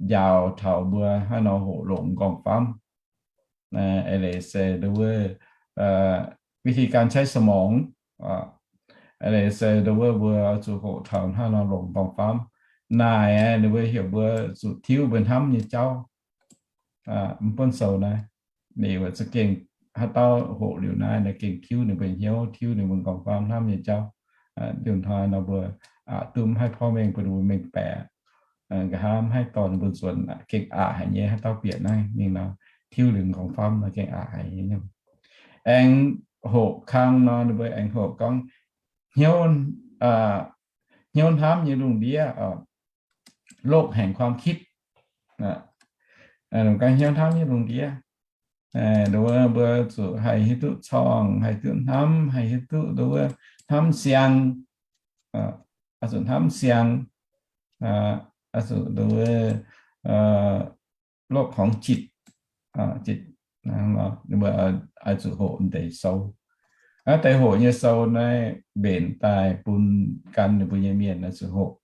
njaaux taux mbuo haaix nor hoqc longc m'nqorngv-famv. Eix leiz se nduov วิธีการใช้สมอง. Eix leiz se nduov mbuo zuqc hoqc taux haaix nor longc m'nqorngv-famv. Naaic ninh mbuo heuc mbuo zuqc tiuv mbuo hnamv nyei jauv. Mv buonv sou naaiv, ninh za'gengh haaix dauh hoqc liuz naaiv, naaiv gengh tiuv ninh mbuo hnyouv, tiuv ninh mbuo m'nqorngv-famv hnamv nyei jauv. Diuh hnoi nor mbuo aqc duqv mv haih porv mengh bun ninh mbuo mengh baeqc. Nqa'haav mv haih dorh ninh mbuo nzuonx, gengh aqc haic nyei, haaix dauh bieqc naaiv mingh nor, tiuv liuz m'nqorngv-famv nor gengh aqc haic nyei. aengx hoqc kang nor, ninh mbuo aengx hoqc gorngv hnyouv, hnyouv hnamv nyei lungh ndiev, โลกแห่งความคิด. Gorngv hnyouv hnamv nyei lungh ndiev, mbuo zuqc haih hiuv duqv corngh, haih duqv hnamv, haih hiuv duqv nduov hnamv siang, oix zuqc hnamv siang, oix zuqc nduov โลกของจิต, oix zuqc hoqc deix sou. Deix hoqc nyei sou naaiv mbenc daaih bun gan ninh mbuo nyei mienh oix zuqc hoqc,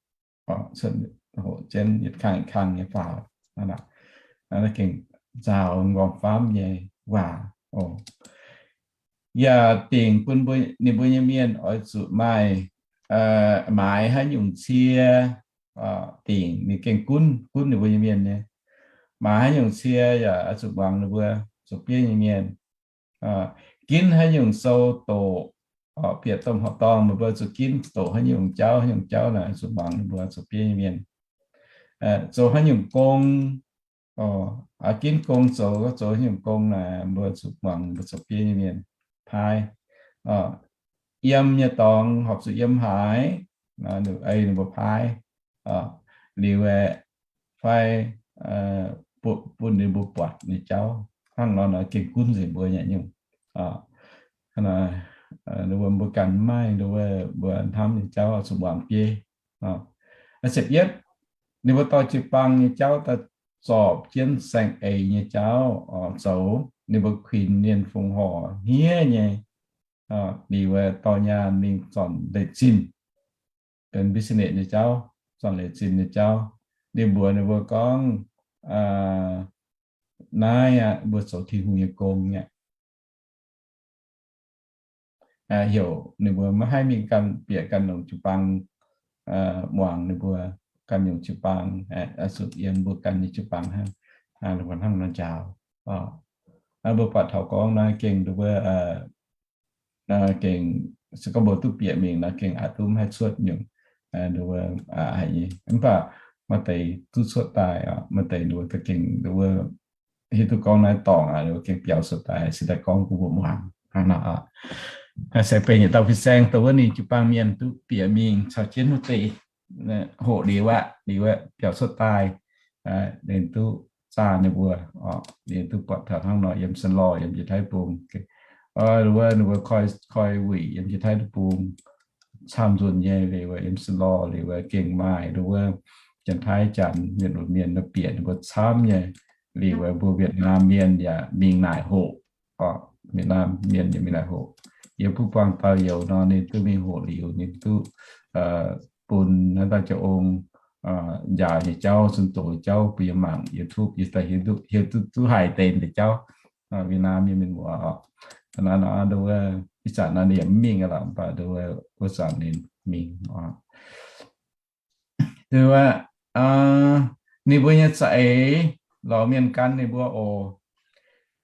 hoqc jienv yietc kang yietc kang nyei faaux. Naaiv gengh nzaaux m'nqorngv faamv nyei waac oc. Yaac dingc bun ninh mbuo nyei mienh oix zuqc maaih, maaiz haaix nyungc cie, dingc ninh gengh gunv, gunv ninh mbuo nyei mienh nyei. Maaiz haaix nyungc cie yaac oix zuqc muangx ninh mbuo zoux bieiv nyei mienh. Ginv haaix nyungc sou doqc, bieqc domh horqc dorngh meih mbuo zuqc ginv doqc haaix nyungc jauv, haaix nyungc jauv naaic zuqc muangx ninh mbuo zoux bieiv nyei mienh. Zoux haaix nyungc gong, ginv gong zoux, zoux haaix nyungc gong naaic mbuo zuqc muangx mbuo zoux bieiv nyei mienh paaiv. Yiem nyei dorngx horpc zuqc yiem haaix, ninh mbuo paaiv liuz aeqv, fai bun ninh mbuo buatc nyei jauv. Hnangv nor nor gengh gunv nzengc mbuo nyei nyungc. Ninh mbuo, mbuo ganh maaih ninh mbuo, mbuo hnamv nyei jauv zuqc muangx bieiv. Ziepc yietv, ninh mbuo dorh jiu-baang nyei jauv daaih zorpc jienv saeng-eix nyei jauv zoux. Ninh mbuo kuinx mienh fongc horc hniev nyei, liuz dorh nyaanh mingh zornc leic zinh, benx business nyei jauv, zornc leic zinh nyei jauv. Ninh mbuox ninh mbuo gorngv, naaiv aqv, mbuo zoux Tin-Hungh nyei gong aqv. Heuc ninh mbuo maiv haih mingh gan bieqc ganh nyungc jiu-baang, muangx ninh mbuo ganh nyungc jiu-baang, zuqc yiem mbuo ganh nyei jiu-baang hnangv. Ninh mbuo hnangv nor njaaux. Mbuo buatc taux gorngv naaiv gengh nduov, gengh se gorngv mbuo duqv bieqc mingh naaiv gengh aqc duqv maiv haih cuotv nyungc. Nduov, mv baac maaih deix duqv cuotv daaih, maaih deix nduov gengh nduov hiuv duqv gorngv naaiv dorngc aqv, nduov gengh biaux cuotv daaih se daaih gorngv bun mbuo muangx hnangv nor. Se benx yietc dauh fin-saeng dongh wuov ninh jiu-baang mienh duqv bieqc mingh caux jienv wuov deix hoqc liuz aqv, liuz aqv biaux cuotv daaih, ninh duqv zaah ninh mbuo, ninh duqv buatc taux hnangv nor yiem Sanh Lorh, yiem Janx-Taiv Bung. Nduov ninh mbuo koi, koi wuic yiem Janx-Taiv Bung camv nzunc nyei, liuz yiem Sanh Lorh liuz gengh maaih nduov Janx-Taiv, Janx, Mienh, Mienh bieqc ninh mbuo camv nyei. Liuz mbuo Việt Nam mienh yaac mingh naaic hoqc, Việt Nam mienh yaac mingh naaic hoqc. Yiem buv buangh dauh youz nor ninh duqv mingh hoqc liuz ninh duqv bun naaiv dauh jauv-ong njaaux nyei jauv, zunh doz jauv bun yie mangc YouTube, yie daaih hiuv duqv, hiuv duqv, duqv haiz deix deix jauv. Việt Nam nyei mienh muoz oc. Naaiv nor nduov ih zanc nor ninh yaac mv mingh aqv lorqc, mv baac nduov wuov zanc ninh mingh oc. Nduov, ninh mbuo nyei za'eix lorz mienh gan ninh mbuo oc.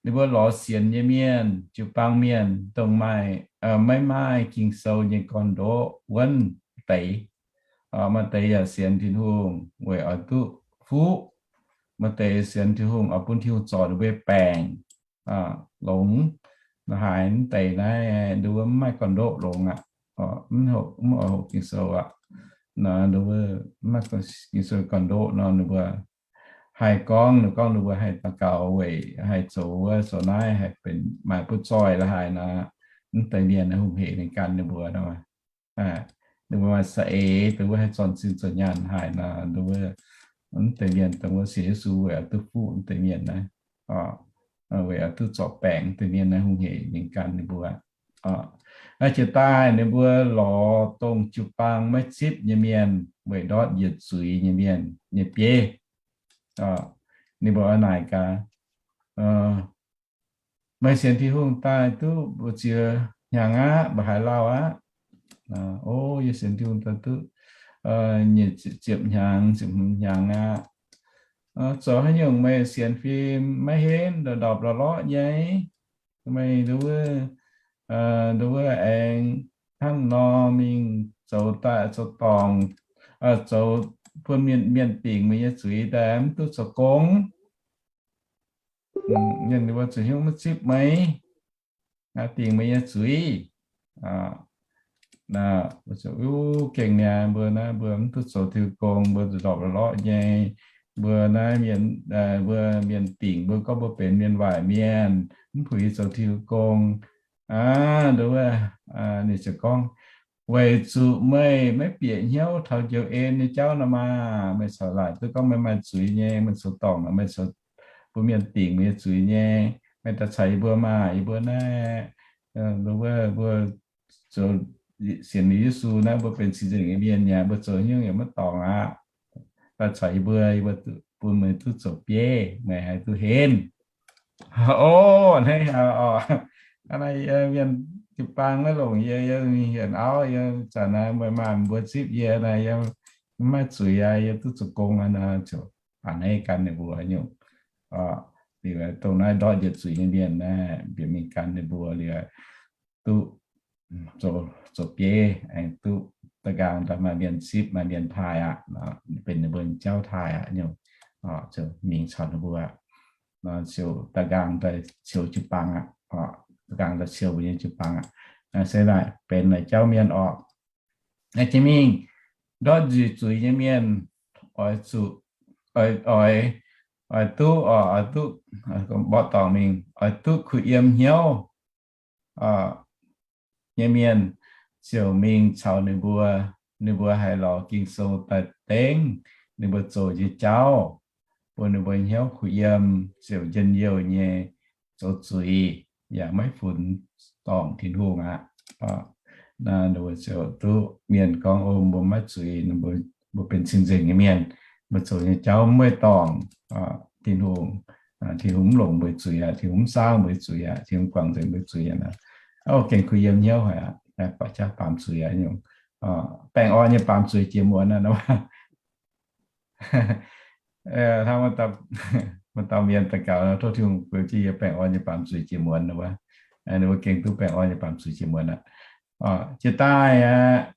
Ninh mbuo lorz sienx nyei mienh, jiu-baang mienh, dongh maaih, maiv maaih Ging-Sou nyei gorn-ndoqv wuonv deix. Maaih deix yaac sienx Tin-Hungh weic oix duqv fuqv. Maaih deix sienx Tin-Hungh oix bun Tin-Hungh zorc ninh mbuo baengc, longx. La'haaix mv deix naaiv nduov mv maaih gorn-ndoqv longx aqv. Mv hoqc, mv oix hoqc Ging-Sou aqv. Nduov mv maaih Ging-Sou gorn-ndoqv nor ninh mbuo haih gorngv, ninh gorngv ninh mbuo haih daux gaux weic haih zoux wuov zoux naaiv haih benx maaih butv zoih la'haaix nor, mv deix mienh hungh hec ninh gan ninh mbuo nor. Ninh mbuo maaih za'eix dongh wuov haih zornc zinh zornc nyaanh haaix nor, dongh wuov mv deix mienh dongh wuov sienx Yesu weic oix duqv fuqv mv deix mienh naaiv, weic oix duqv zorc baengc mv deix mienh naaiv hungh hec ninh gan ninh mbuo. Jiex daaih ninh mbuo lorz dongh jiu-baang maiv zipv nyei mienh weic ndortv yietc zuiz nyei mienh nyei bieiv. Ninh mbuo oix naaic gaax, meih sienx Tin-Hungh daaih duqv mbu'ziex hnyangx aqv, mba'haaix lauh aqv? O, yie sienx Tin-Hungh daaih duqv nyic ziepc hnyangx, ziepc hmz hnyangx aqv. Zoux haaix nyungc meih sienx fim maiv henv, ndorpc ndorpc lorqc lorqc nyei? Meih nduov, nduov aengx hnangv nor mingh zoux daaih zoux dorngc, zoux bun mienh, mienh dingc meih nyei zuiz daaih mv duqv zoux gong. Mienh ninh mbuo zuqc hnyouv maiv zipv meih. dingc meih nyei zuiz. Gengh niaa, mbuo naaiv mbuo mv duqv zoux Tin-Hungh gong, mbuo ndorpc lorqc nyei. Mbuo naaiv mienh, mbuo mienh dingc mbuo gorngv mbuo benx mienh waaic mienh, mv puix zoux Tin-Hungh gong. Aa, ninh ziouc gorngv, weic zuqc meih maiv bieqc hnyouv taux njoux en nyei jauv nor maah! Meih corc laaic duqv gorngv meih maaih zuiz nyei, meih zoux dorngc, meih zoux, mbuo mienh dingc meih nyei zuiz nyei. Meih daaih caux yie mbuo maah! Yie mbuo naaiv, mbuo, mbuo zoux sienx liuz Yesu naaiv, mbuo benx cing-nzengc nyei mienh nyei, mbuo zoux hnyouv yaac maiv dorngc aqv. Daaih caux yie mbuo, yie mbuo bun meih duqv zoux bieiv, meih haih duqv henv. O, hnangv naaiv oc. Hnangv naaiv yie mienh jiu-baang maiv longc yie, yie mingh hienx auv, yie zanc naaiv meih maaih mbuo zipv yie naaiv, yie maiv zuiz aqv, yie duqv zoux gong aqv nor, ziouc baac hneiv gan ninh mbuo nyungc. Liuz dongh naaiv ndortv njiec zuiz nyei mienh naaiv, bieqc mingh gan ninh mbuo liuz, duqv zoux bieiv, aengx duqv da'nqaang daaih maaih mienh zipv, maaih mienh taaih aqv, benx ninh mbuo nyei jauv taaih aqv nyungc. Ziouc mingh caux ninh mbuo, ziouc da'nqaang daaih ceux jiu-baang aqv, da'nqaang daaih ceux mbuo nyei jiu-baang aqv. Se naaic benx naaic jauv mienh orqc. Naaiv jiex mingh ndortv njiec zuiz nyei mienh oix zuqc, oix, oix duqv, oix duqv, mborqv dorngc mingh, oix duqv kuh yiem hnyouv nyei mienh ziouc mingh caux ninh mbuo, ninh mbuo haiz lorz Ging-Sou daaih dengv ninh mbuo zoux nyei jauv, bun ninh mbuo hnyouv kuh yiem, ziouc njien-youh nyei zoux zuiz, yaac maiv funx dorngc Tin-Hungh aqv. Naaiv ninh mbuo ziouc duqv mienh gorngv, O, mbuo maiv zuiz, mbuo benx cing-nzengc nyei mienh, mbuo zoux nyei jauv maiv dorngc Tin-Hungh. Tin-Hungh mv longc mbuo zuiz aqv, Tin-Hungh mv saauv mbuo zuiz aqv, Tin-Hungh guangc nzengc mbuo zuiz aqv. O, gengh kuh yiem hnyouv haic aqv, baac jaav baamz zuiz aqv nyungc. Baengh orn nyei baamz zuiz jiex muonz aqv nor. Hnangv maaih dauh mienh daux gaux, Tov Tin-Hungh beu jienv yie baengh orn nyei baamz zuiz jiex muonz nor wuov. Ninh mbuo gengh duqv baengh orn nyei baamz zuiz jiex muonz aqv. Jiex daaih aqv,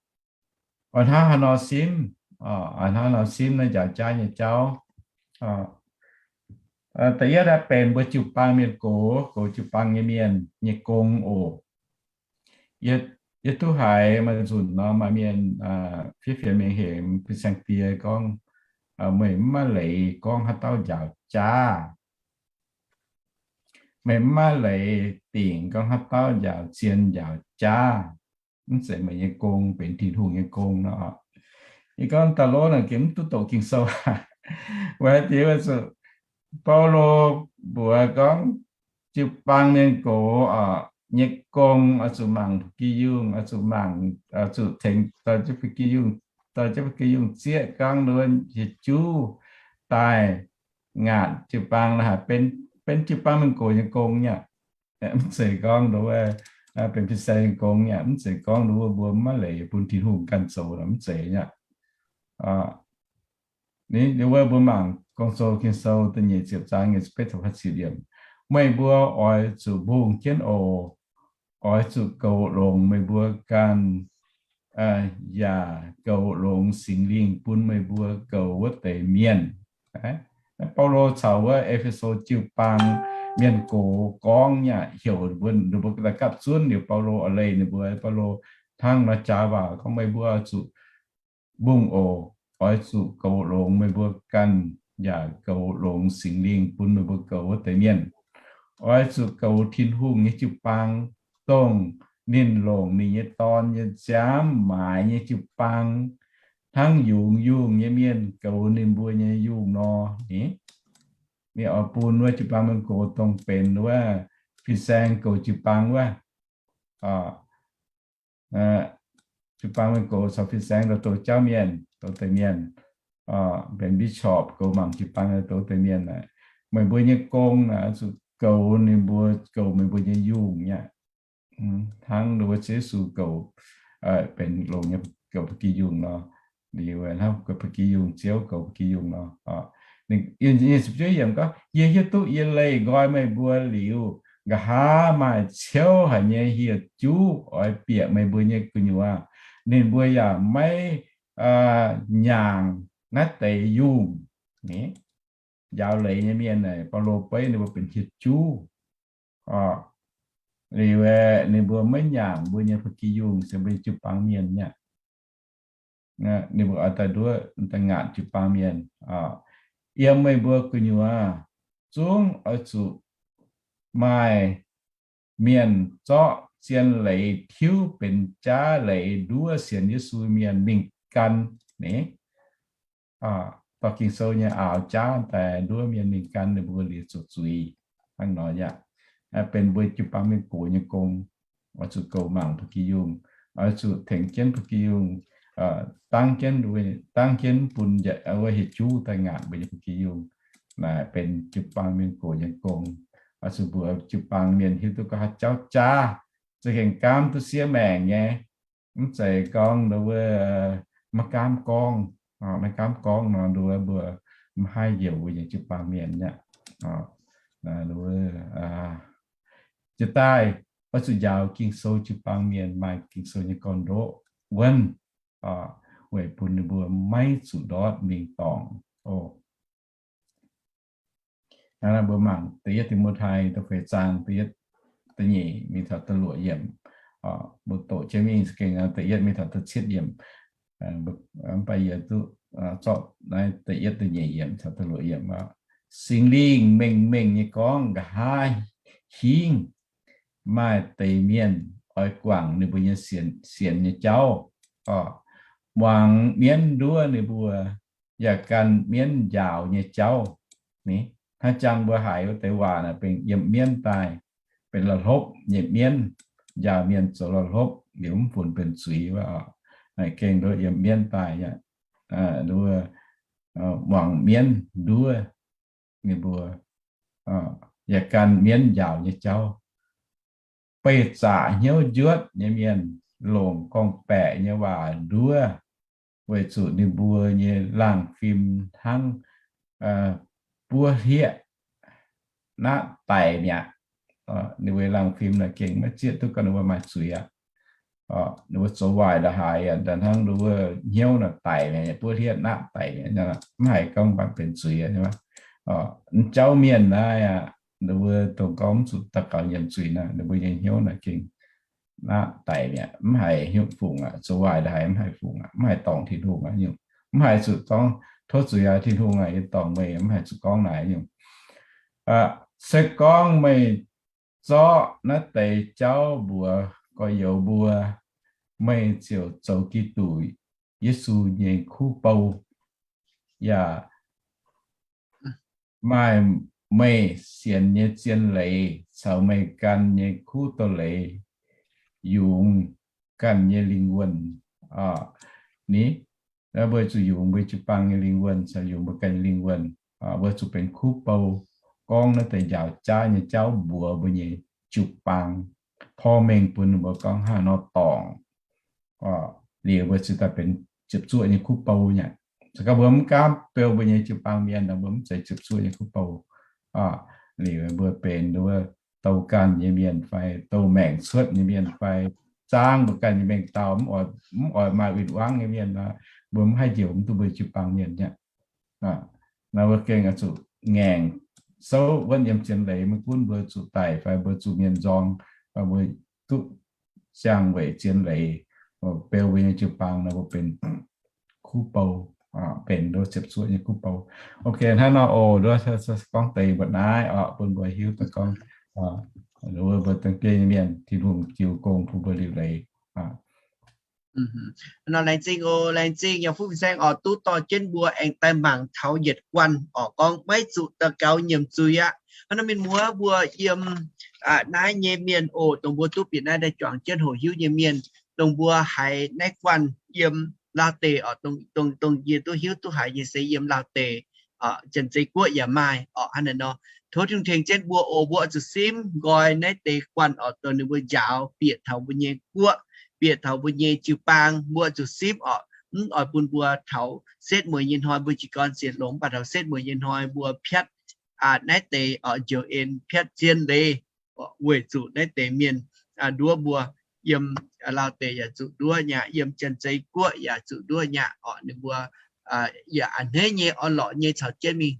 oix hnangv haaix nor simv, oix hnangv haaix nor simv naaiv njaaux jaav nyei jauv. Da'yietv aeqv, benx mbuo jiu-baang mienh gox, goux jiu-baang nyei mienh nyei gong oc. Yie duqv haiz maaih nzunc nor maaih mienh fiev fienx mingh hemx fin-saeng die gorngv, meih mv maaih leiz gorngv haaix dauh njaaux jaav. Meih mv maaih leiz dingc gorngv haaix dauh njaaux zien njaaux jaav. Mv zeiz meih nyei gong, benx Tin-Hungh nyei gong nor. Yie gorngv daaih lov naaic gengh mv duqv doqc Ging-Sou. Weic haaix diuc? Weic zuqc Baulo mbuox gorngv jiu-baang mienh gox nyei gong oix zuqc mangc ba'gi yungh, oix zuqc mangc, zuqc tengx, dorh jienv ba'gi yungh zieqv gorngv nduov hieh juv daaih ngaatc jiu-baang naaic, benx jiu-baang mienh gox nyei gong nyei aqv. Mv zeiz gorngv nduov benx fin-saeng nyei gong nyei aqv. Mv zeiz gorngv nduov mbuo mv maaih leiz bun Tin-Hungh ganh zoux nor, mv zeiz nyei aqv. Wuov mbuo mangc Gong-Zoh Ging-Sou da'nyeic ziepc zaang nyeic ziepc betv taux faah ziepc yiemc, meih mbuo oix zuqc mbungh jienv oc. Oix zuqc goux longx meih mbuo ganh, yaac goux longx Singx Lingh bun meih mbuo goux wuov deix mienh. Baulo caux wuov E^fe^so jiu-baang mienh gox gorngv nyei aqv, heuc ninh mbuo, ninh mbuo daaih gapv zunv liuz, Baulo oix leih ninh mbuo. Baulo hnangv nor jaax waac gorngv, meih mbuo zuqc mbungh oc. Oix zuqc goux longx meih mbuo ganh, yaac goux longx Singx Lingh bun meih mbuo goux wuov deix mienh. Oix zuqc goux Tin-Hungh nyei jiu-baang, dongh ninh longc ninh nyei Dorn nyei nziaamv maaiz nyei jiu-baang, hnangv yungz yungh nyei mienh goux ninh mbuo nyei yungh nor. Ninh oix bun wuov jiu-baang mienh gox dongh benx wuov fin-saeng goux jiu-baang wuov. Jiu-baang mienh gox caux fin-saeng dongh douz jauv mienh, douz deix mienh, benx bishop goux mangc jiu-baang douz deix mienh aeqv, meih mbuo nyei gong naaic zuqc goux ninh mbuo, goux meih mbuo nyei yungh nyei aqv. Hnangv ninh mbuo Ziouv Yesu goux, benx longx nyei goux ba'gi yungh nor. Liuz hnangv goux ba'gi yungh, Ziouv goux ba'gi yungh nor. Ninh, ninh ziepc juov yiemc gorngv, yie hiuv duqv yie leih nqoi meih mbuo liuz, nqa'haav maaih ciouv haic nyei hieh juv oix bieqc meih mbuo nyei gu'nyuoz. Ninh mbuo yaac maiv nyaangc naaiv deix yungh. Njaaux leiz nyei mienh naaic, Baulo beiv ninh mbuo benx hieh juv. Liuz ninh mbuo maiv nyaangc mbuo nyei ba'gi yungh se mbuo jiu-baang mienh nyei. Ninh mbuo oix daaih nduov daaih ngaatc jiu-baang mienh. Yiem meih mbuo gu'nyuoz zungv oix zuqc maaih mienh zorqv zien leiz tiuv benx jaav leiz nduov sienx Yesu mienh mingh gan. Ni, dorh Ging-Sou nyei aaux jaav daaih nduov mienh mingh gan ninh mbuo liuz zuqc zuiz hnangv nor yaac benx mbuo jiu-baang mienh gox nyei gong. Oix zuqc goux mangc ba'gi yungh, oix zuqc tengx jienv ba'gi yungh, dangv jienv, dangv jienv bun wuov hieh juv daaih ngaatc mbuo nyei ba'gi yungh. Naaic benx jiu-baang mienh gox nyei gong. Oix zuqc mbuox jiu-baang mienh hiuv duqv gorngv haaix jauv jaav za'gengh gaamv duqv siev maengc nyei. Mv zeiz gorngv wuov maiv gaamv gorngv, maiv gaamv gorngv nor wuov mbuo mv haih njoux mbuo nyei jiu-baang mienh aqv. Jiex daaih oix zuqc njaaux Ging-Sou jiu-baang mienh maaih Ging-Sou nyei gorn-ndoqv wuonv, weic bun ninh mbuo maiv zuqc ndortv mingh dorngc. Naaiv mbuo mangc da'yietv Ti^mo^tai da'feix zaang da'yietv, da'nyeic mingh taux da'luoqc yiemc. Mbuo doqc jienv mingh gengh da'yietv mingh taux da'cietv yiemc. Mv baac yie duqv zorqv naaiv da'yietv, da'nyeic yiemc taux da'luoqc yiemc aqv. Singx Lingh mengh mengh nyei gorngv, nqa'haav hingv maaih deix mienh oix guangc ninh mbuo nyei sienx, sienx nyei jauv, muangx mienv nduov ninh mbuo, yaac gan mienv njaaux nyei jauv. Ni, hnangv jangx mbuo haiz wuov deix waac naaic benx yiem mienv daaih, benx la'hlopv nyei mienv, njaaux mienh zoux la'hlopv liuz mv funx benx zuiz wuov. Naaic gengh nduov yiem mienv daaih, muangx mienv nduov ninh mbuo, yaac gan mienv njaaux nyei jauv. Beih zaqc hnyouv njuotv nyei mienh longc gorngv-baeqc nyei waac nduov, weic zuqc ninh mbuo nyei laangh fim hnangv buov hlieqv naqv daic mi'aqv. Ninh mbuo laangh fim naaic gengh maiv zieqv duqv gorngv ninh mbuo maaih zuiz aqv. Ninh mbuo zoux waaic ndongc haaix, hnangv ninh mbuo hnyouv naaic daic mi'aqv, buov hlieqv naqv daic mi'aqv, mv haiz gorngv mv baac benx zuiz aqv. Jauv mienh naaiv aqv, ninh mbuo dongh gorngv mv zuqc daux gaux nyiemc zuiz naaic, ninh mbuo nyei hnyouv naaic gengh naqv daic mi'aqv, mv haiz hnyouv fungc aqv, zoux waaic ndongc haaix mv haiz fungc aqv, mv haiz dorngc Tin-Hungh aqv nyungc, mv haiz zuqc gorngv tov zuiz aqv, Tin-Hungh aac, yie dorngc meih, mv haiz zuqc gorngv naaic nyungc. Se gorngv meih zorqv naaiv deix jauv mbuox gorx-youz mbuo, meih ziouc zoux Giduc Yesu nyei kuv bou, yaac maaih meih sienx nyei zien leiz caux meih ganh nyei kuv doz-leiz yungz ganh nyei lingh wuonh. Ni, mbuo zuqc yungz mbuo jiu-baang nyei lingh wuonh caux yungz mbuo ganh nyei lingh wuonh. Mbuo zuqc benx kuv bou gorngv naaiv deix njaaux jaav nyei jauv mbuox mbuo nyei jiu-baang, porv mengh bun ninh mbuo gorngv hnangv nor dorngc. Liuz mbuo ziouc daaih benx ziepc zuoqv nyei kuv bou nyei. Se gorngv mbuo mv gaamv beu mbuo nyei jiu-baang mienh nor, mbuo mv zeiz ziepc zuoqv nyei kuv bou. Liuz mbuo benx wuov douh ganh nyei mienh fai douh maengc cuotv nyei mienh fai zaang mbuo ganh nyei mengh dauh, mv oix, mv oix maaih win-wangv nyei mienh nor, mbuo mv haih njoux mv duqv mbuo jiu-baang mienh nyei. Naaiv mbuo gengh oix zuqc ngaengc souv wuonv yiem zien leiz, maiv gunv mbuo zuqc daic fai mbuo zuqc mienh nzorng, fai mbuo duqv ziangh weic zien leiz, beu mbuo nyei jiu-baang nor mbuo benx kuv bou, benx nduov ziepc zuoqv nyei kuv bou. Ok, hnangv nor oc, nduov gorngv deix mbuo naaiv oc, bun mbuo hiuv duqv gorngv mbuo dangh biei nyei mienh Tin-Hungh jiu gong bun mbuo liuc leiz. Nor laengz zingh oc, laengz zingh Yauh Fuqv Fin-Saeng oc, duqv dorh jienv mbuo aengx daaih mangc taux yietc guanh oc, gorngv maiv zuqc daux gaux nyiemc zuiz aqv. Hnangv nor mienh muoz mbuo yiem naaiv nyei mienh oc, dongh mbuo duqv bieqc naaiv daaih juangc jienv hoqc hiuv nyei mienh, dongh mbuo haiz naaiv guanh yiem Laauh deic oc, dongh, dongh, dongh yie duqv hiuv duqv haiz nyei se yiem Laauh deic, Janx-Zei Guoqv yaac maaih oc. Hnangv naaiv nor, tov Tin-Hungh tengx jienv mbuo oc, mbuo oix zuqc simv nqoi naaiv deix guanh oc, dongh ninh mbuo njaaux bieqc taux mbuo nyei guoqv, bieqc taux mbuo nyei jiu-baang, mbuo oix zuqc simv oc. Mv oix bun mbuo taux setv mueiz nyei hnoi mbuo jiez gorn sienx longx, mv baac taux setv mueiz nyei hnoi mbuo piatv naaiv deix oc njoux en, piatv zien leiz weic zuqc naaiv deix mienh nduov mbuo. Yiem Laauh deic yaac zuqc nduov nyei aqv, yiem Janx-Zei Guoqv yaac zuqc nduov nyei aqv oc. Ninh mbuo yaac a'hneiv nyei orn-lorqc nyei caux jienv mingh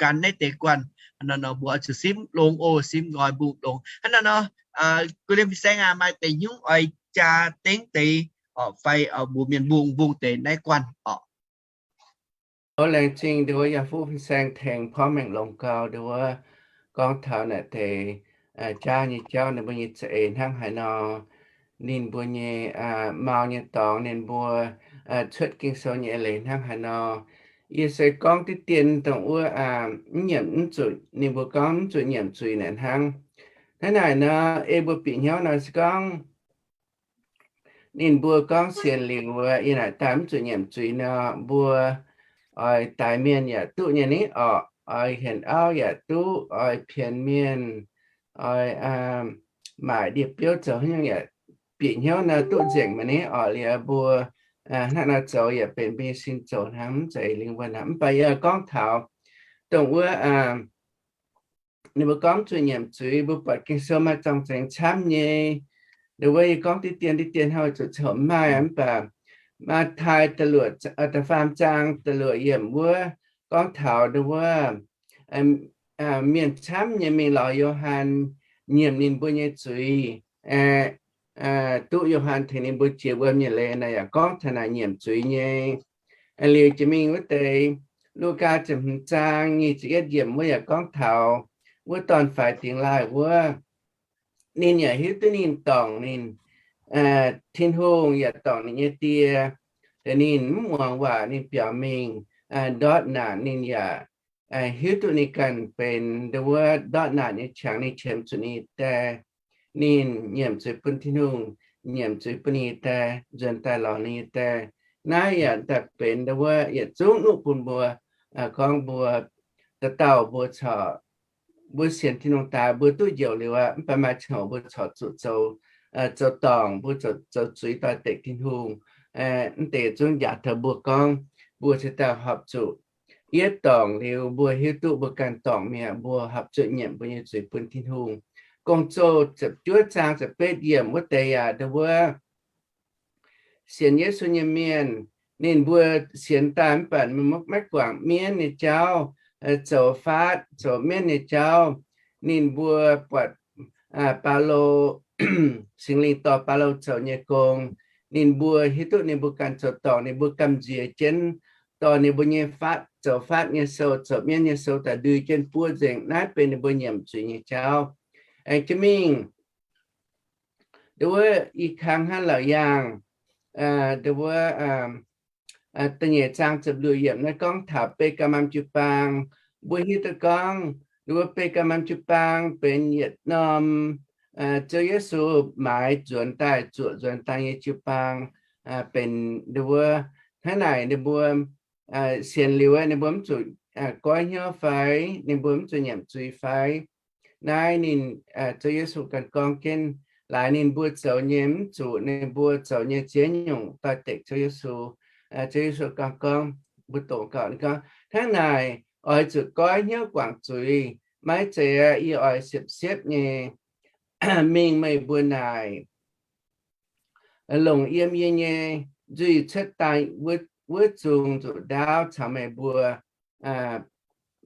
gan naaiv deix guanh. Hnangv naaiv nor mbuo oix zuqc simv longx oc, simv nqoi mbungh longx. Hnangv naaiv nor Gux liemh fin-saeng aac, maaih deix hnyouv oix jaa dengv deix orqc, fai mbuox mienh mbungh mbungh deix naaiv guanh orqc. Laengz zingh nduov yaac fuqv fin-saeng tengx porv mengh longc gau nduov gorngv taux naaic deix jaav nyei jauv ninh mbuo nyei za'eix hnangv haaix nor, ninh mbuo nyei mau nyei dorngx ninh mbuo cuotv Ging-Sou nyei eix leiz hnangv haaix nor. Yie se gorngv diqv dien dongh wuov mv nyiemc, mv zuqc, ninh mbuo gorngv mv zuqc nyiemc zuiz naaic hnangv. Hnangv naaic nor, ei mbuo bieqc hnyouv nor se gorngv ninh mbuo gorngv sienx liuz, yie naaic daaih mv zuqc nyiemc zuiz nor, mbuo oix daix mienh yaac duqv nyei ni orqc, oix hienx auv yaac duqv, oix pienx mienh, oix maaic ndie-biouv zoux haaix nyungc yaac bieqc hnyouv nor duqv nzengc maiv ni orqc. Liuz mbuo hnangv nor zoux yaac benx mbuo nyei sin zoux hnangv, mv zeiz lingh wuonh hnangv. Mv baac yie gorngv taux dongh wuov ninh mbuo gorngv mv zuqc nyiemc zuiz, mbuo buatc Ging-Sou maaih zorng-zengx camv nyei. Nduov wuov yie gorngv diqv dien diqv dien hnangv zuqc coux maaih, mv baac Matv^taai da'luoqc, da'faam zaang da'luoqc yiemc wuov gorngv taux nduov wuov mienh camv nyei mingh lorz Yo^han, nyiemc ninh mbuo nyei zuiz, duqv Yo^han tengx ninh mbuo jiex wuom nyei leiz naaic yaac gorngv taux naaic nyiemc zuiz nyei. Liuz jiex mingh wuov deix Lugaa ziepc hmz zaang nyic ziepc yietv yiemc wuov yaac gorngv taux wuov dorn-faix dingx laaih wuov, ninh yaac hiuv duqv ninh dorngc ninh Tin-Hungh yaac dorngc ninh nyei die. Ninh mv muangx waac, ninh biaux mingh ndortv naanc, ninh yaac hiuv duqv ninh ganh benx nduov wuov ndortv naanc nyei qangx, ninh qiemx zuqc ninh nyei die. Ninh nyiemc zuiz bun Tin-Hungh, nyiemc zuiz bun ninh nyei die, nzuonx daaih lorz ninh nyei die. Naaiv yaac daaih benx nduov wuov yietc zungv nuqv bun mbuo gorngv mbuo dauh dauh mbuo corc mbuo sienx Tin-Hungh daaih mbuo duqv njoux liuz aqv, mv baac maaih ziangh hoc mbuo corc zuqc zoux, zoux dorngc, mbuo zoux zuiz doix-dekc Tin-Hungh. Mv deix zungv njaaux taux mbuo gorngv mbuo cingx daaih horpc zuqc yietv dorngc liuz mbuo hiuv duqv mbuo ganh dorngc mi'aqv, mbuo horpc zuqc nyiemc mbuo nyei zuiz bun Tin-Hungh. Gong-Zoh ziepc juov zaang ziepc betv yiemc wuov deix yaac nduov wuov sienx Yesu nyei mienh, ninh mbuo sienx daaih mv baac maiv guangc mienv nyei jauv, zoux faatv zoux mienv nyei jauv. Ninh mbuo buatc Baulo, Singx Lingh dorh Baulo zoux nyei gong, ninh mbuo hiuv duqv ninh mbuo ganh zoux dorngc, ninh mbuo gamh nziex jienv dorh ninh mbuo nyei faatv, zoux faatv nyei sou, zoux mienv nyei sou daaih ndui jienv buov nzengc. Naaiv benx ninh mbuo nyiemc zuiz nyei jauv. Aengx jiex mingh nduov wuov i kang hnangv Laauc Yaangh, nduov wuov da'nyeic zaang ziepc luoqc yiemc naaiv gorngv taux Beigamam jiu-baang. Mbuo hiuv duqv gorngv nduov wuov Beigamam jiu-baang benx yietc norm Ziouv Yesu maaiz nzuonx daaih, zuoqc nzuonx daaih nyei jiu-baang, benx nduov wuov hnangv naaic ninh mbuo sienx liuz ninh mbuo mv zuqc goiv hnyouv fai ninh mbuo mv zuqc nyiemc zuiz fai? Naaiv ninh, Ziouv Yesu ganh gorngv jienv, laaix ninh mbuo zoux nyei mv zuqc ninh mbuo zoux nyei ziex nyungc doix-dekc Ziouv Yesu. Ziouv Yesu ganh gorngv, mbuo doqc gauh ninh gorngv, hnangv naaic oix zuqc goiv hnyouv guangc zuiz. Maiv zeiz yie oix siepv-siepv nyei mingh meih mbuo naaic, longc yiem yie nyei nzuih cuotv daaih wuov zungh nzuqc ndaauv caux meih mbuo,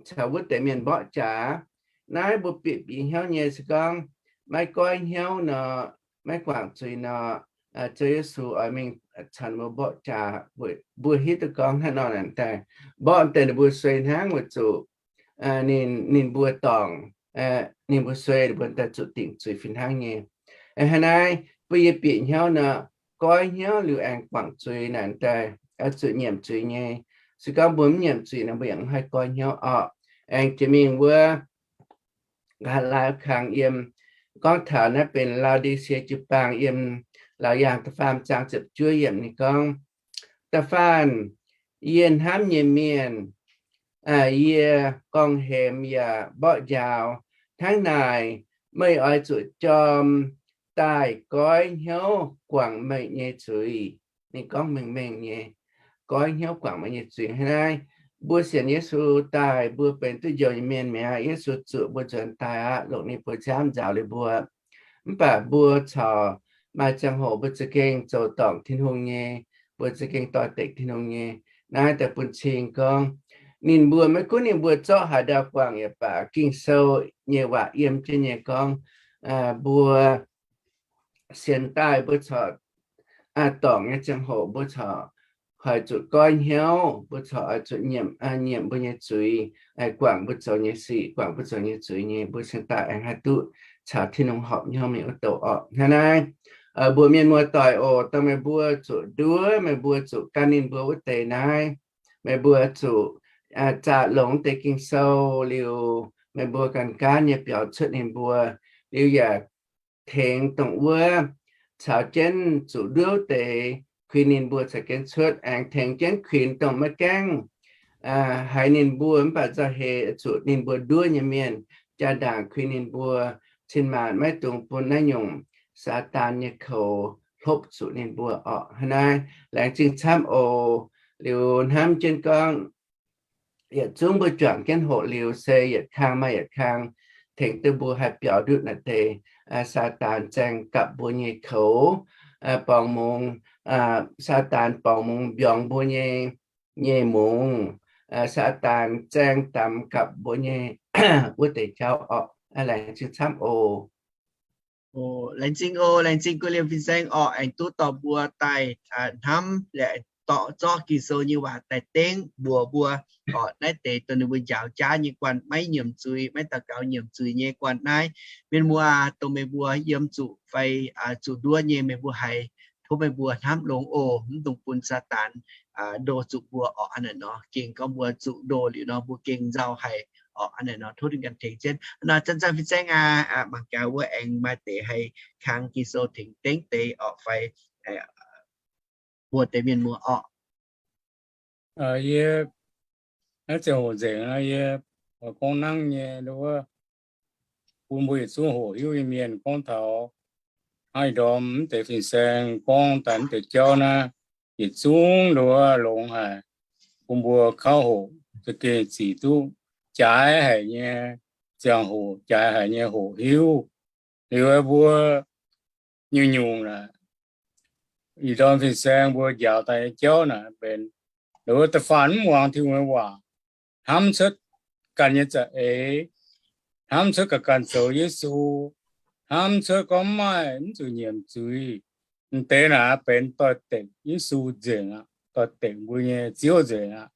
caux wuov deix mienh mborqv jaax. Naaiv mbuo bieqc bieqc hnyouv nyei se gorngv maiv goiv hnyouv nor, maiv guangc zuiz nor, Ziouv Yesu oix mingh caux mbuo mborqv jaax. Mbuo hiuv duqv gorngv hnangv nor naaic daaih mborqv deix ninh mbuo suei hnangv weic zuqc ninh, ninh mbuo dorngc, ninh mbuo suei, ninh mbuo daaih zuqc dingc zuiz fih hnangv nyei. Hnangv naaiv mbuo yie bieqc hnyouv nor, goiv hnyouv liuz aengx guangc zuiz naaic daaih oix zuqc nyiemc zuiz nyei. Se gorngv mbuo mv nyiemc zuiz nor, mbuo yaac mv haih goiv hnyouv orqc. Aengx jiex mingh wuov nqa'haav laai kang yiem gorngv taux naaiv benx Lao^ndi^sie jiu-baang yiem Laauc Yaangh da'faam zaang ziepc juov yiemc ninh gorngv, Da'faanh yie hnamv nyei mienh, yie gorngv-hemx yaac mborqv njaaux. Hnangv naaic meih oix zuqc jorm daaih goiv hnyouv guangc meih nyei zuiz. Ninh gorngv mengh mengh nyei, goiv hnyouv guangc meih nyei zuiz. Hnangv naaiv mbuo sienx Yesu daaih mbuo benx duqv njoux nyei mienh mi'aqv. Yesu zuoqc mbuo nzuonx daaih aqv, longc ninh buoz-nziaamv nzaaux liuz mbuo. Mv baac mbuo corc maaih ziangh hoc mbuo za'gengh zoux dorngc Tin-Hungh nyei, mbuo za'gengh doix-dekc Tin-Hungh nyei. Naaiv daaih bun cing gorngv ninh mbuo maiv gunv ninh mbuo zorqv haaix ndau guangc yaac baac Ging-Sou nyei waac yiem jienv nyei gorngv, mbuo sienx daaih mbuo corc dorngc nyei ziangh hoc mbuo corc hoic zuqc goiv hnyouv, mbuo corc oix zuqc nyiemc, nyiemc mbuo nyei zuiz, guangc mbuo zoux nyei sic, guangc mbuo zoux nyei zuiz nyei, mbuo sienx daaih aengx haih duqv caux Tin-Hungh horpc hnyouv mingh wuov douc orqc. Hnangv naaiv, mbuox mienh muoz-doic oc, dongh meih mbuo zuqc nduov, meih mbuo zuqc gan ninh mbuo wuov deix naaiv, meih mbuo zuqc zaah longx deix Ging-Sou liuz, meih mbuo ganh gaanv nyei biaux cuotv ninh mbuo, liuz yaac tengx dongh wuov caux jienv zuqc nduov deix kuinx ninh mbuo caux jienv cuotv, aengx tengx jienv kuinx dongh maiv gaengh haiz ninh mbuo mv baac nzauh heix zuqc ninh mbuo nduov nyei mienh, jaa-ndaangc kuinx ninh mbuo, cin-maanc maiv dungx bun naaiv nyungc Saadaan nyei koux hlopv zuqc ninh mbuo orqc. Hnangv naaiv laengz zingh camv oc. Liuz hnamv jienv gorngv yietc zungv mbuo juangc jienv hoqc liuz se yietc kang maaih yietc kang tengx duqv mbuo haih biaux ndutv naaiv deix Saadaan zaeng gapv mbuo nyei koux, borngz mungz, Saadaan borngz mungz mbiorngz mbuo nyei, nyei mungz, Saadaan zaeng damx gapv mbuo nyei wuov deix jauv orqc. Laengz zingh camv oc. Laengz zingh oc, laengz zingh guei liemh fin-saeng orqc, aengx duqv dorh mbuo daaih hnamv, aengx dorh zorqv Ging-Sou nyei waac daaih dengv mbuox mbuo orqc, naaiv deix dongh ninh mbuo njaaux jaav nyei guanh, maiv nyiemc zuiz, maiv daux gaux nyiemc zuiz nyei guanh naaiv. Mienh muoz, dongh meih mbuo yiem zuqc fai zuqc nduov nyei, meih mbuo haiz tov meih mbuo hnamv longx oc, mv dungx bun Saadaan ndo zuqc mbuo orqc. Hnangv naaiv nor, gengh gorngv mbuo zuqc ndo liuz nor, mbuo gengh nzauh haic orqc. Hnangv naaiv nor, tov ninh ganh tengx jienv. Nor, zanc-zanc fin-saeng aac, mangc gaax wuov aengx maaih deix haih kangx Ging-Sou tengx dengv deix orqc fai mbuox deix mienh muoz orqc. Yie naaiv ziangh hoc nzengc nor, yie gorngv nangv nyei wuov, bun mbuo yietc zungv hoqc hiuv nyei mienh gorngv taux hnangv ih ndorm mv deix fin-saeng gorngv daaih mv deix jauv naaiv, yietc zungv nduov longx haic, bun mbuo kauv hoqc za'gengh zic duqv jaaix haic nyei ziangh hoc, jaaix haic nyei hoqc hiuv. Liuz mbuo nyungc-nyungc naaic, ih ndorm fin-saeng mbuo njaaux daaih nyei jauv naaic benx nduov da'faanh mv muangx Tin-Hungh nyei waac, hnamv cuotv ganh nyei za'eix, hnamv cuotv ganh ganh zoux Yesu, hnamv cuotv gorngv mv maaih, mv zuqc nyiemc zuiz. M'deix naaic benx doix-dekc Yesu nzengc aqv, doix-dekc mbuo nyei Ziouv nzengc aqv.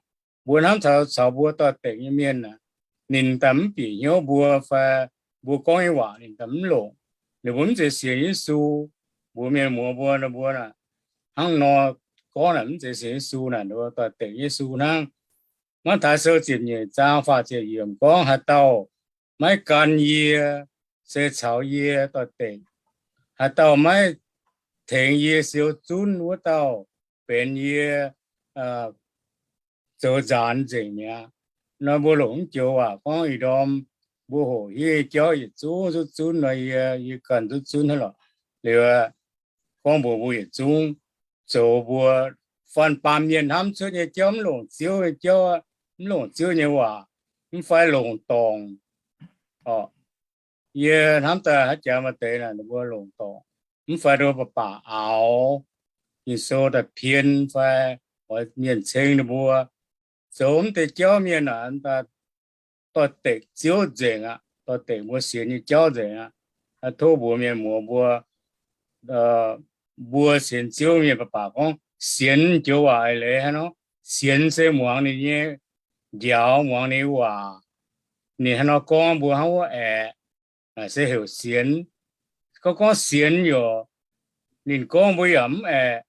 Mbuo hnamv taux caux mbuo doix-dekc nyei mienh aeqv, ninh daaih mv bieqc hnyouv mbuo fai mbuo gorngv nyei waac ninh daaih mv longc. Ninh mbuo mv zeiz sienx Yesu. Mbuox mienh muoz mbuo, mbuo hnangv nor gorngv naaic mv zeiz sienx Yesu naaic, doix-dekc Yesu hnangv. Matv^taai Sou ziepc nyeic zaang faah ziepc yiemc gorngv, haaix dauh maiv gan yie, se caux yie doix-dekc. Haaix dauh maiv tengx yie siou zunv wuov dauh benx yie zoux nzaanx nzengc mi'aqv. Nor mbuo longc mv joux waac gorngv ih ndorm mbuo hoqc hiuv nyei jauv yietc zungv zunv zunv nor, yie, yie ganh zunv zunv hnangv lorqc. Liuz gorngv mbuox mbuo yietc zungv zoux mbuo faanh baamh mienh hnamv cuotv nyei jauv, mv longc Ziouv nyei jauv, mv longc Ziouv nyei waac, mv fai longc dorngc. Yie hnamv daaih haaix jaax maaih deix naaic ninh mbuo longc dorngc, mv fai ninh mbuo baac baac aaux Ging-Sou daaih pien fai oix mienh ceng ninh mbuo zoux mv deix jauv mienh naaic, doix-dekc Ziouv nzengc aqv, doix-dekc mbuo sienx nyei jauv nzengc aqv. Tov mbuox mienh muoz mbuo, mbuo sienx Ziouv mienh baac baac gorngv sienx joux waac eix leiz hnangv nor, sienx se muangx ninh nyei njaaux, muangx ninh waac, ninh hnangv nor gorngv mbuo hnangv wuov aeqv, naaic se heuc sienx. Gorngv gorngv sienx yaac ninh gorngv mbuo yaac mv aeqv,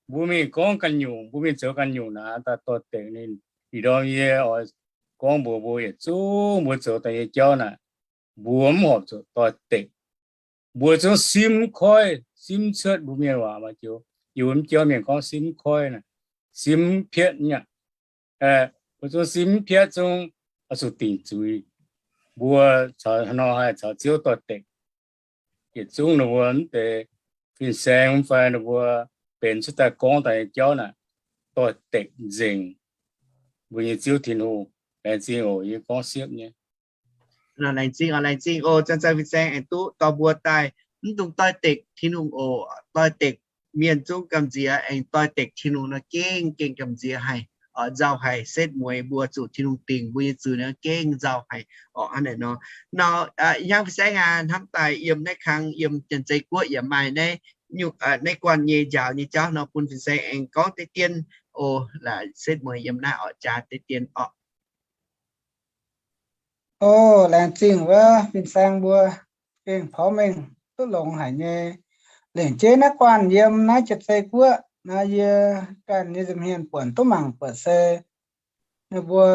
mbuo mingh gorngv ganh nyungc, mbuo mingh zoux ganh nyungc naaic, daaih doix-dekc ninh. Ih ndorm yie oix gorngv mbuox mbuo yietc zungv mbuo zoux daaih nyei jauv naaic, mbuo mv horpc zuqc doix-dekc. Mbuo zungv simv koiv, simv cuotv mbuo mienh waac maaih joux, yie mbuo mv jauv mienh gorngv simv koiv naaic, simv pietv nyei. Mbuo zungv simv pietv zungv oix zuqc dingc zuiz. Mbuo caux haaix nor haih caux Ziouv doix-dekc? Yietc zungv ninh mbuo mv deix fin-saeng mv fai ninh mbuo benx cuotv daaih gorngv daaih nyei jauv naaic, doix-dekc nzengc mbuo nyei Ziouv Tin-Hungh. Laengz zingh oc, yie gorngv siepv nyei. Laengz zingh oc, laengz zingh oc, zanc-zanc fin-saeng aengx duqv dorh mbuo daaih mv dungx doix-dekc Tin-Hungh oc, doix-dekc mienh zungv gamh nziex, aengx doix-dekc Tin-Hungh nor gengh gengh gamh nziex haic. oix nzauh haic, setv mueiz mbuo zuqc Tin-Hungh dingc mbuo nyei zuiz nor gengh nzauh haic orqc. Hnangv naaic nor, nor hnangv fin-saeng aac, hnamv daaih yiem naaiv kang yiem Janx-Zei Guoqv yaac maaih naaiv, naaiv guanh nyei njaaux nyei jauv nor bun fin-saeng aengx gorngv deix dien oc, laaix setv mueiz yiem naaiv oix jaa deix dien orqc. O, laengz zingh wuov fin-saeng mbuo gengh porv mengh duqv longx haic nyei. Lengc jeiv naaiv guanh yiem naaiv Janx-Zei Guoqv nor, yie ganh nyei nza'hmien buonc duqv mangc buatc se ninh mbuo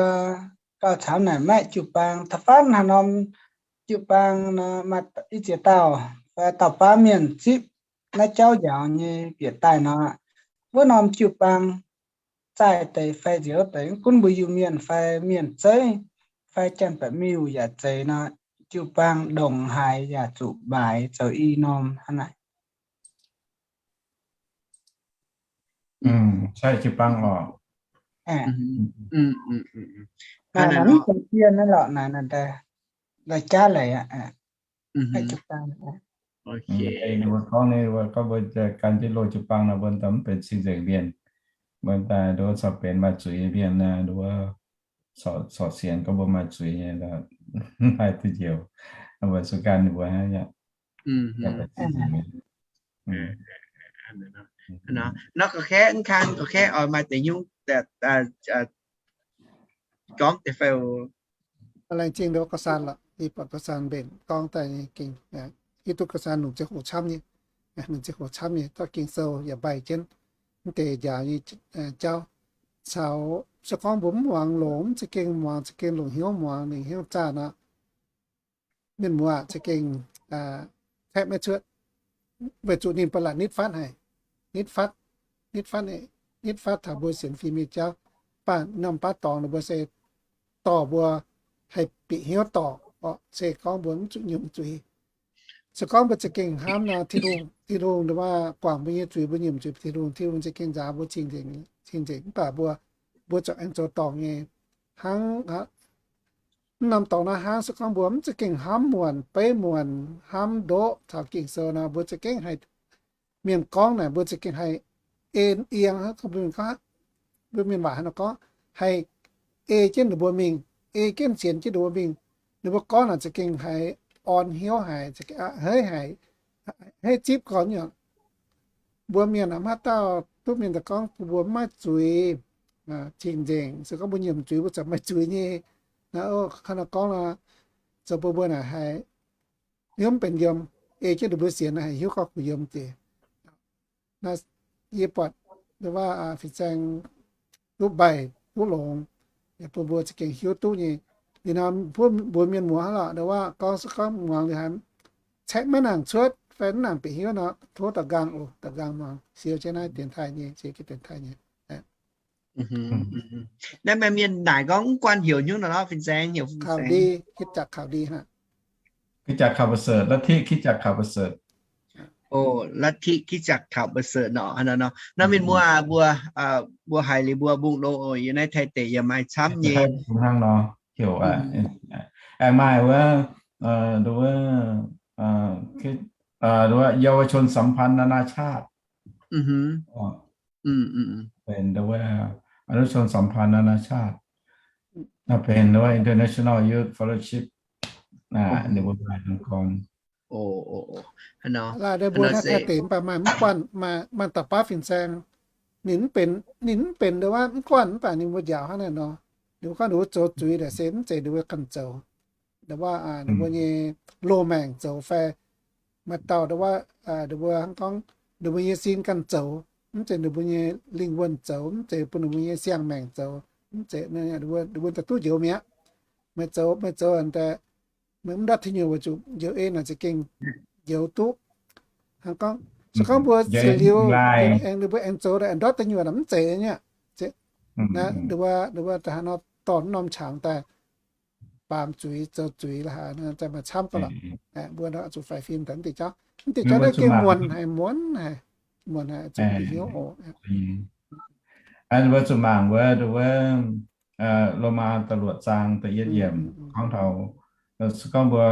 gauh camv naaic maiv jiu-baang. Da'faanh haaix norm jiu-baang nor, maaih i ziex dauh fai dauh baav mienh zipv naaiv jauv njaaux nyei bieqc daaih nor, wuov norm jiu-baang zaih deix fai nzioux deix, gunv mbuo Iu-Mienh fai mienh zeiv fai janx-baeqc miuh yaac zeiz nor, jiu-baang ndongc haaix yaac zuqc maaiz zoux i norm hnangv naaic. Jiu-baang oc. Naaic mv deix dien naaiv lorqc naaic, naaic jaav leiz aqv. Ninh mbuo gorngv nyei, mbuo gorngv mbuo gan jienv loz jiu-baang nor, mbuo daaih mv benx cing-nzengc mienh. Mbuo daaih nduov corc benx maaih zuiz nyei mienh, nduov corc sienx gorngv mbuo maaih zuiz nyei, haih duqv njoux. Mbuo zuqc gan ninh mbuo hnangv. Nor gorngv kaeqv, mv kang gorngv kaeqv oix maaih deix nyungc gorngv deix fai. Laengz zingh nduov ga'saan lorqc, yie buatc ga'saan mbenc gorngv daaih nyei gengh, hiuv duqv ga'saan nungc ziangh hoc camv nyei, nungc ziangh hoc camv nyei, dorh Ging-Sou yaac mbaih jienv mv deix njaaux nyei jauv, caux se gorngv mbuo mv muangx longx, mv za'gengh muangx, za'gengh longc hnyouv muangx, longc hnyouv zaah nor, mienh muoz za'gengh kaeqv maiv cuotv, weic zuqc ninh ba'laqc nitv fatv haic, nitv fatv, nitv fatv, nitv fatv taux mbuo sienx fim nyei jauv. Mv baac norm baav dorngx ninh mbuo se dorh mbuo haih bieqc hnyouv dorngc orqc, se gorngv mbuo mv zuqc nyiemc zuiz. Se gorngv mbuo za'gengh hnamv nor, Tin-Hungh, Tin-Hungh nduov guangc mbuo nyei zuiz, mbuo nyiemc zuiz, Tin-Hungh, Tin-Hungh za'gengh nzaaux mbuo cing-nzengc, cing-nzengc. Mv baac mbuo, mbuo zuqc aengx zoux dorngc nyei hnangv. Mv norm dorngx naaiv hnangv, se gorngv mbuo mv za'gengh hnamv muonc, beiv muonc, hnamv ndoqv taux Ging-Sou nor, mbuo za'gengh haih, mienh gorngv naaic, mbuo za'gengh haih en yiem, mbuo mienh waac hnangv nor gorngv, haih ei jienv ninh mbuo mingh, ei jienv sienx jienv ninh mbuo mingh. Ninh mbuo gorngv naaic za'gengh haih orn hnyouv haic, haiz haic, haiz zipv gorn nyei. Mbuo mienh aah, mv haaix dauh duqv mienh daaih gorngv bun mbuo mv maaih zuiz, cing-nzengc. Se gorngv mbuo nyiemc zuiz, mbuo zuqc maaih zuiz nyei. Naaiv, hnangv nor gorngv nor, zoux bun mbuo naaic haih hnyouv mv benx yiem, ei jienv ninh mbuo sienx naaic haih hiuv gorngv kuh yiem deix. Naaiv yie buatc wuov fin-saeng duqv mbaih duqv longx, yaac bun mbuo za'gengh hiuv duqv nyei. Liuz nor mbuo mienh muoz hnangv lorqc, wuov gorngv se gorngv muangx liuz haiz caeqv maiv nangc cuotv fai mv nangc bieqc hnyouv nor, tov daux nqaang oc, daux nqaang muangx siou jienv naaiv dienx taaih nyei, siou jienv dienx taaih nyei. Naaiv maaih mienh naaic gorngv mv guanh heuc hnyouv nor, fin-saeng heuc ข่าวดี, คริสตจักรข่าวดี ฮะ คริสตจักรข่าวประเสริฐ ลัทธิคริสตจักรข่าวประเสริฐ O, ลัทธิคริสตจักรข่าวประเสริฐ nor. Nor mienh muoz, mbuo, mbuo haiz liuz mbuo mbungh loz oc, yiem naaiv Taiv deic yaac maaih camv nyei. Hnangv nor, heuc aengx maaih wuov, wuov เยาวชนสัมพันธ์นานาชาติ benx wuov อนุชนสัมพันธ์นานาชาติ benx wuov International Youth Fellowship, ninh mbuo maaih dongh gorn. Laaix mbuo naaiv Taiv deic mv baac maaih mv guanh, maaih dauh baav fin-saeng, ninh mv benx, ninh mv benx wuov mv guanh mv baac ninh mbuo njaaux hnangv naaiv nor. Ninh mbuo gorngv ninh mbuo zoux zuiz naaic se mv zeiz ninh mbuo ganh zoux. Wuov, ninh mbuo nyei loz-maengc zoux fai maaih dauh wuov, ninh mbuo hnangv gorngv ninh mbuo nyei sin ganh zoux, mv zeiz ninh mbuo nyei lingh wuonh zoux, mv zeiz bun ninh mbuo nyei siang-maengc zoux, mv zeiz, ninh mbuo daaih duqv njoux mi'aqv. Meih zoux, meih zoux daaih, meih mv ndortv tingx nyuoqc weic zuqc njoux en naaic za'gengh njoux duqv. Hnangv gorngv, se gorngv mbuo ziouc liuz, aengx ninh mbuo aengx zoux daaih ndortv tingx nyuoqc naaic mv zeiz nyei aqv. Ninh mbuo, ninh mbuo daaih haaix nor dorh norm qangx daaih baamz zuiz, zoux zuiz la'haaix, daaih maaih camv gauh lorqc. Mbuo nor zuqc faix fim daaih mv deix jauv. Mv deix jauv naaiv gengh muonc haic, muonc haic, muonc haic, zuqc bieqc hnyouv oc. Mbuo zuqc mangc wuov, wuov, Lomaa da'luoqc zaang da'yietv yiemc gorngv taux, se gorngv mbuo,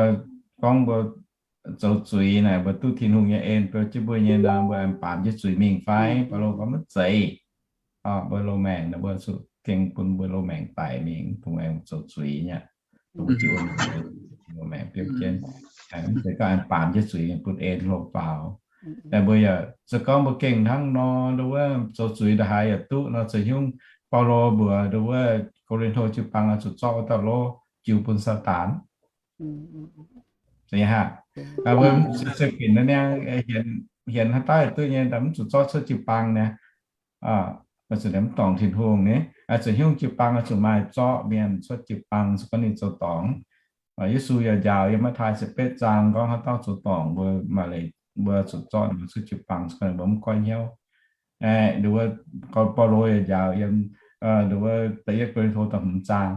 gorngv mbuo zoux zuiz naaic, mbuo duqv Tin-Hungh nyei en beu jienv mbuo nyei nor, mbuo aengx baamz jienv zuiz mingh fai? Baulo gorngv maiv zeiz. Mbuo loz-maengc naaic mbuo zuqc gengh bun mbuo loz-maengc daic mingh, dongh aengx zoux zuiz nyei, dongh mbuo jiu loz-maengc biopv jienv. Mv zeiz gorngv aengx baamz jienv zuiz bun en hlo faaux. Daaih mbuo yaac se gorngv mbuo gengh hnangv nor, nduov wuov zoux zuiz ndongc haaix yaac duqv nor, za'nyungc Baulo mbuox nduov wuov Ko^lin^to jiu-baang oix zuqc zorqv wuov dauh lov jiu bun Saadaan. Mbuo se se ginc naaiv niaa, hienx haaix dauh duqv nyei, mv zuqc zorqv cuotv jiu-baang niaa. Zuqc mv dorngc Tin-Hungh ni, za'nyungc jiu-baang oix zuqc maaih zorqv mienh cuotv jiu-baang, se gorngv ninh zoux dorngc. Yesu yaac njaaux yiem Matv^taai ziepc betv zaang gorngv haaix dauh zoux dorngc mbuo maaih leiz, mbuo zuqc zorqv ninh mbuo cuotv jiu-baang, se gorngv ninh mbuo mv goiv hnyouv. Nduov wuov, Baulo yaac njaaux yiem nduov wuov da'yietv Ko^lin^to da'hmz zaang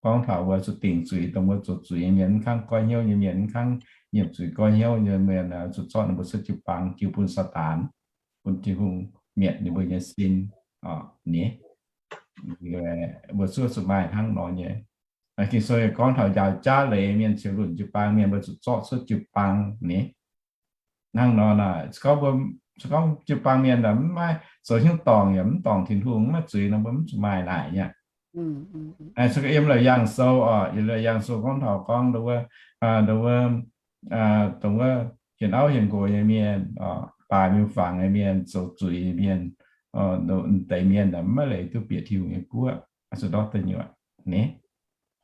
gorngv taux mbuo zuqc dingc zuiz dongh mbuo zoux zuiz nyei mienh, mv kangv goiv hnyouv nyei mienh, mv kangv nyiemc zuiz goiv hnyouv nyei mienh, zuqc zorqv ninh mbuo cuotv jiu-baang jiu bun Saadaan, bun Tin-Hungh mietc ninh mbuo nyei sin. Ni, mbuo zuqc zuqc maaih hnangv nor nyei. Ging-Sou yaac gorngv taux njaaux jaav leiz mienh, ceux lunc jiu-baang mienh, mbuo zuqc zorqv cuotv jiu-baang ni. Hnangv nor naaic, se gorngv mbuo, se gorngv jiu-baang mienh mv maaih zoux hnyouv dorngc yaac mv dorngc Tin-Hungh, mv maaih zuiz nor, mbuo mv zuqc maaih naaic nyei. Se gorngv yiem Laauc Yaangh Sou oc, yiem Laauc Yaangh Sou gorngv taux gorngv nduov wuov, nduov wuov, dongh wuov hienx auv hienx nqox nyei mienh, baaix miuc-fangx nyei mienh, zoux zuiz nyei mienh, deix mienh mv maaih leiz duqv bieqc Tin-Hungh nyei guoqv, zuqc ndortv deic nyuoqc ni.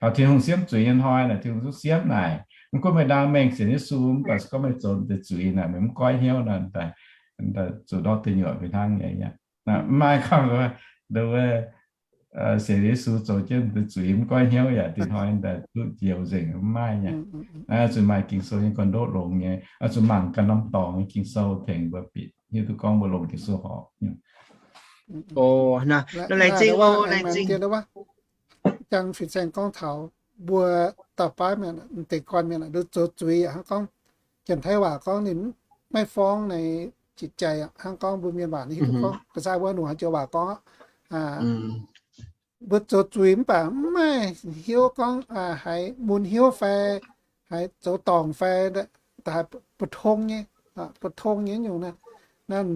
Taux Tin-Hungh siemv zuiz nyei hnoi naaic, Tin-Hungh zungv siemv naaic, mv gunv meih ndaam mengh sienx Yesu, mv baac se gorngv meih zoux deix zuiz naaic, meih mv goiv hnyouv naaic, zuqc ndortv deic nyuoqc fih hnangv nyei. Mv maaih gorngv nduov wuov sienx Yesu zoux jienv deix zuiz mv goiv hnyouv yaac dinh hnoi daaih duqv njoux nzengc, mv maaih nyei. Zuqc maaih Ging-Sou nyei gorn-ndoqv longx nyei, zuqc mangc ganh norm dorngx nyei Ging-Sou tengx mbuo bieqc hiuv duqv gorngv mbuo longc Ging-Sou horpc. Laengz zingh, laengz zingh. Jang fin-saeng gorngv taux mbuo dauh baav mienh, deix gorn mienh, nduov zoux zuiz yaac hnangv gorngv, Janx-Taiv waac gorngv ninh maiv forng ninh jitc jaaix aqv. Hnangv gorngv mbuo mienh waac ninh hiuv duqv gorngv, ga'naaiv mbuo nungc haaix joux waac gorngv, mbuo zoux zuiz mv baac mv maaih hiuv gorngv haiz mun hnyouv fai haiz zoux dorngc fai haiz bu tong nyei, bu tong nyei nyungc naaiv,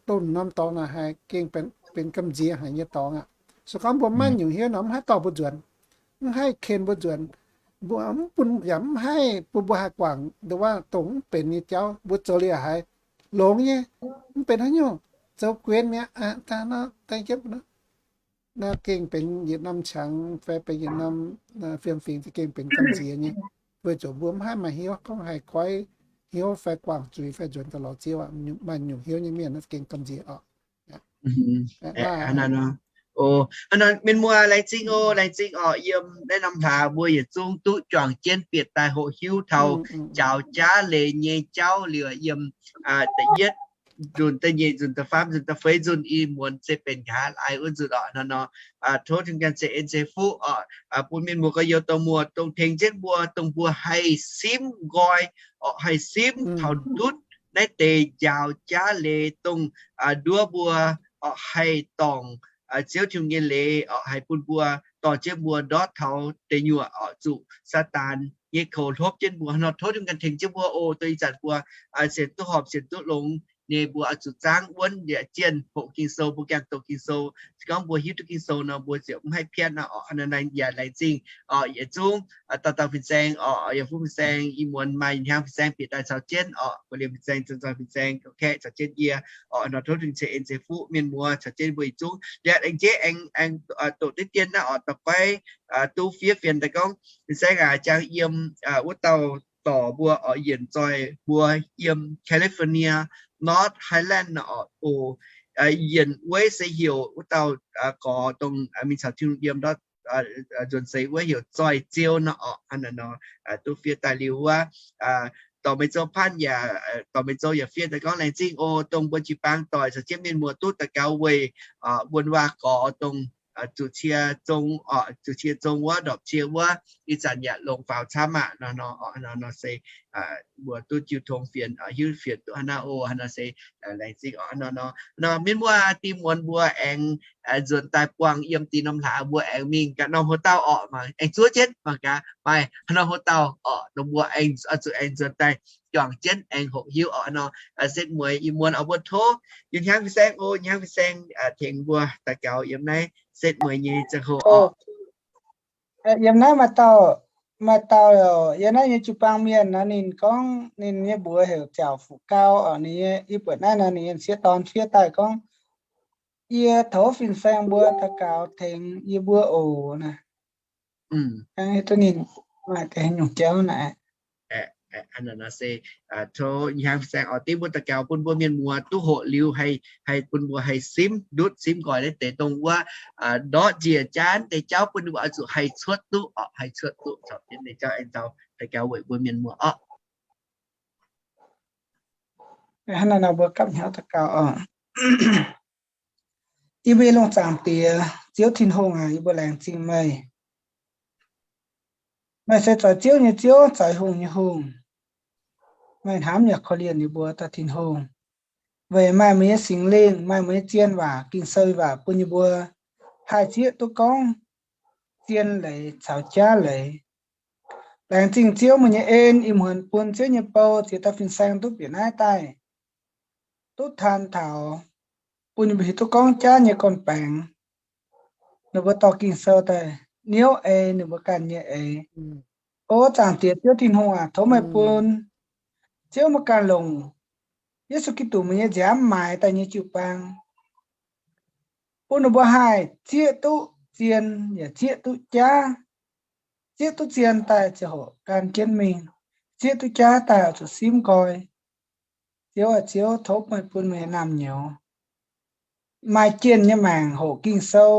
dongh norm dorngx naaic haiz gengh benx gamh nziex haic nyei dorngx aqv. Se gorngv mbuo maiv nyungc hnyouv nor, mv haih dorh mbuo nzuonx, mv haih ken mbuo nzuonx, mbuo mv bun yaac mv haih bun mbuo haih guangc nduov wuov dongh mv benx nyei jauv. Mbuo zoux liuz haiz longx nyei, mv benx haaix nyungc, zoux guenx mi'aqv. Naaiv gengh benx yietc norm qangx fai benx yietc norm fiem-fingx, gengh benx gamh nziex nyei. Weic zuqc mbuo mv haih maaih hnyouv gorngv haih goiv hnyouv fai guangc zuiz fai nzuonx daaih lorz Ziouv aqv. Maaih nyungc hnyouv nyei mienh naaiv gengh gamh nziex oc. Hnangv nor, mienh muoz, laengz zingh oc, laengz zingh oc. Yiem naaiv norm hlaax mbuo yietc zungv duqv juangc jienv bieqc daaih hoqc hiuv taux njaaux jaav leiz nyei jauv liuz, yiem da'yietv nzunc, da'nyeic nzunc, da'faam nzunc, da'feix nzunc, ih muonz se benx nqa'haav laai wuov nzunc oc. Hnangv nor, tov Tin-Hungh ganh ceix en ceix fuqv oc, bun mienh muoz gorx-youz douz muoz dongh tengx jienv mbuo, dongh mbuo haih simv nqoi, oc, haih simv taux ndutv naaiv deix njaaux jaav leiz dongh nduov mbuo, oc, haih dorngc Ziouv Tin-Hungh nyei leiz, oc, haih bun mbuo dorh jienv mbuo ndortv taux deic nyuoqc, oc, zuqc Saadaan nyei koux hlopv jienv mbuo. Hnangv nor tov Tin-Hungh ganh tengx jienv mbuo oc. Dongh ih zanc mbuo sienx duqv horpc, sienx duqv longx nyei, mbuo oix zuqc zaangv wuonv yaac jienh hoqc Ging-Sou, mbuo gaengh doqc Ging-Sou. Se gorngv mbuo hiuv duqv Ging-Sou nor, mbuo ziouc mv haih piatv aqv oc. Hnangv nor yaac laengz zingh oc, yietc zungv dauh dauh fin-saeng oc, yietc zungv fin-saeng, ih muonz maaih hnyangx fin-saeng bieqc daaih caux jienv oc, mbuo liemh fin-saeng, zong zong fin-saeng, kaeqv caux jienv yie oc. Hnangv nor tov Tin-Hungh ceix en ceix fuqv mienh muoz caux jienv mbuo yietc zungv. Liuz aengx jeiv aengx, aengx doqc diqv dien naaiv oc, da'feix duqv fiev fienx daaih gorngv, fin-saeng aac, jangx yiem wuov dauh dorc mbuo oc, yienc zoih mbuo yiem California, North Highland oc, oc, yienc weiv se heuc wuov dauh gorx dongh mingh caux Tin-Hungh yiem ndortv nzuonx seix wuov heuc Zoih Ziou nor oc. Hnangv naaiv nor duqv fiev daaih liuz wuov, dorh meih zouv paanv yaac, dorh meih zouv yaac fiev daaih gorngv, laengz zingh oc, dongh mbuo jiu-baang doic caux jienv mienh muoz duqv daux gaux weic wuonh waac gorx dongh zuqc cie zong, zuqc cie zong wuov, ndorpc cie wuov, ih zanc yaac longc faaux camv aqv. Nor nor, nor nor se mbuo duqv jiu tong fienx, hiuv fienx duqv hnangv naaiv oc. Hnangv nor se laengz zingh oc. Nor nor, nor mienh muoz, dih muonz mbuo aengx nzuonx daaih buangh yiem dih norm hlaax, mbuo aengx mingh gaax norm hotel oc, mangc aengx zuov jienv mangc gaax maaih norm hotel oc, dongh mbuo aengx zuqc aengx nzuonx daaih juangc jienv aengx hoqc hiuv oc. Nor setv mueiz ih muonz oc, mbuo tov yie hnyangx fin-saeng oc, hnyangx fin-saeng tengx mbuo daux gaux yiem naaiv setv mueiz nyei ziangh hoc oc. Yiem naaiv maaih dauh, maaih dauh yiem naaiv nyei jiu-baang mienh nor, ninh gorngv ninh nyei mbuox heuc Ziaauc Fuqv Gau oc. Ninh nyei, yie buatc naaiv nor ninh nyei sieqv dorn fiev daaih gorngv, yie tov fin-saeng mbuo daux gaux tengx yie mbuo oc naaic. Ninh maaih deix nyungc jauv naaic. Tov ih hnyangx fin-saeng oix dengv mbuo daux gaux bun mbuo mienh muoz duqv hoqc liuz haih, haih bun mbuo haih simv ndutv simv nqoi naaiv deix dongh wuov ndortv njiec jaav deix jauv bun ninh mbuo oix zuqc haih cuotv duqv oc, haih cuotv duqv caux jienv deix jauv aengx daux gaux weic mbuo mienh muoz oc. Hnangv naaiv nor mbuo gapv hnyouv daux gaux oc. Yie mbuo nyei lungh zaangc Diex, Ziouv Tin-Hungh aac, yie mbuo laengz zingh meih. Meih se zoux ziouv nyei Ziouv, zoux hungh nyei Hungh. Meih hnamv yaac korv-lienh yie mbuo dauh Tin-Hungh, weic maaih meih nyei Singx Lingh, maaih meih nyei zien waac, Ging-Sou waac bun yie mbuo haih zieqv duqv gorngv zien leiz caux jaav leiz. Laengz zingh Ziouv meih nyei en, ih muonz bun Ziouv nyei bou ziex dauh fin-saeng duqv bieqc naaiv daaih, duqv taan taux, bun ninh mbuo hiuv duqv gorngv jaav nyei gorn-baengx. Ninh mbuo dorh Ging-Sou daaih niouv ei ninh mbuo ganh nyei eix. O Zaangc Diex Ziouv Tin-Hungh aac, tov meih bun Ziouv meih ganh longc Yesu Giduc meih nyei nziaamv maaiz daaih nyei jiu-baang, bun ninh mbuo haih zieqv duqv zien yaac zieqv duqv jaav. Zieqv duqv zien daaih ziouc hoqc gan jienv mingh, zieqv duqv jaav daaih oix zuqc simv nqoi. Ziouv aac, Ziouv, tov meih bun meih nyei naamh nyouz maaih jienh nyei maengc hoqc Ging-Sou,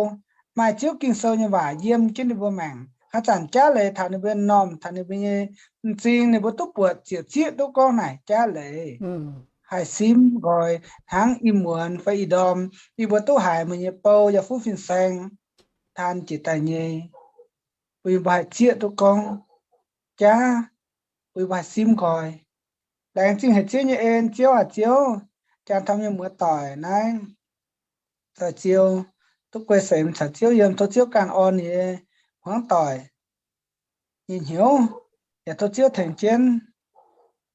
maaih Ziouv Ging-Sou nyei waac yiem jienv ninh mbuo maengc. Haaix zanc jaav leiz taux ninh mbuo normh, taux ninh mbuo nyei m'zing, ninh mbuo duqv buatc ziouc zieqv duqv gorngv naaic jaav leiz, haih simv nqoi hnangv ih muonz fai ih ndorm yie mbuo duqv haiz meih nyei bou yaac fuqv fin-saeng taan jiex daaih nyei, bun yie mbuo haih zieqv duqv gorngv jaav, bun yie mbuo haih simv nqoi. Laengz zingh haic Ziouv nyei en, Ziouv aac Ziouv, jangx taux mienh muoz-doic naaiv, zoux Ziouv, duqv guei seix caux Ziouv yiem, tov Ziouv ganh orn ninh nyei hmuangv doic nyei hnyouv, yaac tov Ziouv tengx jienv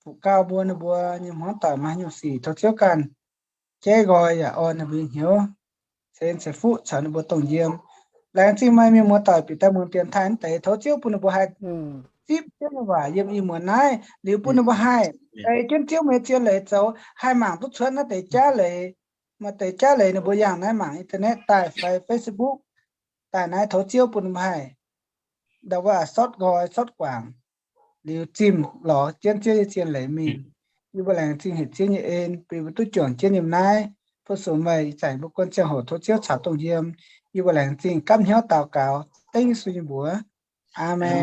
fuqv gau mbuo, ninh mbuo nyei hmuangv doic maaih haaix nyungc sic tov Ziouv ganh jeiv nqoi yaac orn ninh mbuo nyei hnyouv, ceix en ceix fuqv caux ninh mbuo dongh yiem. Laengz zingh maaih mienh muoz-doic bieqc daaih muonz bieqc taaih naaiv deix, tov Ziouv bun ninh mbuo haih zipv Ziouv nyei waac yiem ih muonz naaiv liuz, bun ninh mbuo haih ei jienv Ziouv meih nyei zien leiz zoux, haih mangc duqv cuotv naaiv deix jaav leiz. Maaih deix jaav leiz ninh mbuo yangh naaiv mangc internet daaih fai Facebook daaih naaiv, tov Ziouv bun ninh mbuo haih ndau wuov sortv nqoi sortv guangc liuz zimh lorz jienv Ziouv nyei zien leiz mingh. Yie mbuo laengz zingh haic Ziouv nyei en bun yie mbuo duqv juangc jienv yiem naaiv, fu-sux meih ih zanc mbuo guon ziangh hoc tov Ziouv caux dongh yiem. Yie mbuo laengz zingh gapv hnyouv daux gaux dengv Yesu nyei mbuox. Aamen.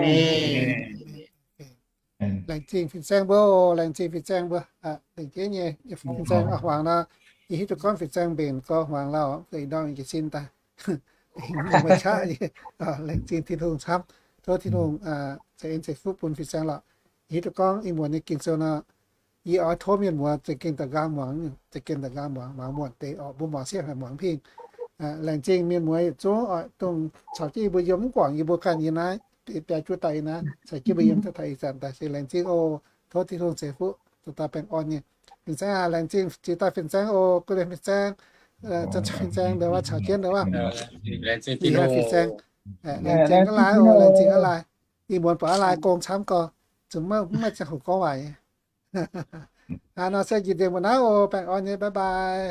Laengz zingh fin-saeng mbuo, laengz zingh fin-saeng mbuo, laengz zingh nyei fin-saeng huangx nor, yie hiuv duqv gorngv fin-saeng mbenc gorx huangx lauh, ih ndorm jiez sin daaih. Maaih qaqv, laengz zingh Tin-Hungh camv. Tov Tin-Hungh ceix en ceix fuqv bun fin-saeng lorqc. Yie hiuv duqv gorngv ih muonz nyei Ging-Sou nor, yie oix tov mienh muoz za'gengh da'nqaang muangx, za'gengh da'nqaang muangx, muangx muonc deix orqc, mbuo muangx siepv haic muangx mv pingh. Laengz zingh mienh muoz yietc zungv oc, dongh caux jienv yie mbuo yiem mv guangc yie mbuo ganh yiem naaiv, biaa juov daaih yiem naaiv, caux jienv mbuo yiem taux ih zanc daaih se laengz zingh oc. Tov Tin-Hungh ceix fuqv, zuqc daaih baengh orn nyei. Laengz zingh aac, laengz zingh jiex daaih fin-saeng oc, guei liemh fin-saeng, fin-saeng ndau wuov caux jienv ndau wuov, laengz zingh fin-saeng, laengz zingh aav lai oc, laengz zingh aav lai. Ih muonz buatc aav lai gong camv gorx, zuqc maiv, maiv ziangh hoc gorngv waaic nyei. Hnangv nor se njiec ndiev mbuo naaiv oc, baengh orn nyei, bye bye.